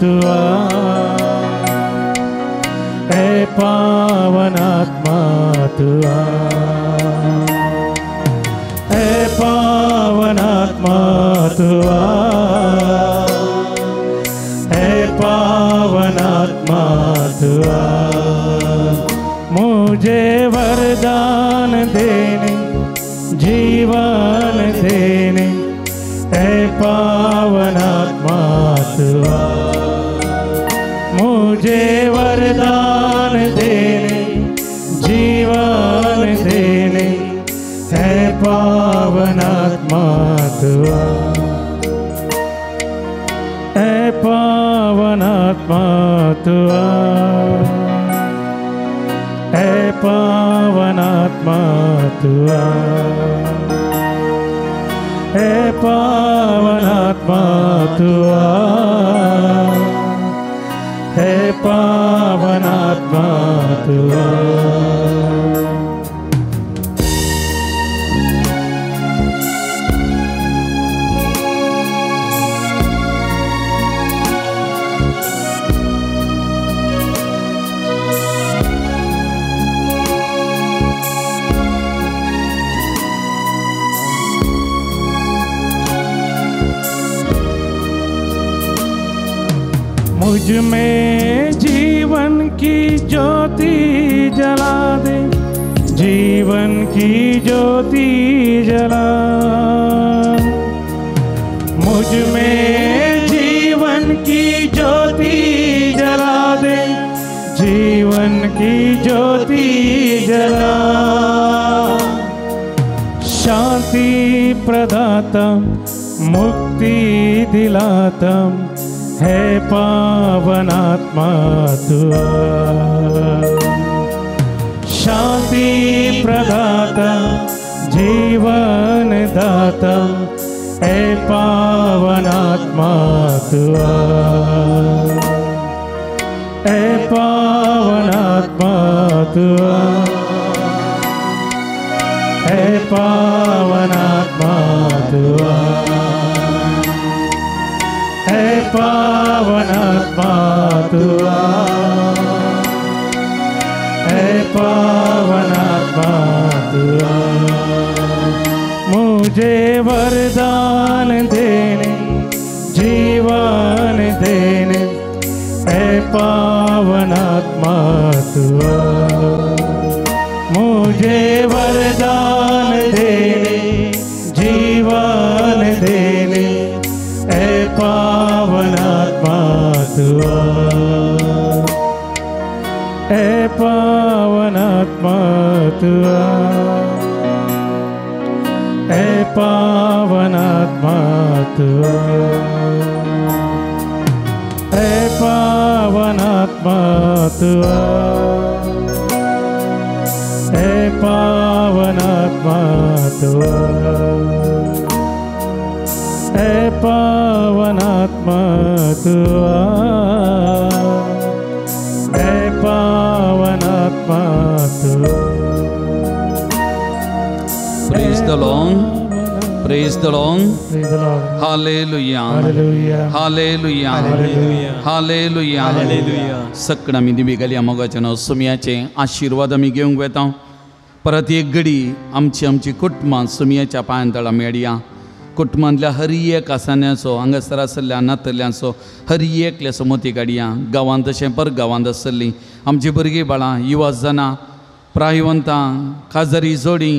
तू आ, हे पावनात्मा तू आ, हे पावनात्मा तू आ, हे पावनात्मा तू आ। मुझे वरदान देने जीवन देने हे पावनात्मा तू आ, मुझे वरदान देने जीवन देने हे पावनात्मा तू आ, हे पावनात्मा तू आ, हे पावनात्मा तू आ, हे पावनात्मा तू आ, हे पावनात्मा तू आ। मुझ में जीवन की ज्योति जला दे, जीवन की ज्योति जला। मुझ में जीवन की ज्योति जला दे, जीवन की ज्योति जला। शांति प्रदाता मुक्ति दिलाता हे पावनात्मा तू आ, शांति प्रदाता जीवन दाता हे पावनात्मा तू आ, हे पावनात्मा तू आ, हे पावनात्मा तू आ, हे पावनात्मा तू आ, हे पावनात्मा तू आ। मुझे वरदान देने जीवन देने हे पावनात्मा तू आ, मुझे वरदान देने जीवन देने हे पावनात्मा तू आ, हे पावनात्मा तू आ, हे पावनात्मा तू आ, हे पावनात्मा तू आ, हे पावनात्मा तू आ, हे पावनात्मा तू आ, हे पावनात्मा तू आ। Praise the Lord. Praise the Lord. Praise the Lord. Hallelujah. Hallelujah. Hallelujah. Hallelujah. Hallelujah. Hallelujah. सगळं आमी दिमी गेल्या मोगाच्या नांव सुमयाचे आशिर्वाद आमी घेवंक वेता। परत एक घडी आमची आमची कुटुंबां सुमयाच्या पांयां तळा मेळया। कुटुंबांतल्या हर एक आसान्याचो हांगासर आसल्या नातल्यांचो हर एकल्याचो मोती काडया। गांवांत तशें पर गांवांत आसली आमची भुरगीं बाळां युवा जाणां प्रायवंतां काजरी जोडी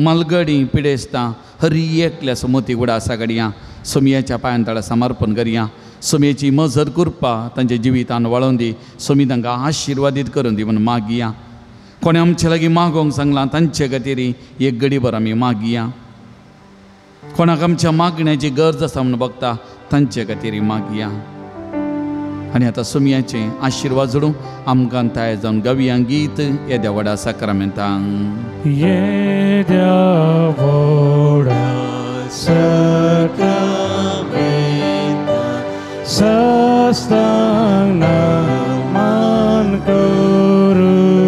मालगडी पिडेस्तां हर एकल्याचो मोती गुडा आसा काडया। सोमयाच्या पांयां तळा समर्पण करया। सोमयेची मजत कृपा तांच्या जिवितान वाळोवन दी। सोमी तांकां आशिर्वादीत करून दी म्हूण मागया। कोणें आमचे लागीं मागोवंक सांगलां तांचे खातीर एक घडीभर आमी मागया। कोणाक आमच्या मागण्याची गरज आसा म्हूण बघता तांचे खातीर मागया। आनी आतां सोमयाचे आशिर्वाद जोडूं आमकां तयार जावन गावया गीत येद्या व्हडा साक्रामेंतांक। येद्या व्हडा साक्रामेंतांक सस्तांग मान करूं।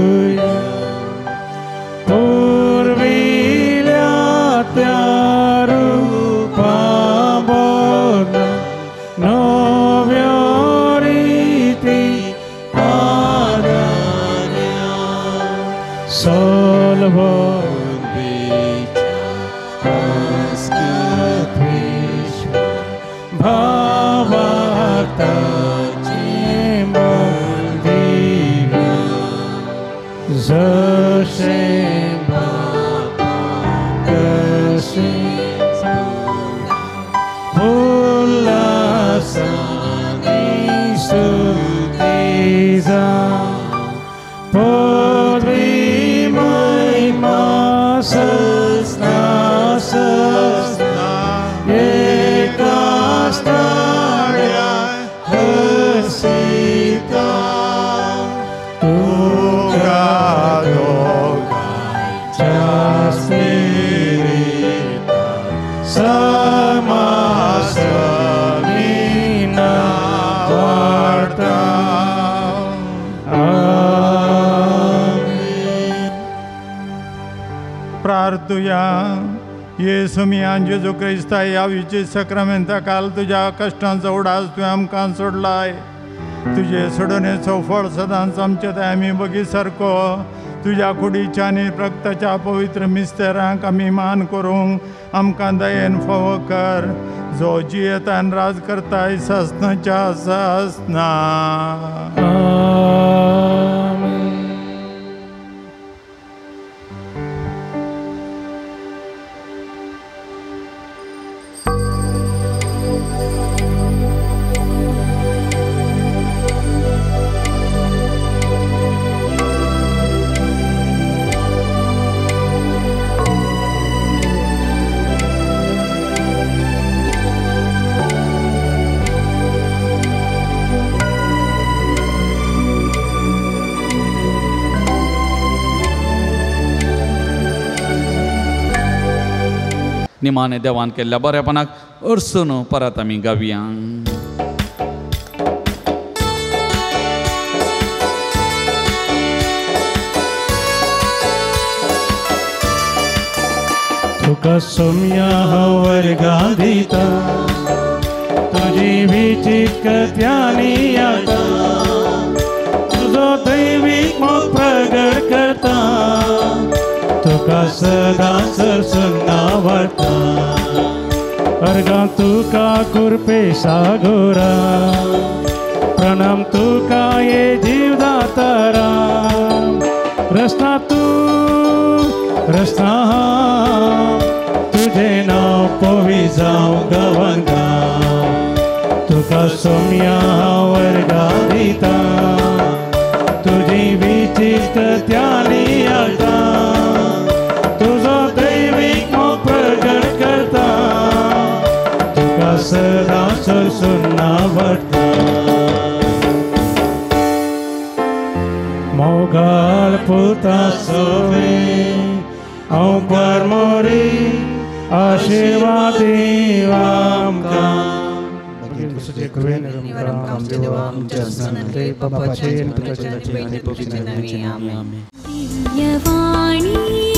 सोलवोन भावार्थाचे मोल दिव्य जशें बापान तशेंच उल्हासांनी स्तुती जावं पदवी महिमा सजना सजना एकाच ताळ्या हसिता तुका दोगांच्या स्पिरिता समासमी नावाडता. प्रार्थुया. येसू मियान जेजू क्रिस्ता ह्या विचित्र साक्रामेंता काल तुज्या कश्टांचो उडास तुवें आमकां सोडलाय. तुजे सोडणेचो फळ सदांच आमचे थंय आमी बगी सारको तुज्या कुडीच्या आनी रक्ताच्या पवित्र मिस्तेरांक आमी मान करूंक आमकां दयेन फावो कर, जो जियेतान राज करताय सासनाच्या सासना. निमाणे देवान केल्ल्या बरेपणाक अडचण परत आमी गावया. तुका सोम्या हांव वर्गां दिता, तुजी विचित्र कृत्यांनी आता, तुजो दैवीक मोग प्रगट करता, तुका सदांच नावडटा. अर्गां तुका कुरपे सागोरा, प्रणाम तुका ये जीवदातारा, रस्ता तूं रस्ता तुझे नांव पवी जावं गांवान गांव, तुका सोम्या हांव वर्गां दिता, तुजी विचित्र कृत्यांनी आता, तुजो दैवीक मोग प्रगट करता, तुका सदांच नावडटा. मोगाळ पुता सोवे हांव परमोरी आशिर्वाद आमकां. दिव्यवाणी.